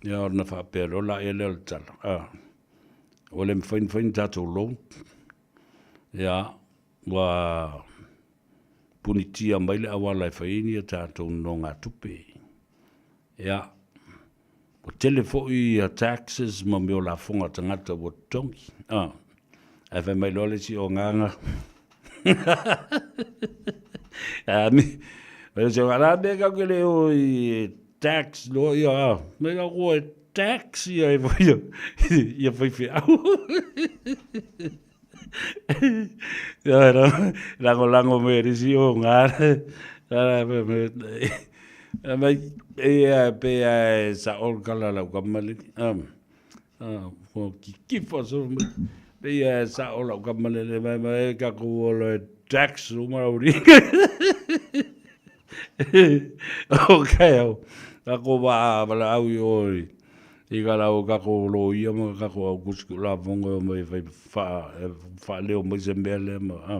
ia ona faapea loa la ia lea o le tala. Ah. Ua le mafai ona fai ni tatou loan. Ia, ua punitia mai le auala e fai ai ni a tatou nonogatupe. Ia, ua tele foi ia taxes ma mea o lafoga a tagata ua totogi. Ah. Ae fai mai loa le isi o agaga. A mi, mai se ala me ka ke le o i tax loa ia, ah. Me ka ko e tax ia e foi ia fai feau. Ia lagolago mai e le isi o ngā. Mai e pe e sa ol kala lau kamale. Ko kikifa so mai. Pe e sa ol lau kamale le mai mai ka ko olo e tax uma uri. O kai au. Ako wa wala au i oi. I ka lau kako loia ma kako au kusi ku lafoga e omai e fai faa, e faaleo mai se mea lea ma, a.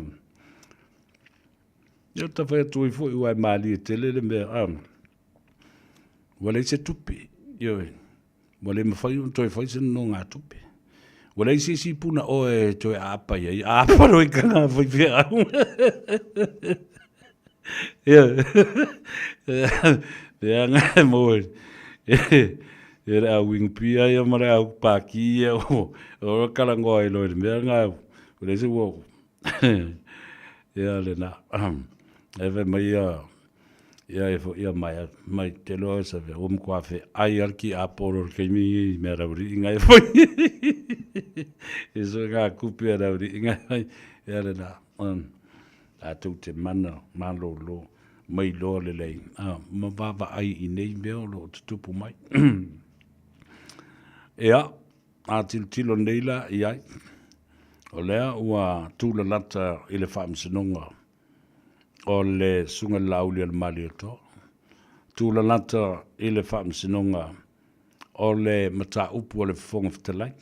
Ia ta fai atu ai foi ua e malie tele le mea, a. Ua leai se tupe, ioe. Ua le mafai ona toe fai se nonogatupe. Ua leai se isi puna oe e toe aapa i ai, aapa loa i kana faifeau. Ia, leaga e maua e le au wingpia ia ma le au paki ia o o kalangoa ai loa i le mea lena o leai se ua ia lena. E fai mai ia ia e foi ia mai mai te loa sa ve ua matua feai lava le kiapolo i le taimi i mea rauri'i ngai foi. E so ngā kupe a rauri'i ngai ia lena. Tatou te mana malōlō mai loa lelei ma vaavaai i nei mea o lo o tutupu mai. Ea, a tilotilo nei la i ai. O lea ua tulalata i le Faamasinoga o le Susuga i le Laauli a le Malietoa, tulalata i le Faamasinoga o le mataupu a le Fofoga Fetalai.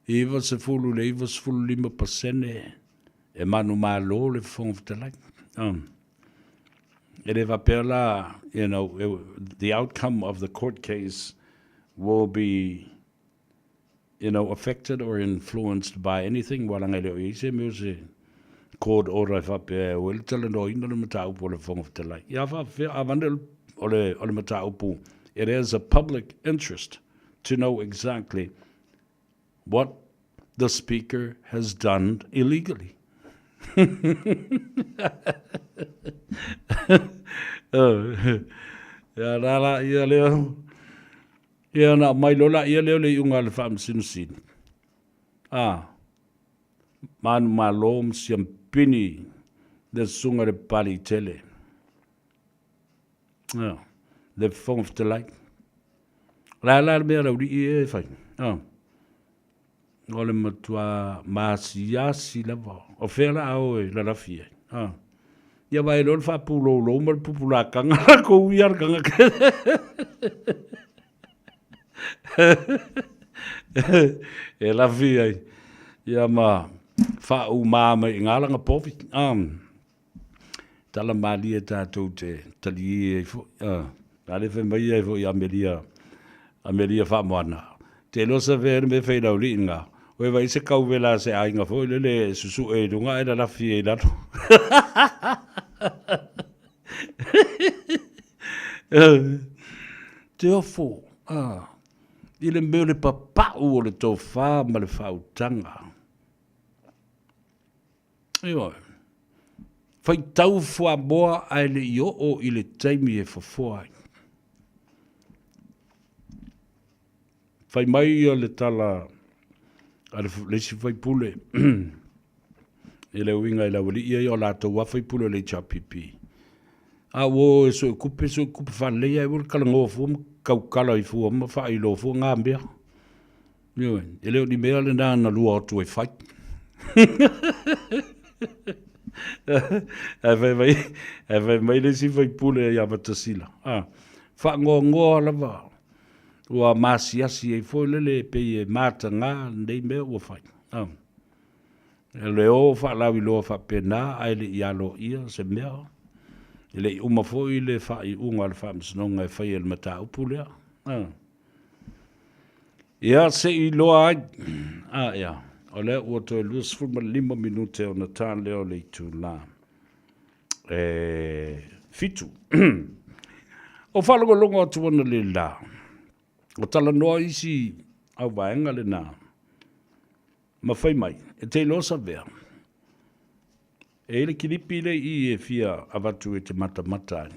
90 i le 95% e manumalo le Fofoga Fetalai. E le faapea la, you know, the outcome of the court case will be you know, affected or influenced by anything, ua leaga e le o i ai se mea o se court order e faapea e o ai le talanoaina o le mataupu a le Fofoga Fetalai. Ia faapefea, avane o le, o le mataupu, it is a public interest to know exactly what the Speaker has done illegally. Ia, la la ia lea. Ia ona aumai loa laia lea o le iuga a le Faamasino Sili, a, manumalo ma siampini le susuga i le Papaliitele, a, le Fofoga Fetalai. O le a la le mea a le aualii ia e fai? A, o le matua maasiasi lava. O fea la a o e lalafi ai? A, ia vaai loa le faapulou ma le pupulakaga lakou ia le tagata. E lafi ai. Ia ma faauma mai i ngā langa povi. A, Tala malie tatou te taliī ai foi. A le fai mai ai foi Amelia, Amelia Faamoana, te iloa sa fea le mea e fai i le aualii lena, ua vaai se kauvela a se aiga foi lele e susue i luga ae lalafi ai i lalo. Te ofo, a, i le mea o le papau o le tofa ma le faautaga. Ioe. Faitau fuamoa ae le i oo i le taimi e fofoa ai. Fai mai ia le tala a le isi faipule i le uiga i le aualii ia o latou lava faipule o le HRPP. A ua o e suekupe, suekupe faalelei ae ua le talanoa fua ma tautala ai fua ma faailoa fua na mea. Ioe, e le o ni mea lena na lua atu e fai. Ae fai mai, ae fai mai le isi faipule ia Matasila, a, faanoanoa lava ua maasiasi ai foi lele e pei e mataga lenei mea ua fai. A, e le o faalauiloa faapena ae le i aloaia se mea, e le i uma foi le faaiuga a le Faamasinoga e faia i le mataupu lea. A. Ia, se i iloa ai. A, ia, o lea ua toe 25 minute ona ta lea o le itula e 7. O faalogologo atu ana le la, o talanoa isi au vaega lena, ma fai mai, e te iloa Savea, E i ai le kilipi lea i i e fia avatu e te matamata ai.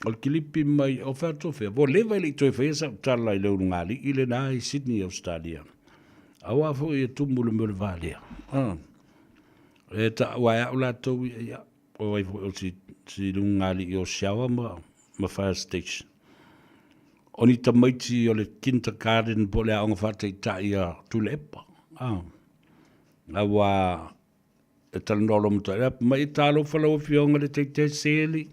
O le kilipi mai o fea atu o fea. Ua leva e le i toe faia sau tala i le ulugalii lena i Sydney, Australia. Aua foi e tumu le mea o le valea. Ah. E taua e au latou ia, ia, o ai foi o si, si lugalii o Shower ma, ma Fire Station. O ni tamaiti o le kindergarten po o le aoga faataitai a Tuilaepa. Ah. Aua E talanoa loa ma Tuilaepa, mai talofa lau afioga i le Taitai Sili.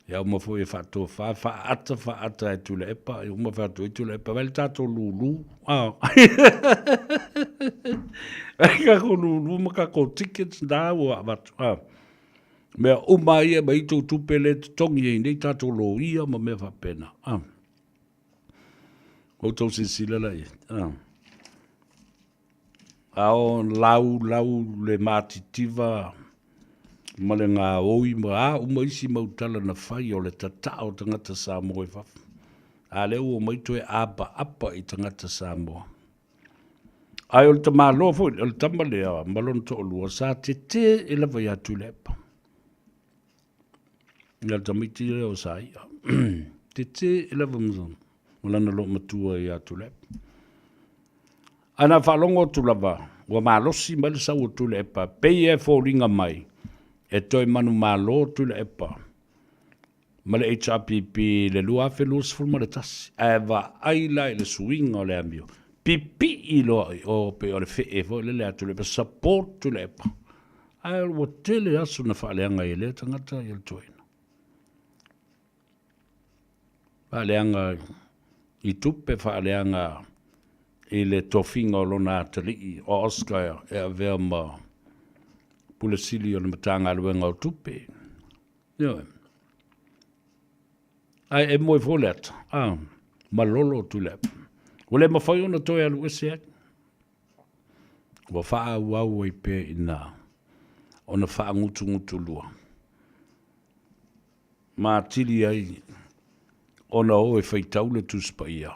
Ia uma foi e faatofa, faaata faaata e Tuilaepa, ia uma fai atu ai Tuilaepa, vai le tatou lulu. Vai le tatou lulu ma tatou tickets na ua avatu. Mea uma ia mai tou tupe lea e totogi ai nei tatou loia ma mea faapena. Outou silasila la i ai. A o laulau le matitiva ma le gaoi ma a uma isi mau tala na fai o le tatao o tagata Samoa i fafo. A lea ua omai toe apaapa i tagata Samoa. Ae o le tamaloa foi, o le tama lea ma lona toalua sa tetee lava ia Tuilaepa. Ia le tamaiti lea o Saia. Tetee lava ma lana loomatua ia Tuilaepa. Ae na faalogo atu lava ua malosi mai le sau o Tuilaepa, pei e foliga mai e toe manumalo Tuilaepa ma le HRPP i le 2021, ae vaai la i le suiga o le amio. Pipii loa i o pei o le fee foi lele a Tuilaepa, support Tuilaepa. Ae ua tele aso na faaleaga ai e lea tagata ia le toeaina. Faaleaga i tupe, faaleaga i le tofiga o lona atalii o Oscar e avea ma Pule Sili o le Matagaluega o Tupe. Ioe. Ae e moe foi le ata, a, malolo Tuilaepa. Ua le mafai ona toe alu ese ai. Ua faaauau ai pea i ina ona faagutugutulua ma atili ai ona o e faitau le Tusi Paia,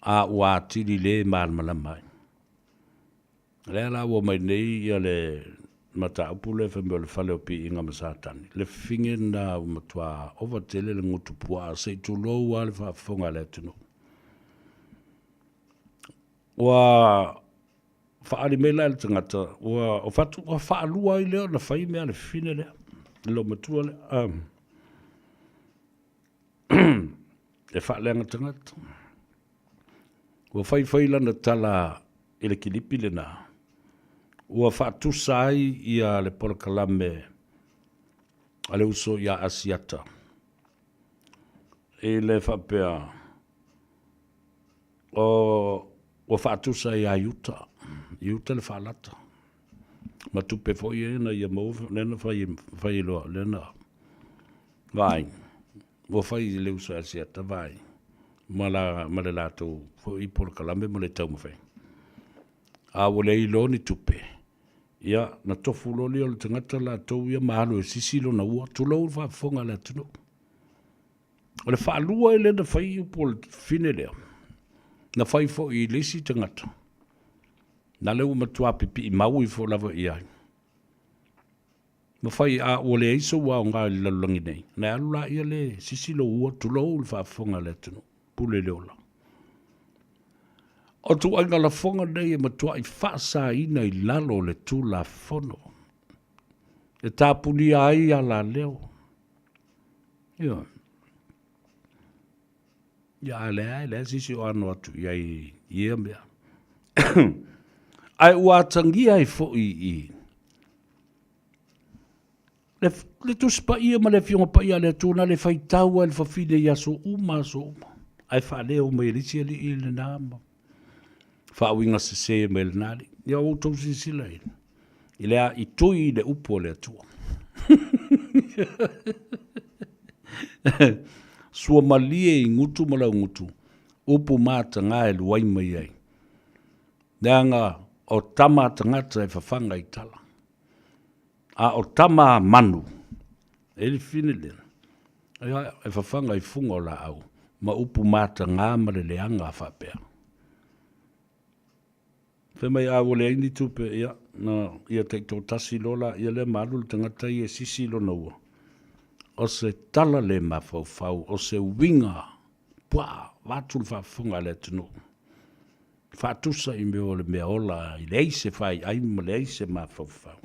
a ua atili le malamalama ai. O lea la ua omai nei ia le mataupu lea fai mai o le fale o piiga ma Satani, le fafine lena ua matua ova tele le gutu puaa se i tulou lava le faafofoga a le atunuu. Ua faaali mai la e le tagata, ua o fatu ua faalua ai lea ona fai mea a le fafine lea, le loomatua lea. E faaleaga tagata. Ua faifai lana tala i le kilipi lena, ua faatusa ai ia le polokalame a le uso ia Asiata i le faapea, o ua faatusa ia Iuta, Iuta le faalata, ma tupe foi ia na ia maua, lea na fai, fai loa, lea na vaai. Ua fai i le uso Asiata vai ma la ma le latou foi polokalame ma le taumafaiga. A ua leai loa ni tupe, ia na tofu loa lea o le tagata latou ia ma alu e sisi lona ua, tulou le faafofoga a le atunuu. O le faalua ai lea na fai upu o le fine lea, na fai foi i le isi tagata, na lea ua matua pipii mau ifo lava i ai. Ma fai, a ua leai sou aoga i le lalolagi nei, ona e alu laia lea e sisi lou ua, tulou le faafofoga a le atunuu, pule i le ola. O ituaiga lafoga nei e matuai faasaina i lalo o le Tulafono e tapunia ai alaleo. Ioe. Ia, a leai, leai se isi o ano atu i ai i ia mea. Ae ua atagia ai foi i le, le Tusi Paia ma le Afioga Paia a le Atua na le faitau ai le fafine i aso uma aso uma, ae faaleo mai e le isi alii lena ma faauiga sese mai e lena alii. Ia ua outou silasila i i le aaitui i le upu a le Atua. Sua malie i gutu ma laugutu, upu mataga e luai mai ai. Leaga o tama a tagata e fafaga i tala, a o tama a manu, e le fine lea, e fafaga i fuga o laau, ma upu mataga ma le leaga faapea. Fai mai a ua leai ni tupe, ia, na ia taitoatasi loa laia lea ma alu le tagata ia e sisi lona ua. O se tala le mafaufau, o se uiga puaa, vaeatu le faafofoga a le atunuu. Faatusa i mea o le mea ola e leai se faiai ma leai se mafaufau.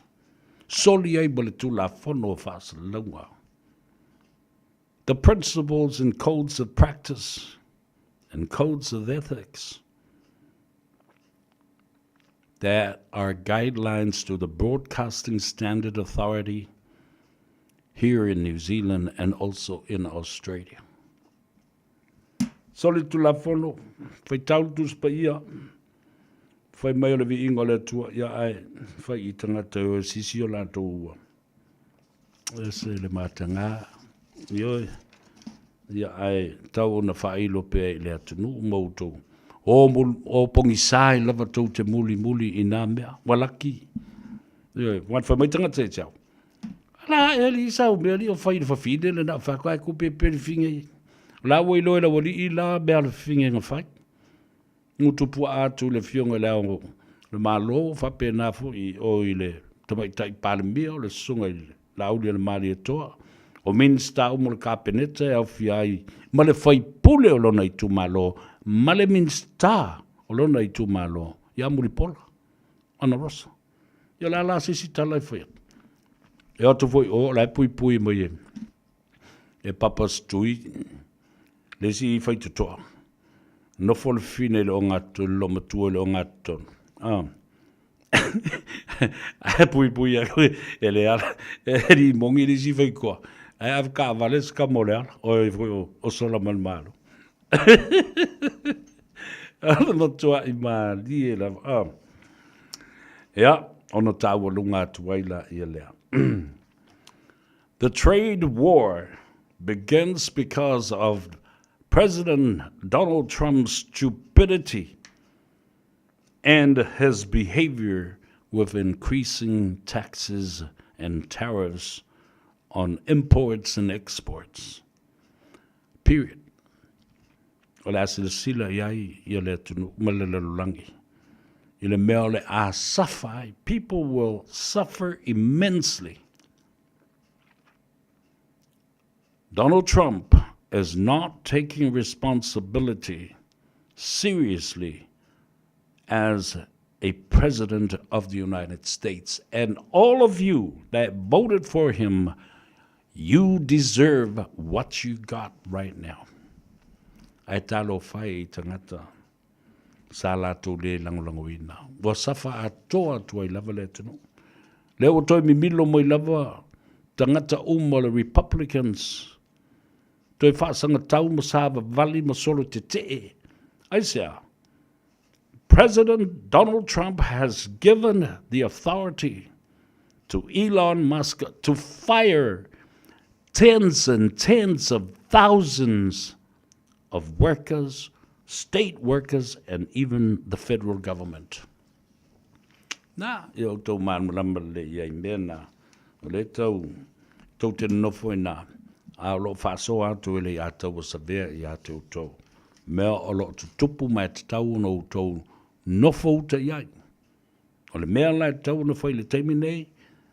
Soli ai ma le Tulafono o Faasalalauga. The principles and codes of practice and codes of ethics that are guidelines to the Broadcasting Standard Authority here in New Zealand and also in Australia. Soli Tulafono, faitau le Tusi Paia, fai mai o le viiga o le Atua, ia ae fai i tagata e o e sisi o latou ua. Ese le mataga, ioe, ia ae tau ona faailo pea i le atunuu ma outou. O, o pogisa ai lava tou te mulimuli i nā mea. Ua laki. Ioe, ua fai mai tagata ia te au. Ala e alii sau mea alii o fai i le fafine lena o fai atu, ai ku pepe le fine i. O la ua iloa e lau alii la mea a le fafine na fai. Gutu puaa atu i le Afioga i Le Ao o le Malo, faapena foi i o i le Tamaitai Palemia, o le Susuga i le Laauli a le Malietoa, o Minisita uma o le Kapeneta e aofia ai ma le sui usufono o lona itumalo ma le Minisita o lona itumalo ia Mulipola Anarosa. Ia o le a la se isi tala e fai atu? E o atu foi i o, o la e puipui mai e Papa Stui le isi faitotoa. Nofo le fine i le ogatotonu, le loomatua i le ogatotonu. Ah. Ae puipui aku e le ala, e li mongi le isi faikoa. Ae ave kaavale se kama o le ala, oi foi o sola ma le malo. O le matuaʻi malie lava. Ah. Ia, ona taualuga atu ai laia lea. The trade war begins because of President Donald Trump's stupidity and his behavior with increasing taxes and tariffs on imports and exports. Period. O le a silasila i ai ia le atunuu ma le lalolagi i le mea o le a safa ai. People will suffer immensely. Donald Trump is not taking responsibility seriously as a president of the United States. And all of you that voted for him, you deserve what you got right now. Ae talofa e i tagata sa latou le lagolagoina. Ua safa atoa atu ai lava le atunuu. Lea ua toe mimilo mai lava tagata uma o le Republicans, toe faasagatau ma savavali ma solo tetee. Aisea? President Donald Trump has given the authority to Elon Musk to fire tens and tens of thousands of workers, state workers, and even the federal government. Na, ia outou malamalama lelei i ai mea na, o lea tau, tou te nonofo i ina, a o lo o faasoa atu e le ia taua savea ia te outou. Mea o lo o tutupu ma e tatau ona outou nofo uta i ai. O le mea la e tatau ona fai i le taimi nei,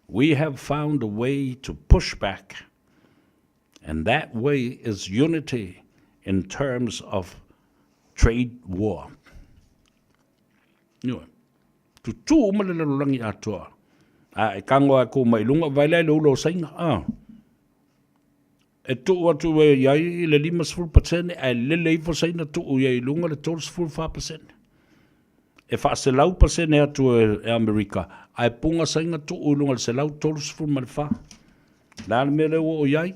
we have found a way to push back, and that way is unity in terms of trade war. Ioe. Tutū uma le lalolagi atoa. A e kago a kū mai i luga, vaai la i le ula o Saina, a. E tuu atu e i ai i le 50% ae lele ifo Saina tuu i ai i luga le 34%. E 400% atu e Amerika, ae puga Saina tuu i luga le 134. Le a le mea lea ua oo i ai?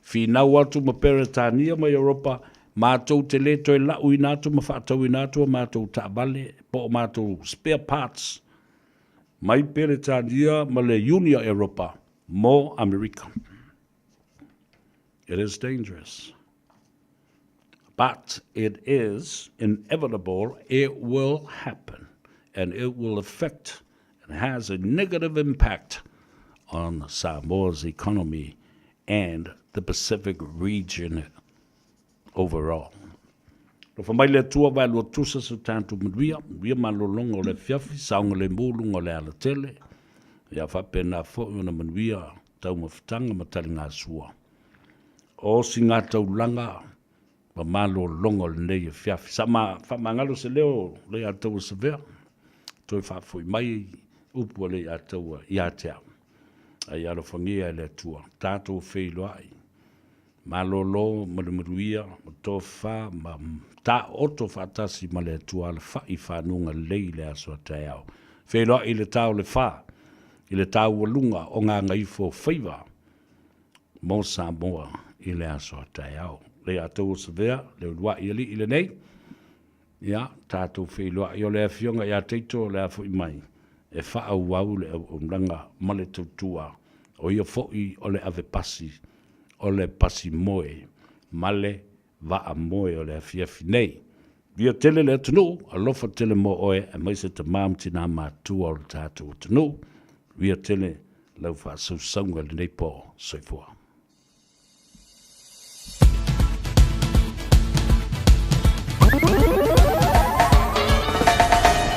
Finau atu ma Peretania ma Europa, matou te le toe lauina atu ma faatauina atu a matou taavale po o matou spare parts mai Peretania ma le Iuni a Europa mo Amerika. It is dangerous. But it is inevitable it will happen and it will affect and has a negative impact on Samoa's economy and the Pacific region overall. Alofa mai le Atua vaelua tusa so tatou manuia, manuia malologa o le afiafi, saogalemu luga o le alatele, ia faapena foi ona manuia taumafataga ma taligasua. O sigataulaga ma malologa o lenei afiafi. Sa ma faamagalo se leo o Leiataua Savea, toe faafoi mai upu a Leiataua ia te au. A ia alofagia e le Atua, tatou feiloai, malolo ma le manuia, ma tofa ma taoto faatasi ma le Atua alafai fanuga lelei i le aso a taeao. Feiloai i le ta o le fa, i le taualuga o gagaifo faiva, mo Samoa i le aso a taeao. Leiataua Savea, le uluai alii lenei, ia, tatou feiloai o le Afioga ia Teito o le a foi mai e faaauau le auaunaga ma le tautua, o ia foi o le ave pasi, o le pasi moe ma le vaa moe o le afiafi nei. Via tele le atunuu, alofa tele mo oe aemaise tama ma tina matua o le tatou atunuu. Via tele lau faasausauga i lenei po. Soifua.